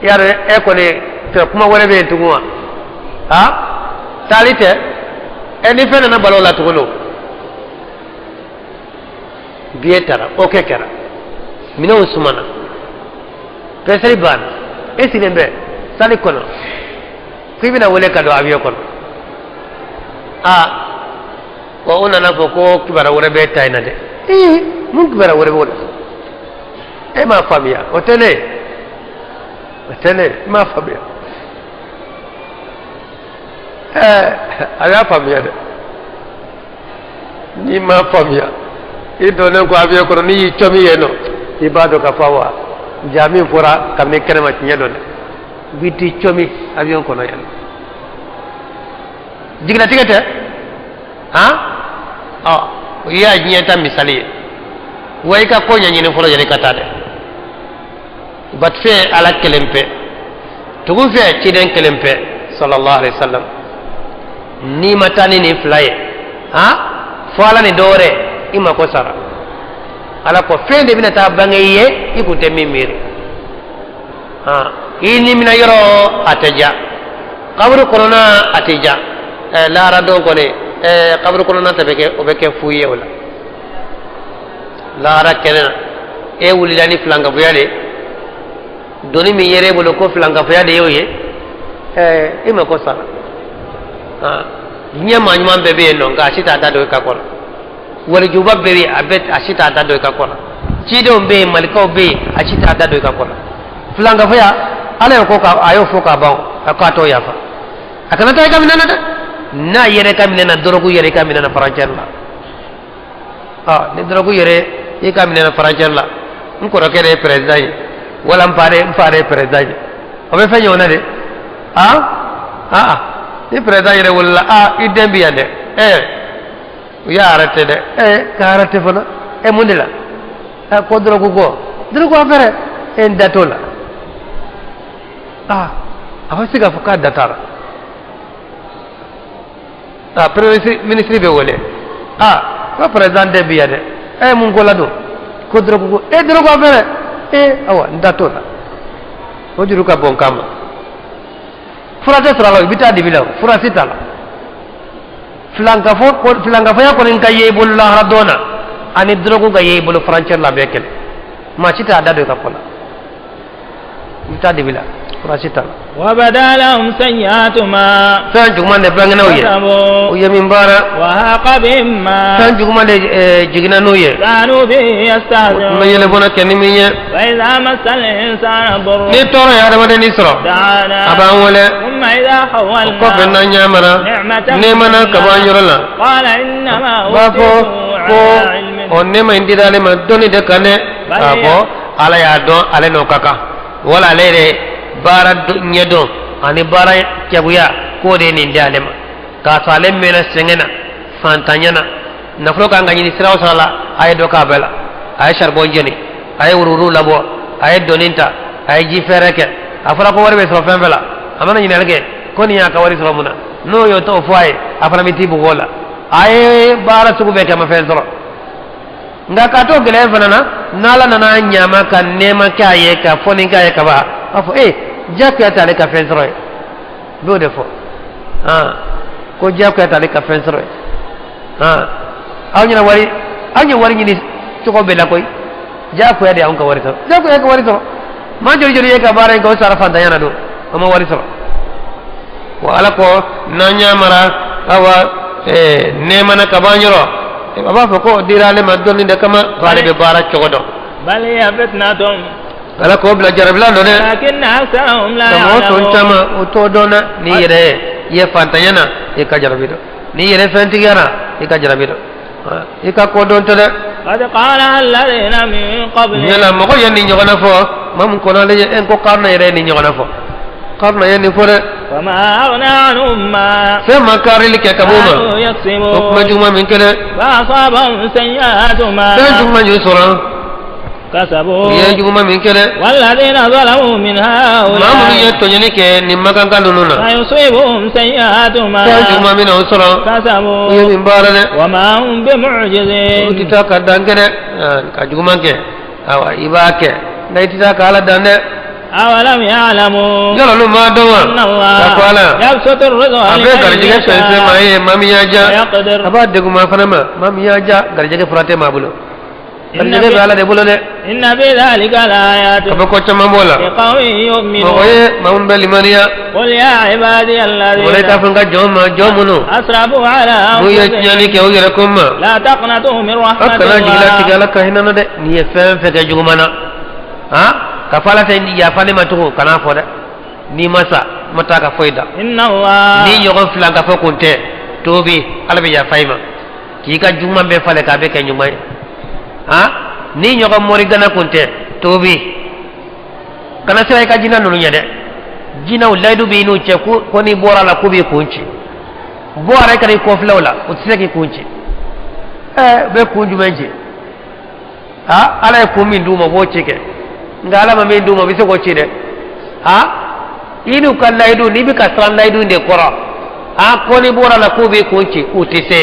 B: Yari e kɔni fɛ, kuma wɛrɛ bɛ yen tugun wa? Ha, taali tɛ. Ɛ, ni fɛn nana balo la tugun, o billet tara, o kɛ kɛra, minɛnw sumana, pɛsɛli banna, e sigilen bɛ sali kɔnɔ k'i bɛna wele ka don avion kɔnɔ. Aa, wa o nana fɔ ko kibaruya wɛrɛ bɛ ta in na dɛ. Ee, mun kibaruya wɛrɛ b'o la? E m'a faamuya, o tɛ ne ye, o tɛ ne ye, i m'a faamuya. Ɛɛ, a y'a faamuya dɛ. N'i m'a faamuya, i donnen ko avion kɔnɔ, n'i y'i cɔmi yen nɔ, i b'a dɔn ka fɔ wa ja min fɔra kabini kɛnɛma, tiɲɛ dɔn dɛ. I b'i t'i cɔmi avion kɔnɔ yan, jigilatigɛ tɛ. Han, ɔ, o y'a diɲɛ ta misali ye wa. I ka ko ɲɛɲini fɔlɔ yanni ka taa dɛ. Batufɛn Ala kelen pe, tugu fɛ ciden kelen pe, sallallahu alaihi wasallam. N'i ma taa ni nin fila ye, han, fo Ala ni dɔ wɛrɛ, i mako sara. Ala ko fɛn de bɛna taa bange i ye, i kun tɛ min miiri. Han, i nimina yɔrɔ a tɛ ja, kaburu kɔnɔna a tɛ ja. Ɛ, lahara don kɔni, ɛ, kaburu kɔnɔna tɛ bɛ kɛ, o bɛ kɛ fu ye o la. Lahara kɛnɛ na, e wulila ni filankafoya de, doni min yɛrɛ e bolo ko filankafoya de y'o ye, ɛɛ, i mako sara. Diɲɛ maa ɲuman bɛɛ bɛ yen nɔ, nka a si t'a da don i ka kɔrɔ. Walijuba bɛɛ bɛ yen, a bɛɛ, a si t'a da don i ka kɔrɔ. Cidenw bɛ yen, malikaw bɛ yen, a si t'a da don i ka kɔrɔ. Filankafoya, Ala y'o ko ka a y'o fɔ k'a ban, a ko a t'o yafa. A kana taa i ka minɛ na dɛ. N'a yɛrɛ ka minɛ na, dɔrɔgu yɛrɛ i ka minɛ na farancɛri la. Ni dɔrɔgu yɛrɛ I ka minɛ frontière la, n kɔrɔkɛ de ye président ye, wala n fa de ye président ye, o bɛ fɛn ɲɔgɔnna de. Ah ah, ni président yɛrɛ wolola, ah, i den bi yan dɛ, u y'a arrêté dɛ. Ka arrêté fana, mun de la? Ko dɔrɔgu, ko dɔrɔgu affaire, n da t'o la. Ah, a bɛ se k'a fɔ k'a da t'a la. Ah, premier ministre bɛ wele, ah, ko président den bi yan dɛ. Mun ko la don? Ko dɔrɔgu, ko dɔrɔgu affaire. Awa, n da t'o la. O juru ka bon kama, fura tɛ sɔrɔ a la, i bɛ taa dibi la, fura si t'a la. Filankafoya kɔni ka ye i bolo lahara dɔn na, ani dɔrɔgu ka ye i bolo frontière la, bɛɛ kɛlɛ. Maa si t'a da don i ka ko la, i bɛ taa dibi la, fura si t'a la.
A: وبدا لهم سيئات ما
B: Fɛn juguman de bangena u ye
A: كسبوا
B: u ye min baara.
A: وحاق بهم ما
B: Fɛn juguman de jiginna n'u ye
A: كانوا به
B: u tun bɛ
A: يستهزئون.
B: yɛlɛbɔnna kɛ ni min ye.
A: وإذا مس الإنسان ضر
B: Ni tɔɔrɔ ye adamaden ni sɔrɔ,
A: دعانا
B: a b'an wele.
A: ثم إذا
B: O kɔfɛ
A: خولنا
B: n'an ɲamana
A: نعمة
B: nɛɛma na ka bɔ an yɔrɔ la,
A: قال إنما
B: b'a fɔ
A: أوتيته
B: ko
A: على علم.
B: o nɛɛma in dira ale ma dɔnni de kan dɛ. K'a fɔ ala y'a dɔn ale n'o ka kan, wala ale yɛrɛ baara ɲɛdɔn ani baara cɛguya k'o de ye nin di ale ma, k'a sɔrɔ ale mɛnna sɛgɛn na, fantanya na, nafolo kan ka ɲini sira o sira la, a ye dɔ k'a bɛɛ la. A ye charbon jeni, a ye wururu labɔ, a ye doni ta, a ye ji fɛɛrɛ kɛ. A fɔra ko wari bɛ sɔrɔ fɛn fɛn la, a mana ɲininkali kɛ ko nin y'a ka wari sɔrɔ mun na, n'o y'o t'o fɔ a ye, a fana bɛ t'i bugɔ o la. A ye baara sugu bɛɛ kɛ, a ma fɛn sɔrɔ. Nka k'a to gɛlɛya fana na, n'ala nana ɲama ka nɛɛma kɛ a ye, ka fɔni k'a ye kaban, a fɔ jagoya t'ale ka fɛn sɔrɔ ye. N b'o de fɔ, ko jagoya t'ale ka fɛn sɔrɔ ye. Aw ɲɛna wari, anw ye wari ɲini cogo bɛɛ la koyi, jagoya de y'anw ka wari sɔrɔ, jagoya ka wari sɔrɔ. Maa joli joli ye ka baara in kɛ, o sara fantanya na don, o ma wari sɔrɔ. Wa ala ko n'an y'a mara, awa, nɛɛma na ka b'an yɔrɔ, a b'a fɔ ko dira ale ma dɔnni de kama, ko ale bɛ baara cogo dɔn.
A: بل هي فتنة.
B: Ala k'o bila jarabila dɔn dɛ.
A: لكن أكثرهم لا
B: Nka mɔgɔ tɔn
A: يعلمون.
B: caman o t'o dɔn dɛ. N'i yɛrɛ ye i ye fantanya na, i ka jarabi dɔn. N'i yɛrɛ fɛntigiya na, i ka jarabi dɔn, i ka ko dɔn tɛ dɛ.
A: قد قالها الذين من قبلهم.
B: Yala mɔgɔ ye nin ɲɔgɔnna fɔ maa mun kɔnɔ ale ye ko Karuna yɛrɛ ye nin ɲɔgɔnna fɔ, Karuna ye nin fɔ dɛ.
A: وما أغنى عنهم ما
B: Fɛn ma karili kɛ ka b'o ma
A: كانوا
B: o kuma
A: يكسبون.
B: juguman min kɛ dɛ.
A: فأصابهم سيئات ما
B: Fɛn juguman y'u sɔrɔ
A: كسبوا
B: u ye juguman min kɛ dɛ.
A: والذين ظلموا من
B: Maa minnu ye
A: هؤلاء
B: tɔɲɔni kɛ nin makanka ninnu na,
A: سيصيبهم سيئات ما
B: fɛn juguman min na o sɔrɔ u ye
A: كسبوا
B: min baara dɛ.
A: وما هم
B: Olu tɛ
A: بمعجزين.
B: taa ka dan kɛ dɛ. Ka juguman kɛ, awa, i b'a kɛ, nka i tɛ taa ka ala dan dɛ.
A: أولم يعلموا
B: Yala olu m'a dɔn wa
A: أن
B: ka fɔ ala
A: الله يبسط الرزق
B: a bɛ
A: لمن
B: garijɛgɛ fɛnsɛn maa
A: يشاء
B: ye, maa min y'a ja,
A: ويقدر.
B: a b'a degun maa fana ma, maa min y'a ja. Garijɛgɛ fura tɛ maa bolo, garijɛgɛ bɛ ala de bolo dɛ.
A: إن في ذلك لآيات
B: Ka bɔ ko caman b'o la
A: لقوم
B: mɔgɔ
A: يؤمنون.
B: ye maa minnu bɛ limaniya.
A: قل يا عبادي
B: Wala i
A: الذين
B: t'a fɔ n ka jɔn ma, jɔn minnu
A: أسرفوا على
B: n'u ye
A: أنفسهم
B: tiɲɛni kɛ u yɛrɛ kun ma,
A: لا تقنطوا من
B: aw
A: رحمة
B: kana jigilatigɛ
A: الله.
B: ala ka hinɛ na dɛ. N'i ye fɛn fɛn kɛ juguman na, han, ka fɔ ala tɛ yafa ne ma tugun, kana fɔ dɛ. N'i ma sa, ma taa ka foyi da.
A: إن الله
B: Ni ɲɔgɔn filan ka fɔ kun tɛ tobi, ala bɛ yafa i ma k'i ka juguman bɛɛ falen k'a bɛ kɛ ɲuman ye. Han, ni ɲɔgɔn mori gana kun tɛ tobi, kana sira i ka jinɛ ninnu ɲɛ dɛ. Jinɛw layidu b'i n'u cɛ ko n'i bɔra a la k'u b'i kun ci. Bɔ a la, i kana i kɔfilɛ o la, o tɛ se k'i kun ci. U bɛ kun jumɛn ci? Ha, ala ye kun min d'u ma, u b'o ci kɛ, nka ala ma min d'u ma, u bɛ se k'o ci dɛ. Ha, i n'u ka layidu, n'i bɛ ka siran layidu in de kɔrɔ, a ko n'i bɔra la k'u b'i kun ci, u tɛ se,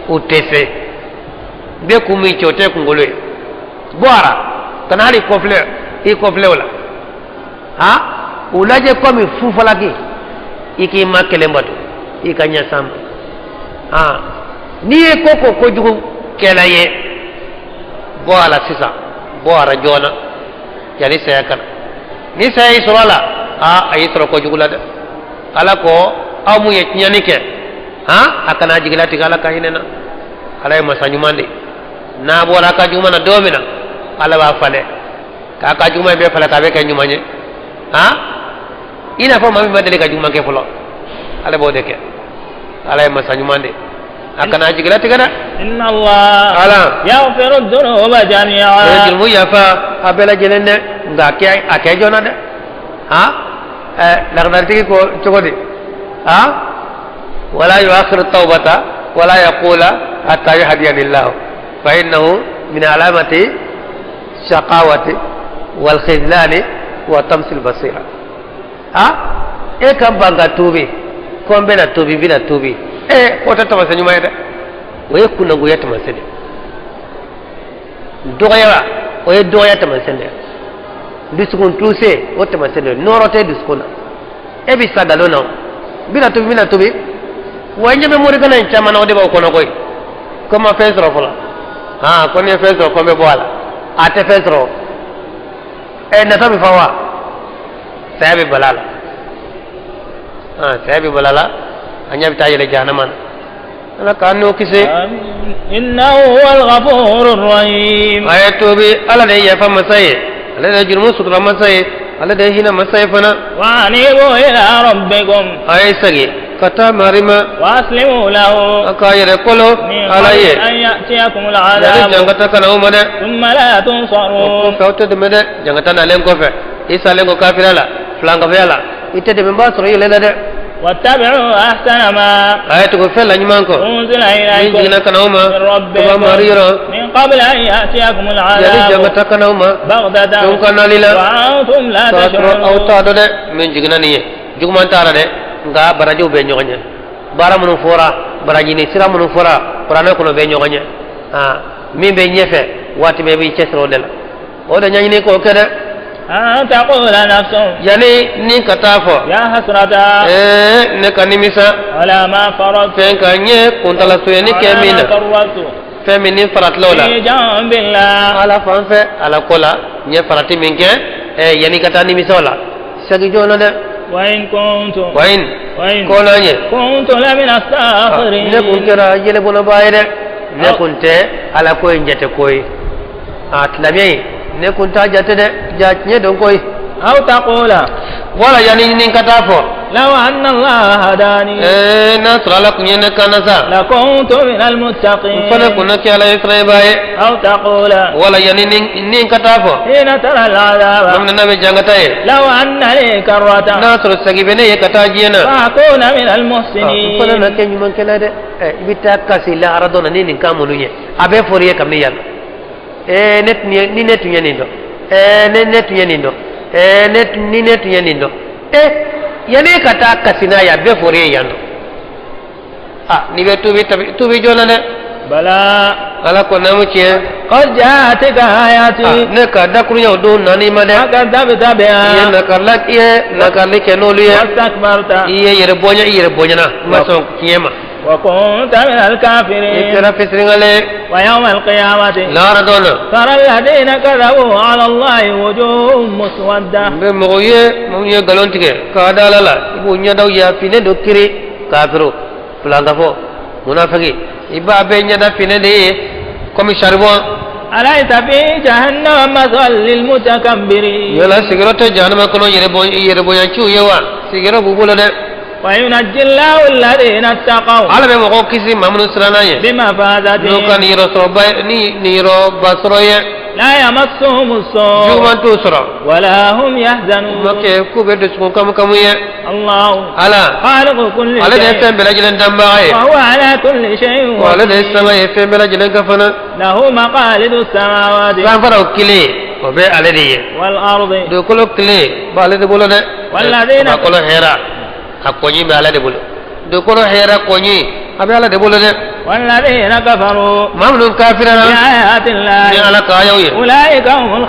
B: u tɛ se. U bɛ kun min ci, o tɛ kunkolo ye. Bɔ a la, kana hali kɔfilɛ, i kɔfilɛ o la. Ha, u lajɛ komi fufalaki, i k'i ma kelen bato, i ka ɲɛ san ma. Ha, n'i ye ko ko kojugu kɛla ye, bɔ a la sisan, bɔ a la joona yanni saya ka na. Ni saya y'i sɔrɔ a la, aa, a y'i sɔrɔ kojugu la dɛ. Ala ko aw mun ye tiɲɛni kɛ, han, a kana jigilatigɛ ala ka hinɛ na. Ala ye masa ɲuman de ye. N'a bɔra a ka juguman na don min na, ala b'a falen k'a ka juguman bɛɛ falen k'a bɛ kɛ ɲuman ye. Han, i n'a fɔ maa min ma deli ka juguman kɛ fɔlɔ, ala b'o de kɛ. Ala ye masa ɲuman de ye, a kana jigilatigɛ dɛ.
A: Inna Allah
B: Ala
A: yaghfiru dhunuba
B: o ye
A: jami'a.
B: Jurumu yafa a bɛɛ lajɛlen dɛ, nka a kɛ joona dɛ. Han, laganaritigi ko cogo di? Han, wala yuakhiru tawbata wala yaqula hatta yahdiyani llahu fa innahu min alamati shaqawati wal khidlani wa tamsil basira. Ha, e ka ban ka tuubi ko n bɛna tuubi, n bɛna tuubi, k'o tɛ taamasiyɛn ɲuman ye dɛ, o ye kunnangoya taamasiyɛn de ye. Dɔgɔya, o ye dɔgɔya taamasiyɛn de ye. Dusukun tuse, o taamasiyɛn de ye. Nɔrɔ tɛ dusukun na, e bɛ sa nkalon na o. N bɛna tuubi, n bɛna tuubi. Wa i ɲɛ bɛ morikɛla in caman na, o de b'aw kɔnɔ koyi, ko n ma fɛn sɔrɔ fɔlɔ. Han, ko ni ye fɛn sɔrɔ, ko n bɛ bɔ a la. A tɛ fɛn sɔrɔ. Nata bɛ fa wa saya bɛ bala la. Han, saya bɛ bala la, a ɲɛ bɛ taa yɛlɛ jahanama na. Ala k'an n'o kisi.
A: Innahu huwal ghafurur rahim.
B: A ye tuubi, Ala de ye yafa masa ye, ale de ye jurumu sutura masa ye, ale de ye hinɛ masa ye fana.
A: Wa anibu ila rabbikum.
B: A ye segin ka taa mari ma.
A: Wa aslimu lahu.
B: A k'a yɛrɛ kolo
A: min
B: Ala
A: qabli
B: ye
A: an ya'tiyakum
B: yanni
A: al'adhabu
B: jangata kana aw ma dɛ.
A: Thumma la
B: O
A: tunsarun.
B: Kɔfɛ aw tɛ dɛmɛ dɛ. Jangata nalen kɔfɛ, i salen kɔ kafiriya la, filankafoya la, i tɛ dɛmɛ b'a sɔrɔ i yɛrɛ la dɛ.
A: Wattabi'u ahsana ma
B: A ye tugu fɛn la ɲuman kɔ
A: unzila
B: min
A: ilaykum
B: jiginna ka na aw ma
A: min
B: ka bɔ
A: rabbikum
B: mari yɔrɔ
A: min qabli an ya'tiyakum
B: yanni
A: al'adhabu
B: jangata kana aw ma
A: baghtatan
B: don ka nali la
A: wa antum la
B: k'a sɔrɔ aw
A: tash'urun.
B: T'a dɔn dɛ, min jiginna nin ye juguman t'a la dɛ, nka barajiw bɛ ɲɔgɔn ɲɛ. Baara minnu fɔra, baraji ni sira minnu fɔra kuranɛ kɔnɔ bɛ ɲɔgɔn ɲɛ. Aa, min bɛ ɲɛfɛ, waati bɛɛ b'i cɛsiri o de la, o de ɲɛɲini k'o kɛ dɛ.
A: An taqula nafsun
B: Yanni ni ka taa fɔ
A: ya hasrata
B: ne ka nimisa
A: ala ma faradtu
B: fɛn ka ɲɛ kuntala sonyani kɛ
A: ala
B: min
A: ma
B: na
A: farradtu
B: fɛn min ni faratilaw la
A: fi jambillah.
B: Ala fan fɛ, Ala ko la, n ye farati min kɛ, yanni ka taa nimisa o la, segin joona dɛ.
A: Wa in kuntum
B: wa in
A: wa in
B: ko n'a ɲɛ
A: kuntu lamina as-sakhirin.
B: Ne kun kɛra yɛlɛbɔnɔbaa ye dɛ, ne kun tɛ Ala ko in jate ko ye, a silamɛya in, ne kun t'a jate dɛ, ja tiɲɛ don koyi.
A: Aw taqula
B: Wala yanni ni ka taa fɔ
A: law anna Allaha hadani
B: n'a sɔrɔ Ala kun ye ne kan na sa
A: lakuntu min
B: n
A: al-muttaqin.
B: Fana kun na kɛ Ala ye siranyɛbaa ye.
A: Aw taqula
B: Wala yanni ni ka taa fɔ
A: hina tara al-'adaba
B: daminɛ n'a bɛ jangata ye
A: law anna li karratan
B: n'a sɔrɔ segin bɛ ne ye ka taa diɲɛ na
A: fa akuna min
B: n fana na
A: al-muhsinin.
B: Kɛ ɲumankɛla dɛ. I bɛ taa kasi lahara dɔ na ni nin kan minnu ye, a bɛɛ fɔr'i ye kabini yan. Ne tun ye ni ne tun ye nin dɔn, ne tun ye nin dɔn, ni ne tun ye nin dɔn. Yanni ka taa kasi n'a ye, a bɛɛ fɔr'i ye yan nɔ. Ah, n'i bɛ tuubi, tabi tuubi joona dɛ.
A: Bala
B: Ala ko naamu, tiɲɛ.
A: Qad ja'atka ayati
B: Ah, ne ka dakuruɲɛw don nana i ma dɛ.
A: Fakadhabta
B: I ye
A: biha
B: nakarila, i ye nakarili kɛ n'olu ye.
A: Wastakbarta
B: I ye yɛrɛ bonya, i yɛrɛ bonyana, i ma sɔn tiɲɛ ma.
A: Wa kunta min
B: I
A: al-kafirin.
B: Kɛra fitiriwale ye.
A: Wa yawma al-qiyamati
B: lahara dɔ na
A: tara alladhina kadhabu ala Allahi wujuhum muswadda.
B: N bɛ mɔgɔw ye minnu ye nkalon tigɛ k'a da Ala la, i b'u ɲɛdaw ye a finnen don kiri. Kafiro, filankafo, munafiki, i b'a bɛɛ ɲɛda finnen de ye komi charbon.
A: Alaysa fi jahannama mathwan lilmutakabbirin.
B: Yala sigiyɔrɔ tɛ jahanama kɔnɔ yɛrɛ bonyanciw ye wa? Sigiyɔrɔ b'u bolo dɛ.
A: Wa yunajji Allahu alladhina ittaqaw
B: Ala bɛ mɔgɔw kisi maa minnu siranna ɲɛ
A: bimafazatihim
B: n'u ka niyɔrɔ sɔrɔba ni niyɔrɔba sɔrɔ ye.
A: La yamassuhum as-su'
B: Juguman t'u sɔrɔ
A: wala hum
B: ma
A: yahzanun.
B: Kɛ k'u bɛ dusukun kamu ye.
A: Allahu
B: Ala
A: khaliqu kulli
B: ale de ye
A: shay'
B: fɛn bɛɛ lajɛlen danbaga ye.
A: Wa huwa ala kulli shay'in
B: Wa ale de ye
A: wakil.
B: Sanga ye fɛn bɛɛ lajɛlen kan fana.
A: Lahu maqalidu samawati
B: Sanfaraw kile, o bɛ ale de ye.
A: Wal ardi.
B: Dugukolo kile b'ale de bolo dɛ.
A: Walladhina-
B: Dugukolo hɛrɛ a kɔɲi bɛ Ala de bolo, dugukolo hɛrɛ kɔɲi a bɛ Ala de bolo dɛ.
A: Walladhina kafaru
B: Maa minnu kafirara
A: bi ayati
B: ni
A: llahi
B: Ala ka ayaw ye,
A: ulaika humul
B: o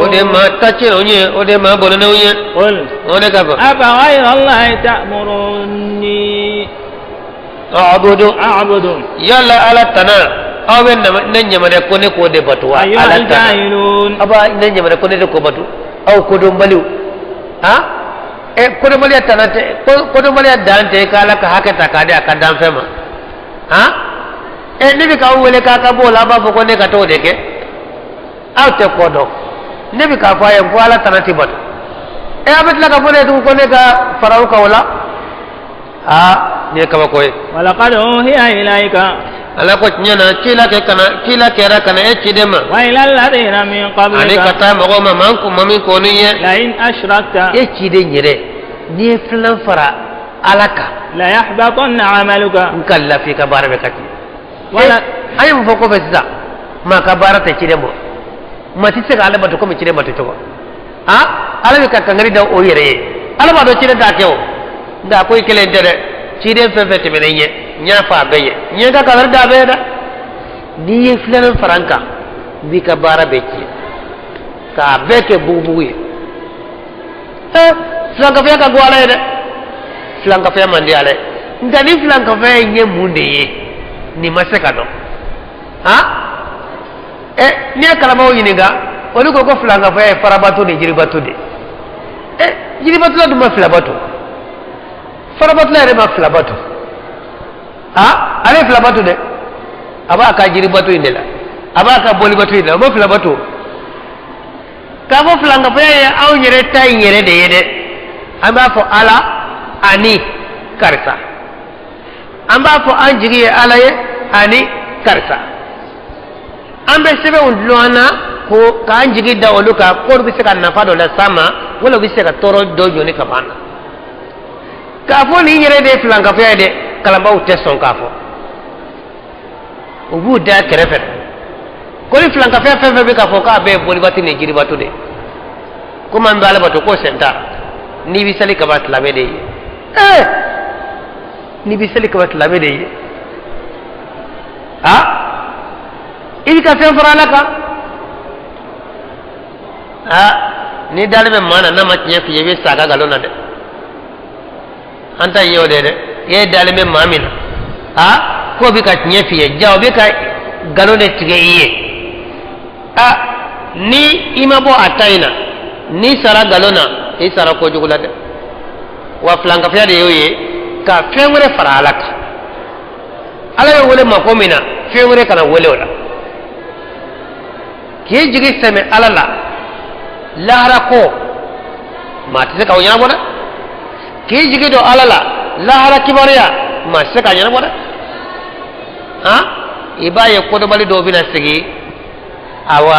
B: de
A: khasirun.
B: maa tacɛnw ye, o de maa bɔnɛnenw ye.
A: Qul
B: O de ka fɔ
A: afa ghayra Allahi ta'muruni
B: a'budu
A: a'budu
B: yala Ala tana aw bɛ ne ɲamana ko ne k'o de batu wa?
A: ayyuha
B: Ala tana
A: al-jahilun.
B: Aw b'a ne ɲamana ko ne de k'o batu, aw kodɔnbaliw. Han, kodɔnbaliya tana tɛ, kodɔnbaliya dan tɛ k'Ala ka hakɛ ta k'a di a ka danfɛn ma. Han, ne bɛ k'aw wele k'a ka bɔ o la, aw b'a fɔ ko ne ka t'o de kɛ. Aw tɛ kɔ dɔn. Ne bɛ k'a fɔ a ye ko Ala tana tɛ bato. Aw bɛ tila ka fɔ ne ye tugun ko ne ka fara aw kan o la. Aa, nin ye kabako ye.
A: Walaqad uhiya ilayka.
B: Ala ko tiɲɛ na cila kɛ kana cila kɛra ka na e ciden ma.
A: Wa ila alladhina min qablika.
B: Ani ka taa mɔgɔw ma maa kun ma min kɔn i ɲɛ.
A: La in ashrakta.
B: E ciden yɛrɛ n'i ye filan fara Ala kan.
A: La yahbatanna amaluka.
B: N ka lafi ka baara bɛ ka tiɲɛ.
A: Wala
B: an ye mun fɔ kɔfɛ sisan maa ka baara tɛ ciden bɔ maa tɛ se ka Ala bato komi ciden bato cogo a Ala bɛ ka kankari da o yɛrɛ ye Ala b'a dɔn ciden t'a kɛ o nka a ko i kelen tɛ dɛ ciden fɛn fɛn tɛmɛna i ɲɛ n y'a fɔ a bɛɛ ye n ye n ka kankari da a bɛɛ ye dɛ n'i ye filanan fara n kan n b'i ka baara bɛɛ tiɲɛ k'a bɛɛ kɛ bugubugu ye ee filankafoya ka go Ala ye dɛ filankafoya man di Ala ye nka ni filankafoya in ye mun de ye nin ma se ka dɔn han ɛ n'i ye kalanbaaw ɲininka olu ko ko filankafoya ye farabato ni jiribato de ɛ jiribatula dun ma fila bato farabatula yɛrɛ ma fila bato a ale ye fila bato dɛ a b'a ka jiribato in de la a b'a ka bolibato in de la o ma fila bato k'a fɔ filankafoya ye anw yɛrɛ ta in yɛrɛ de ye dɛ an b'a fɔ ala ani karisa an b'a fɔ an jigi ye ala ye ani karisa an bɛ sɛbɛnw dulon an na ko k'an jigi da olu kan k'olu bɛ se ka nafa dɔ las'an ma wala u bɛ se ka tɔɔrɔ dɔ jɔni ka bɔ an na k'a fɔ nin yɛrɛ de ye filankafoya ye dɛ kalanbaaw tɛ sɔn k'a fɔ u b'u da kɛrɛfɛ ko ni filankafoya fɛn fɛn bɛ k'a fɔ k'a bɛɛ ye bolibato ni jiribato de ye komi an bɛ ala bato k'o sen t'a la n'i bɛ seli kaban silamɛ de ye ee n'i bɛ seli kaban silamɛ de ye a i bɛ ka fɛn fara ala kan a n'i dalen bɛ maa na n'a ma tiɲɛ f'i ye i bɛ sa a ka nkalon na dɛ an ta in y'o de ye dɛ e dalen bɛ maa min na a k'o bɛ ka tiɲɛ f'i ye ja o bɛ ka nkalon de tigɛ i ye a ni i ma bɔ a ta in na n'i sara nkalon na i sara kojugu la dɛ wa filankafoya de y'o ye ka fɛn wɛrɛ fara ala kan ala bɛ wele mako min na fɛn wɛrɛ kana wele o la k'i jigi sɛmɛ ala la lahara ko maa tɛ se k'o ɲɛnabɔ dɛ k'i jigi don ala la lahara kibaruya maa tɛ se k'a ɲɛnabɔ dɛ han i b'a ye kodɔnbali dɔw bɛna sigi awa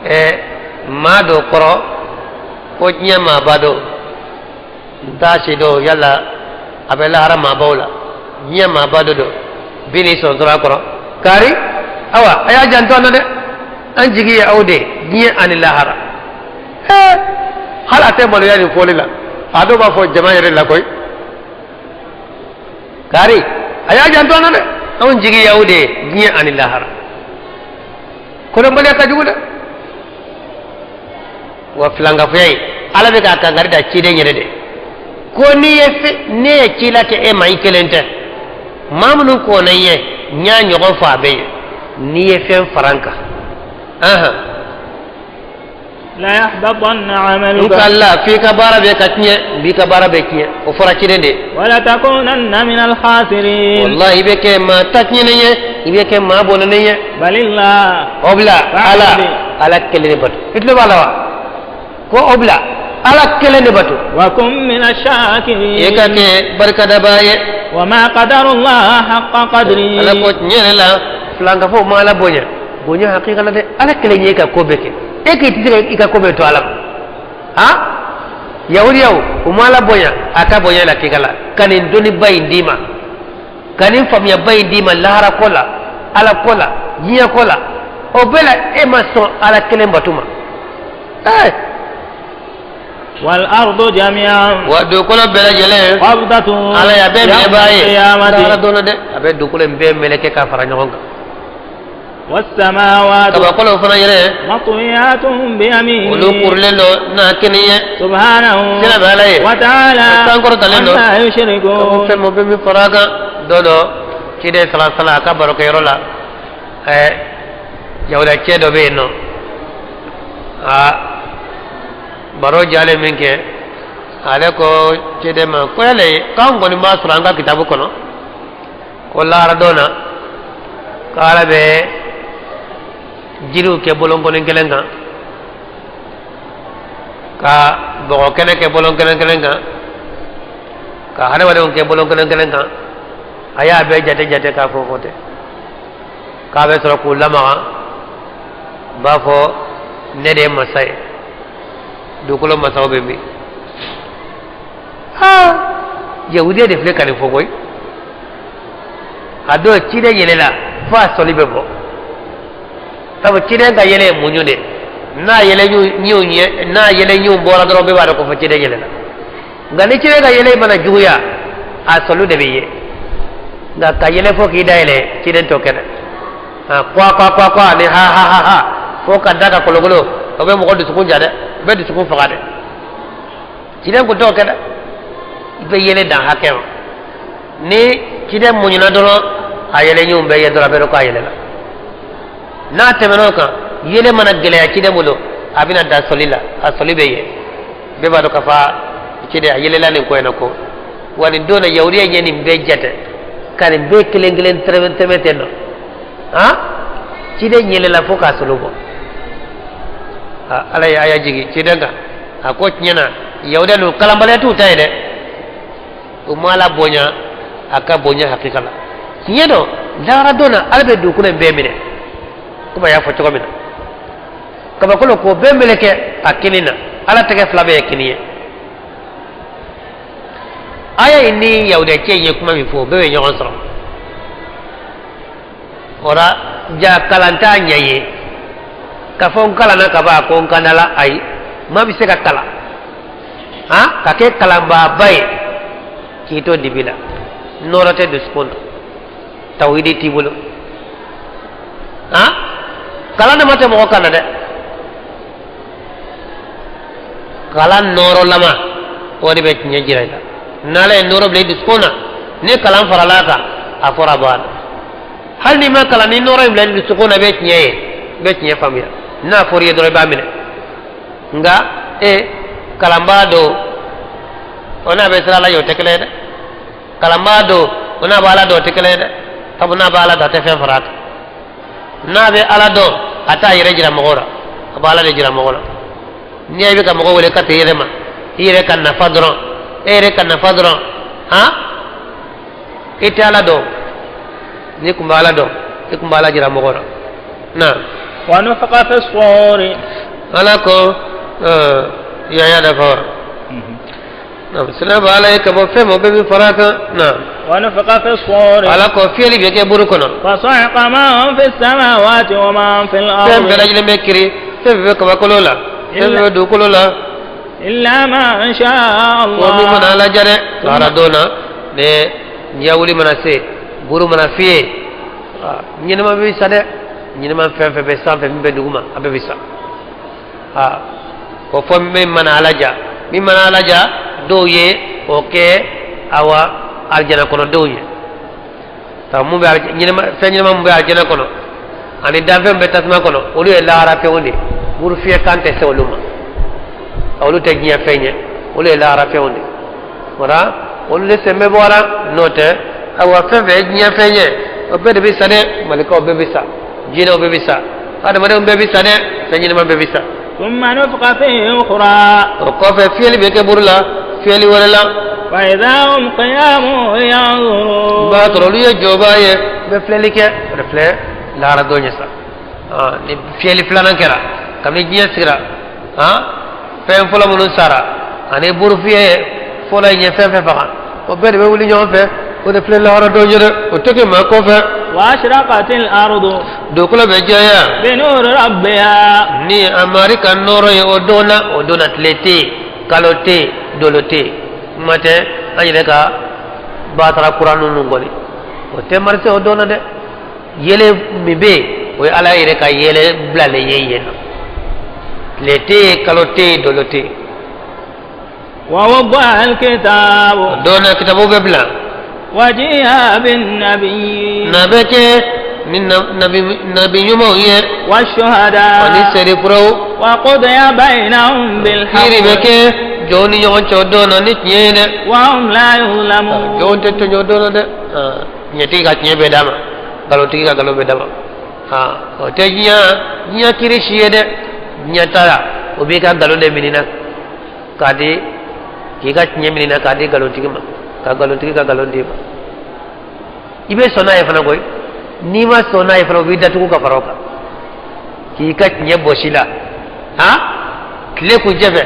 B: ɛ maa dɔ kɔrɔ ko diɲɛ maaba dɔ n t'a si dɔn yala a bɛ lahara maabaw la diɲɛ maaba dɔ don bi n'i sɔnsɔrɔ a kɔrɔ kari awa a y'a janto an na dɛ an jigi ye aw de ye diɲɛ ani lahara hee hali a tɛ maloya nin fɔli la a dɔw b'a fɔ jama yɛrɛ la koyi kari a y'a janto an na dɛ anw jigi ye aw de ye diɲɛ ani lahara kodɔnbaliya ka jugu dɛ wa filankafoya ye ala bɛ k'a kankari da ciden yɛrɛ de ko n'i ye ne ye cila kɛ e ma i kelen tɛ maa minnu kɔnna i ɲɛ n y'a ɲɔgɔn fɔ a bɛɛ ye n'i ye fɛn fara n kan ahan
A: la yahbatanna amaluka
B: n ka la f'i ka baara bɛɛ ka tiɲɛ n b'i ka baara bɛɛ tiɲɛ o fɔra ciden de ye
A: wala takunanna min alkhasirin
B: wallahi i bɛ kɛ maa ta tiɲɛnen ye i bɛ kɛ maa bɔnɛnen ye
A: balillah
B: o bila ala ala kelen de bato i tulo b'a la wa ko o bila ala kelen de bato
A: wa kun min ashakirin
B: i ka kɛ barikadabaa ye
A: wa ma qadarullah haqqa qadri
B: ala ko tiɲɛ yɛrɛ la filankafow ma ala bonya bonya hakika la dɛ ala kelen ye ka ko bɛɛ kɛ e k'i tɛ se ka i ka ko bɛɛ to ala ma ha yahudiyaw u ma ala bonya a ka bonya la hakika la ka nin dɔnniba in d'i ma ka nin faamuyaba in d'i ma lahara ko la ala ko la diɲɛ ko la o bɛɛ la e ma sɔn ala kelen bato ma ee
A: wal ardu jami'an
B: wa dugukolo bɛɛ lajɛlen
A: qabdatu
B: ala y'a bɛɛ minɛbaa ye
A: qiyamati
B: lahara don na dɛ a bɛ dugukolo in bɛɛ meleke k'a fara ɲɔgɔn kan
A: was samawati
B: kabakolow fana yɛrɛ
A: matwiyatun bi yamini
B: olu kurulen don n'a kinin ye
A: subhanahu
B: sira bɛ ala ye
A: wa ta'ala
B: sankɔrɔtalen don
A: amma yushrikun
B: ka fɔ fɛn ma bɛ min fara a kan don dɔ ciden sala sala a ka barokɛyɔrɔ la ɛɛ yahudiya cɛ dɔ bɛ yen nɔ aa baro jalen min kɛ ale ko ciden ma ko yala k'an kɔni b'a sɔrɔ an ka kitabu kɔnɔ ko lahara don na ko ala bɛ jiriw kɛ bolonkɔni kelen kan ka bɔgɔ kɛnɛ kɛ bolon kelen kelen kan ka hadamadenw kɛ bolon kelen kelen kan a y'a bɛɛ jate jate k'a fɔ fɔ ten K'a bɛ sɔrɔ k'u lamaga u b'a fɔ ne de ye masa ye dugukolo masaw bɛ min aa yahudiya de filɛ ka nin fɔ koyi a don ciden yɛlɛla fo a sɔli bɛ bɔ sabu ciden ka yɛlɛ ye muɲu de n'a yɛlɛ ɲinw ɲɛ n'a yɛlɛ ɲinw bɔra dɔrɔn bɛɛ b'a dɔn ko fɔ ciden yɛlɛla nka ni ciden ka yɛlɛ mana juguya a sɔli de bɛ ye nka ka yɛlɛ fo k'i da yɛlɛ ciden t'o kɛ dɛ kwa kwa kwa kwa ni ha ha ha ha fo ka da ka kolokolo o bɛ mɔgɔ dusukun ja dɛ o bɛ dusukun faga dɛ ciden kun t'o kɛ dɛ i bɛ yɛlɛ dan hakɛ ma ni ciden muɲuna dɔrɔn a yɛlɛ ɲinw bɛ ye dɔrɔn a bɛ dɔn k'a yɛlɛla n'a tɛmɛn'o kan yɛlɛ mana gɛlɛya ciden bolo a bɛna dan sɔli la a sɔli bɛ ye bɛɛ b'a dɔn k'a fɔ ciden a yɛlɛla nin ko in na ko wa nin don na yahudiya ye nin bɛɛ jate ka nin bɛɛ kelen kelen tɛrɛmɛ tɛmɛ ten nɔ han ciden yɛlɛla fo k'a sɔli bɔ ala ye aya jigin ciden kan a ko tiɲɛ na yahudiya ninnu kalanbaliya t'u ta ye dɛ u ma ala bonya a ka bonya hakika la tiɲɛ don lahara don na ala bɛ dugukolo in bɛɛ minɛ komi a y'a fɔ cogo min na kabakolo k'o bɛɛ meleke a kini na ala tɛgɛ fila bɛɛ ye kini ye aya in ni yahudiya cɛ in ye kuma min fɔ o bɛɛ bɛ ɲɔgɔn sɔrɔ o la ja kalan t'a ɲɛ ye k'a fɔ n kalanna ka ban ko n kan la ayi maa bɛ se ka kalan han ka kɛ kalanbaaba ye k'i to dibi la nɔɔrɔ tɛ dusukun na tawhidi t'i bolo han kalan dama tɛ mɔgɔ kan na dɛ kalan nɔɔrɔlama o de bɛ tiɲɛ jira i la n'ala ye nɔɔrɔ bila i dusukun na ni kalan farala a kan a fɔra banna hali n'i ma kalan ni nɔɔrɔ in bila i dusukun na i bɛ tiɲɛ ye i bɛ tiɲɛ faamuya n'a fɔra i ye dɔrɔn i b'a minɛ nka e kalanbaa don o n'a bɛ siran ala ɲɛ o tɛ kelen ye dɛ kalanbaa don o n'a bɛ ala dɔn o tɛ kelen ye dɛ sabu n'a bɛ ala dɔn a tɛ fɛn fara a kan n'a bɛ ala dɔn a t'a yɛrɛ jira mɔgɔw la a bɛ ala de jira mɔgɔw la n'i y'a ye i bɛ ka mɔgɔ wele ka t'i yɛrɛ ma i yɛrɛ ka nafa dɔrɔn e yɛrɛ ka nafa dɔrɔn han i tɛ ala dɔn n'i kun bɛ ala dɔn i kun bɛ ala jira mɔgɔw la na.
A: wa nufiqa fi suri.
B: Ala ko yaya dafa wa. Naam sina bɛ ala ye ka bɔ fɛn ma o bɛɛ bɛ fara a kan naam.
A: wa nufiqa fi suri.
B: Ala ko fiyɛli bɛ kɛ buru kɔnɔ.
A: fa sa'iqa man fi samawati wa man fi al-ardi.
B: Fɛn bɛɛ lajɛlen bɛ kiri fɛn bɛɛ bɛ kabakolo la fɛn bɛɛ bɛ dugukolo la.
A: illa ma sha Allah.
B: Ko min mana ala ja dɛ lahara don na ne ɲɛwuli mana se buru mana fiyɛ ɲɛnama bɛ sa dɛ ɲɛnama fɛn fɛn bɛ sanfɛ min bɛ duguma a bɛɛ bɛ sa ko fɔ min mana ala ja min mana ala ja dɔw ye o kɛ awa alijana kɔnɔdenw ye ta mun bɛ ɲɛnama fɛn ɲɛnama mun bɛ alijana kɔnɔ ani danfɛn bɛ tasuma kɔnɔ olu ye lahara fɛnw de ye buru fiyɛ kan tɛ se olu ma olu tɛ diɲɛ fɛn ye olu ye lahara fɛnw de ye wala olu de sen bɛ bɔra n'o tɛ awa fɛn fɛn ye diɲɛ fɛn ye o bɛɛ de bɛ sa dɛ malikaw bɛɛ bɛ sa jinɛw bɛɛ bɛ sa adamadenw bɛɛ bɛ sa dɛ fɛn ɲɛnama bɛɛ bɛ sa.
A: ثم نفخ فيه أخرى.
B: O kɔfɛ fiyɛli bɛ kɛ buru la fiyɛli wɛrɛ la.
A: فإذا هم قيام ينظرون.
B: B'a sɔrɔ olu ye jɔba ye u bɛ filɛli kɛ o de filɛ lahara don ye sa ni fiyɛli filanan kɛra kabini diɲɛ sigira fɛn fɔlɔ minnu sara ani buru fiyɛ fɔlɔ in ye fɛn fɛn faga o bɛɛ de bɛ wuli ɲɔgɔn fɛ o de filɛ lahara don ye dɛ o tɛ kɛ maa kɔfɛ.
A: وأشرقت الأرض.
B: Dugukolo bɛ jɛya.
A: بنور ربها.
B: Ni a mari ka nɔɔrɔ ye o don na o don na tile tɛ yen kalo tɛ yen dolo tɛ yen kuma tɛ an yɛrɛ ka batara kura ninnu kɔni o tɛ marise o don na dɛ yɛlɛ min bɛ yen o ye ala yɛrɛ ka yɛlɛ bilalen ye yen nɔ tile tɛ yen kalo tɛ yen dolo tɛ yen.
A: ووضع الكتاب.
B: O don na kitabu bɛ bila.
A: وجيء بالنبيين.
B: Na bɛ kɛ ni nabi ɲumanw ye.
A: والشهداء.
B: Ani seerefuraw.
A: وقضي بينهم بالحق.
B: Kiiri bɛ kɛ jɔnw ni ɲɔgɔn cɛ o don na ni tiɲɛ ye dɛ.
A: وهم لا يظلمون.
B: Jɔnw tɛ tɔɲɔ o don na dɛ tiɲɛtigi ka tiɲɛ bɛɛ d'a ma nkalotigi ka nkalon bɛɛ d'a ma o tɛ diɲɛ kiiri si ye dɛ diɲɛ ta la o b'i ka nkalon de minɛ k'a di k'i ka tiɲɛ minɛ k'a di nkalotigi ma ka nkalotigi ka nkalon d'i ma i bɛ sɔn n'a ye fana koyi. N'i ma sɔn n'a ye fana, u b'i datugu ka fara o kan k'i ka tiɲɛ bɔsi la. Han, tile kuncɛ fɛ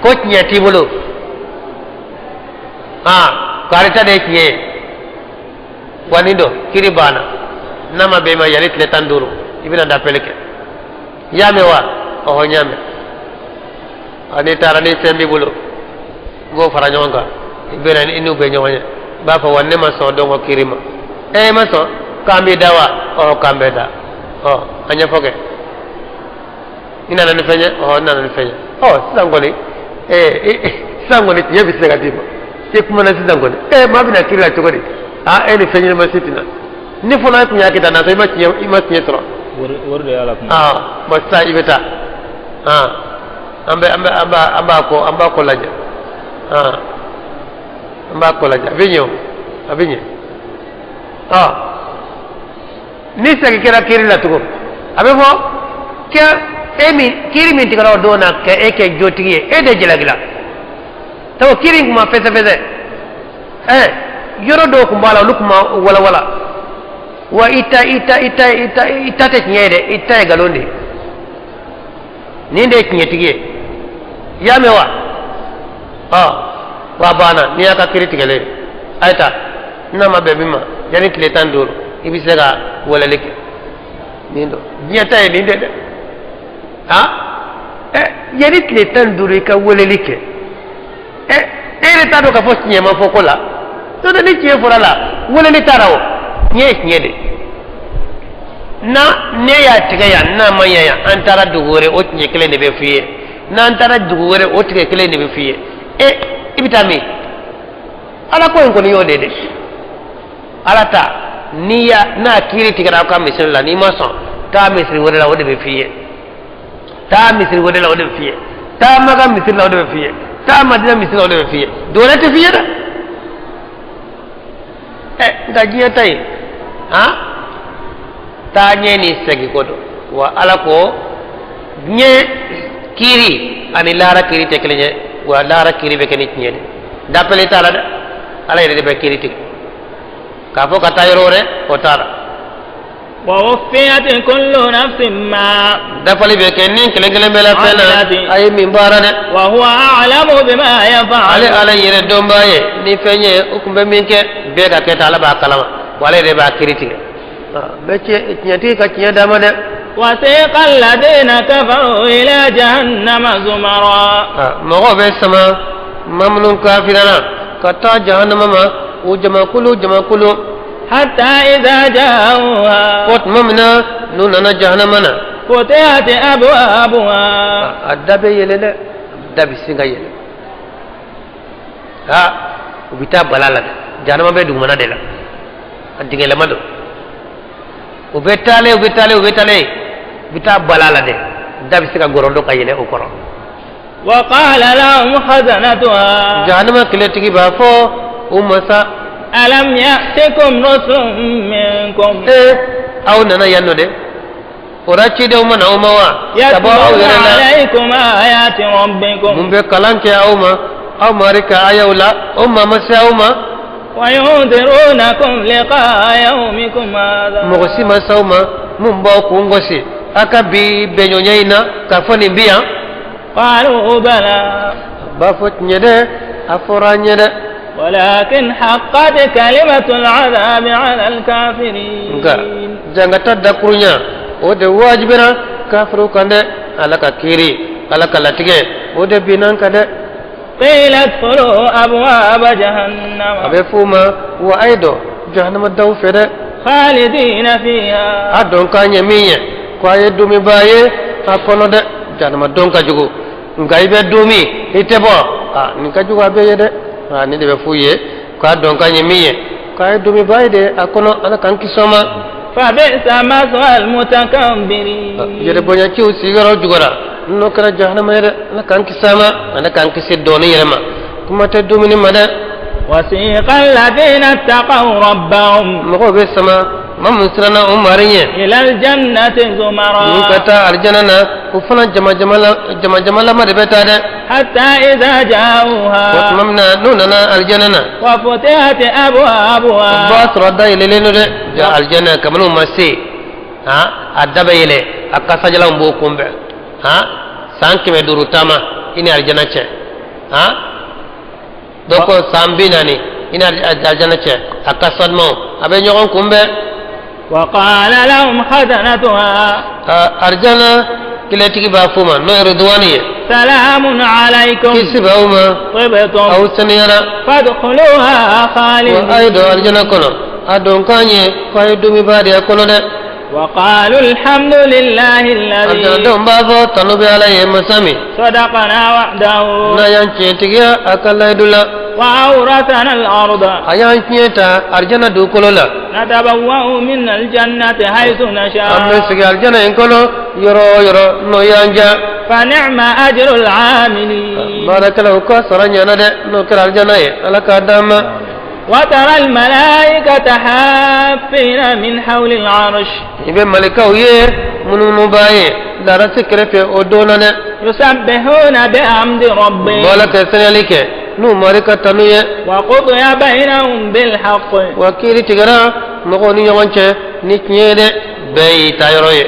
B: ko tiɲɛ t'i bolo, han, k'ale ta de ye tiɲɛ ye wa. Nin don kiri banna, n'a ma bɛn i ma, yanni tile 15, i bɛna d'appel kɛ. I y'a mɛn wa? Ɔhɔ, n y'a mɛn. A n'i taara ni fɛn b'i bolo, i b'o fara ɲɔgɔn kan, i bɛna i n'u bɛ ɲɔgɔn ye. I b'a fɔ wa, ne ma sɔn don ko kiri ma. E ma sɔn k'an b'i da wa? Ɔhɔ, k'an bɛ da. Ɔ, a ɲɛfɔ kɛ, i nana ni fɛn ye? Ɔhɔ, n nana ni fɛn ye. Ɔ, sisan kɔni, sisan kɔni tiɲɛ bɛ se ka d'i ma. I kumana sisan kɔni, maa bɛna kiri la cogo di? Aa, e ni fɛn ɲɛnama si tɛna ni fɔlɔ e tun y'a kɛ tan, n'a sɔrɔ i ma tiɲɛ sɔrɔ.
A: Wari de y'a la kuma.
B: Aa, bon, sisan i bɛ taa. Aa, an bɛ an bɛ an b'a an b'a ko an b'a ko lajɛ. Aa, an b'a ko lajɛ, a bɛ ɲɛ o, a bɛ ɲɛ. Ɔ, ni segin kɛra kiri la tugun, a bɛ fɔ kɛ e min kiri min tigɛra o don na, kɛ e kɛ jotigi ye, e de jalakila, sabu kiri in kun ma fɛsɛfɛsɛ. Yɔrɔ dɔw tun b'a la, olu tun ma walawala wa. I ta tɛ tiɲɛ ye dɛ, i ta ye nkalon de ye. Nin de ye tiɲɛtigi ye, i y'a mɛn wa? Ɔ, wa banna. N'i y'a ka kiri tigɛlen ye, a ye taa. N'a ma bɛn min ma, yanni tile 15, i bɛ se ka weleli kɛ. Nin don diɲɛ ta ye nin de dɛ. Han, yanni tile 15, i ka weleli kɛ. E yɛrɛ t'a dɔn k'a fɔ tiɲɛ ma fɔ ko la. N'o tɛ, ni tiɲɛ fɔra la, weleli t'a la. O tiɲɛ ye tiɲɛ de. Na ne y'a tigɛ yan, n'a ma ɲɛ yan, an taara dugu wɛrɛ, o tiɲɛ kelen de bɛ f'i ye. N'an taara dugu wɛrɛ, o tigɛ kelen de bɛ f'i ye. I bɛ taa min? Ala ko in kɔni y'o de ye dɛ. Ala ta, n'i y'a n'a kiiri tigɛra aw ka misiri la, n'i ma sɔn, taa misiri wɛrɛ la, o de bɛ f'i ye. Taa misiri wɛrɛ la, o de bɛ f'i ye. Taa Maka misiri la, o de bɛ f'i ye. Taa Madina misiri la, o de bɛ f'i ye. Dugu wɛrɛ tɛ f'i ye dɛ. Nka diɲɛ ta ye, han, taa ɲɛ ni segin ko don wa. Ala ko diɲɛ kiiri ani lahara kiiri tɛ kelen ye wa. Lahara kiiri bɛ kɛ ni tiɲɛ de, dapɛli t'a la dɛ. Ala yɛrɛ de bɛ kiiri tigɛ k'a fɔ ka taa yɔrɔ wɛrɛ, o t'a la.
A: ووفيت كل نفس ما
B: Dafali bɛ kɛ ni kelen kelen bɛɛ la fɛn na a ye min baara dɛ.
A: وهو أعلم بما يفعل.
B: Ale Ala yɛrɛ dɔnbaa ye ni fɛn ye, o tun bɛ min kɛ bɛɛ ka kɛ tan, Ala b'a kalama wa, ale yɛrɛ b'a kiiri tigɛ. Bɛ tiɲɛtigi ka tiɲɛ d'a ma dɛ.
A: وسيق الذين كفروا إلى جهنم زمرا.
B: Mɔgɔw bɛ sama maa minnu kafirana ka taa jahanama ma, o jamakulu jamakulu.
A: حتى إذا جاءوها
B: Fo tuma min na n'u nana jahanama na,
A: فتحت أبوابها.
B: A da bɛ yɛlɛ dɛ, da bɛ sin ka yɛlɛ. Ha, u bɛ taa bala la dɛ. Jahanama bɛ dugumana de la, a dingɛlama don. U bɛ taalen, u bɛ taalen, u bɛ taalen, u bɛ taa bala la dɛ. Da bɛ se ka gɔrɔndɔ ka yɛlɛ o kɔrɔ.
A: وقال لهم خزنتها
B: Jahanama kɛlɛtigi b'a fɔ u ma sa:
A: ألم يأتكم رسل منكم
B: Aw nana yan nɔ dɛ, o la cidenw ma na aw ma wa ka bɔ aw
A: يتلون
B: yɛrɛ la
A: عليكم آيات ربكم
B: mun bɛ kalan kɛ aw ma aw mari ka ayaw la, o maa ma se aw ma
A: وينذرونكم لقاء يومكم هذا؟
B: Mɔgɔ si ma s'aw ma mun b'aw kun gosi a ka bi bɛnɲɔgɔnya in na k'a fɔ nin bi yan?
A: قالوا بلى.
B: B'a fɔ tiɲɛ dɛ, a fɔra an ɲɛ dɛ.
A: ولكن حقت كلمة العذاب على الكافرين.
B: Nka jangata dakurunya, o de wajibira kafiriw kan dɛ. Ala ka kiiri, Ala ka latigɛ, o de binna an kan dɛ.
A: قيل ادخلوا أبواب جهنم.
B: A bɛ f'u ma wa, a ye dɔn jahanama daw fɛ dɛ.
A: خالدين فيها.
B: A dɔn k'a ɲɛ min ye ko a ye dumiba ye a kɔnɔ dɛ. Jahanama dɔn ka jugu, nka i bɛ dumi, i tɛ bɔ. A nin ka jugu a bɛɛ ye dɛ. A nin de bɛ f'u ye k'a dɔn k'a ɲɛ min ye k'a ye dumiba ye de a kɔnɔ. Ala k'an kisi o ma.
A: فبئس مثوى المتكبرين.
B: Yɛrɛ bonyaciw sigiyɔrɔ jugura n'o kɛra jahanama ye dɛ. Ala k'an kisi a ma, Ala k'an kisi dɔɔni yɛrɛ ma, kuma tɛ dumuni ma dɛ.
A: وسيق الذين اتقوا ربهم
B: Mɔgɔw bɛ sama maa mun siranna o mari ɲɛ
A: إلى الجنة
B: n'u
A: زمرا.
B: ka taa arijana na, o fana jama jama la, jama jamalama de bɛ taa dɛ.
C: حتى إذا
B: O
C: جاءوها
B: tuma min na n'u nana alijana na,
C: وفتحت
B: o
C: أبوابها
B: b'a sɔrɔ da yɛlɛlen don dɛ. Ja alijana, kabini u ma se, han, a da bɛ yɛlɛ, a kasajalanw b'o kunbɛn. Han, san 500 taama i ni alijana cɛ. Han, dɔw ko san 40 i ni alijana cɛ. A kasa dumanw a bɛ ɲɔgɔn kunbɛn.
C: وقال لهم خزنتها
B: Arijana kiletigi b'a f'u ma, n'o ye Ridwani ye:
C: سلام عليكم
B: kisi b'aw ma,
C: طبتم
B: aw saniyara.
C: فادخلوها
B: Wa
C: خالدين
B: a ye don arijana kɔnɔ, a don k'an ye f'a ye dumiba de a kɔnɔ dɛ.
C: وقالوا الحمد لله الذي
B: Arijanadenw b'a fɔ: tanu bɛ Ala ye, masa min
C: صدقنا وعده
B: n'a y'an tiɲɛtigiya a ka layidu la,
C: وأورثنا الأرض
B: a y'an tiɲɛ ta arijana dugukolo la.
C: نتبوأ من الجنة حيث
B: An bɛ
C: نشاء
B: sigi arijana in kɔnɔ yɔrɔ o yɔrɔ n'o y'an diya.
C: فنعم أجر العاملين
B: Baarakɛlaw ka sara ɲana dɛ, n'o kɛra arijana ye. Ala k'a d'an ma.
C: وترى الملائكة حافين من حول العرش
B: I bɛ malikaw ye munumunubaa ye larasi kɛrɛfɛ o don na dɛ.
C: يسبحون بحمد ربهم
B: Bɔla ka saniyali kɛ n'u mari ka tanu ye.
C: وقضي بينهم بالحق
B: Wa kiiri tigɛra mɔgɔw ni ɲɔgɔn cɛ ni tiɲɛ ye dɛ. Bɛɛ y'i ta yɔrɔ ye.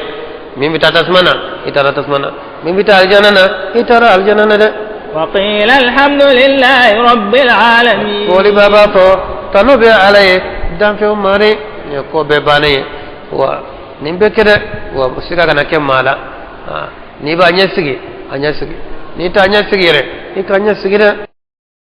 B: Min bɛ taa tasuma na, i taara tasuma na. Min bɛ taa alijana na, i taara alijana na dɛ.
C: وقيل الحمد لله رب العالمين
B: Fɔliba b'a fɔ: tanu bɛ Ala ye, danfɛnw mari. Nin ye ko bɛɛ bannen ye. Wa nin bɛ kɛ dɛ, wa siga kana kɛ maa la. N'i b'a ɲɛsigi, a ɲɛsigi. N'i t'a ɲɛsigi yɛrɛ, i k'a ɲɛsigi dɛ.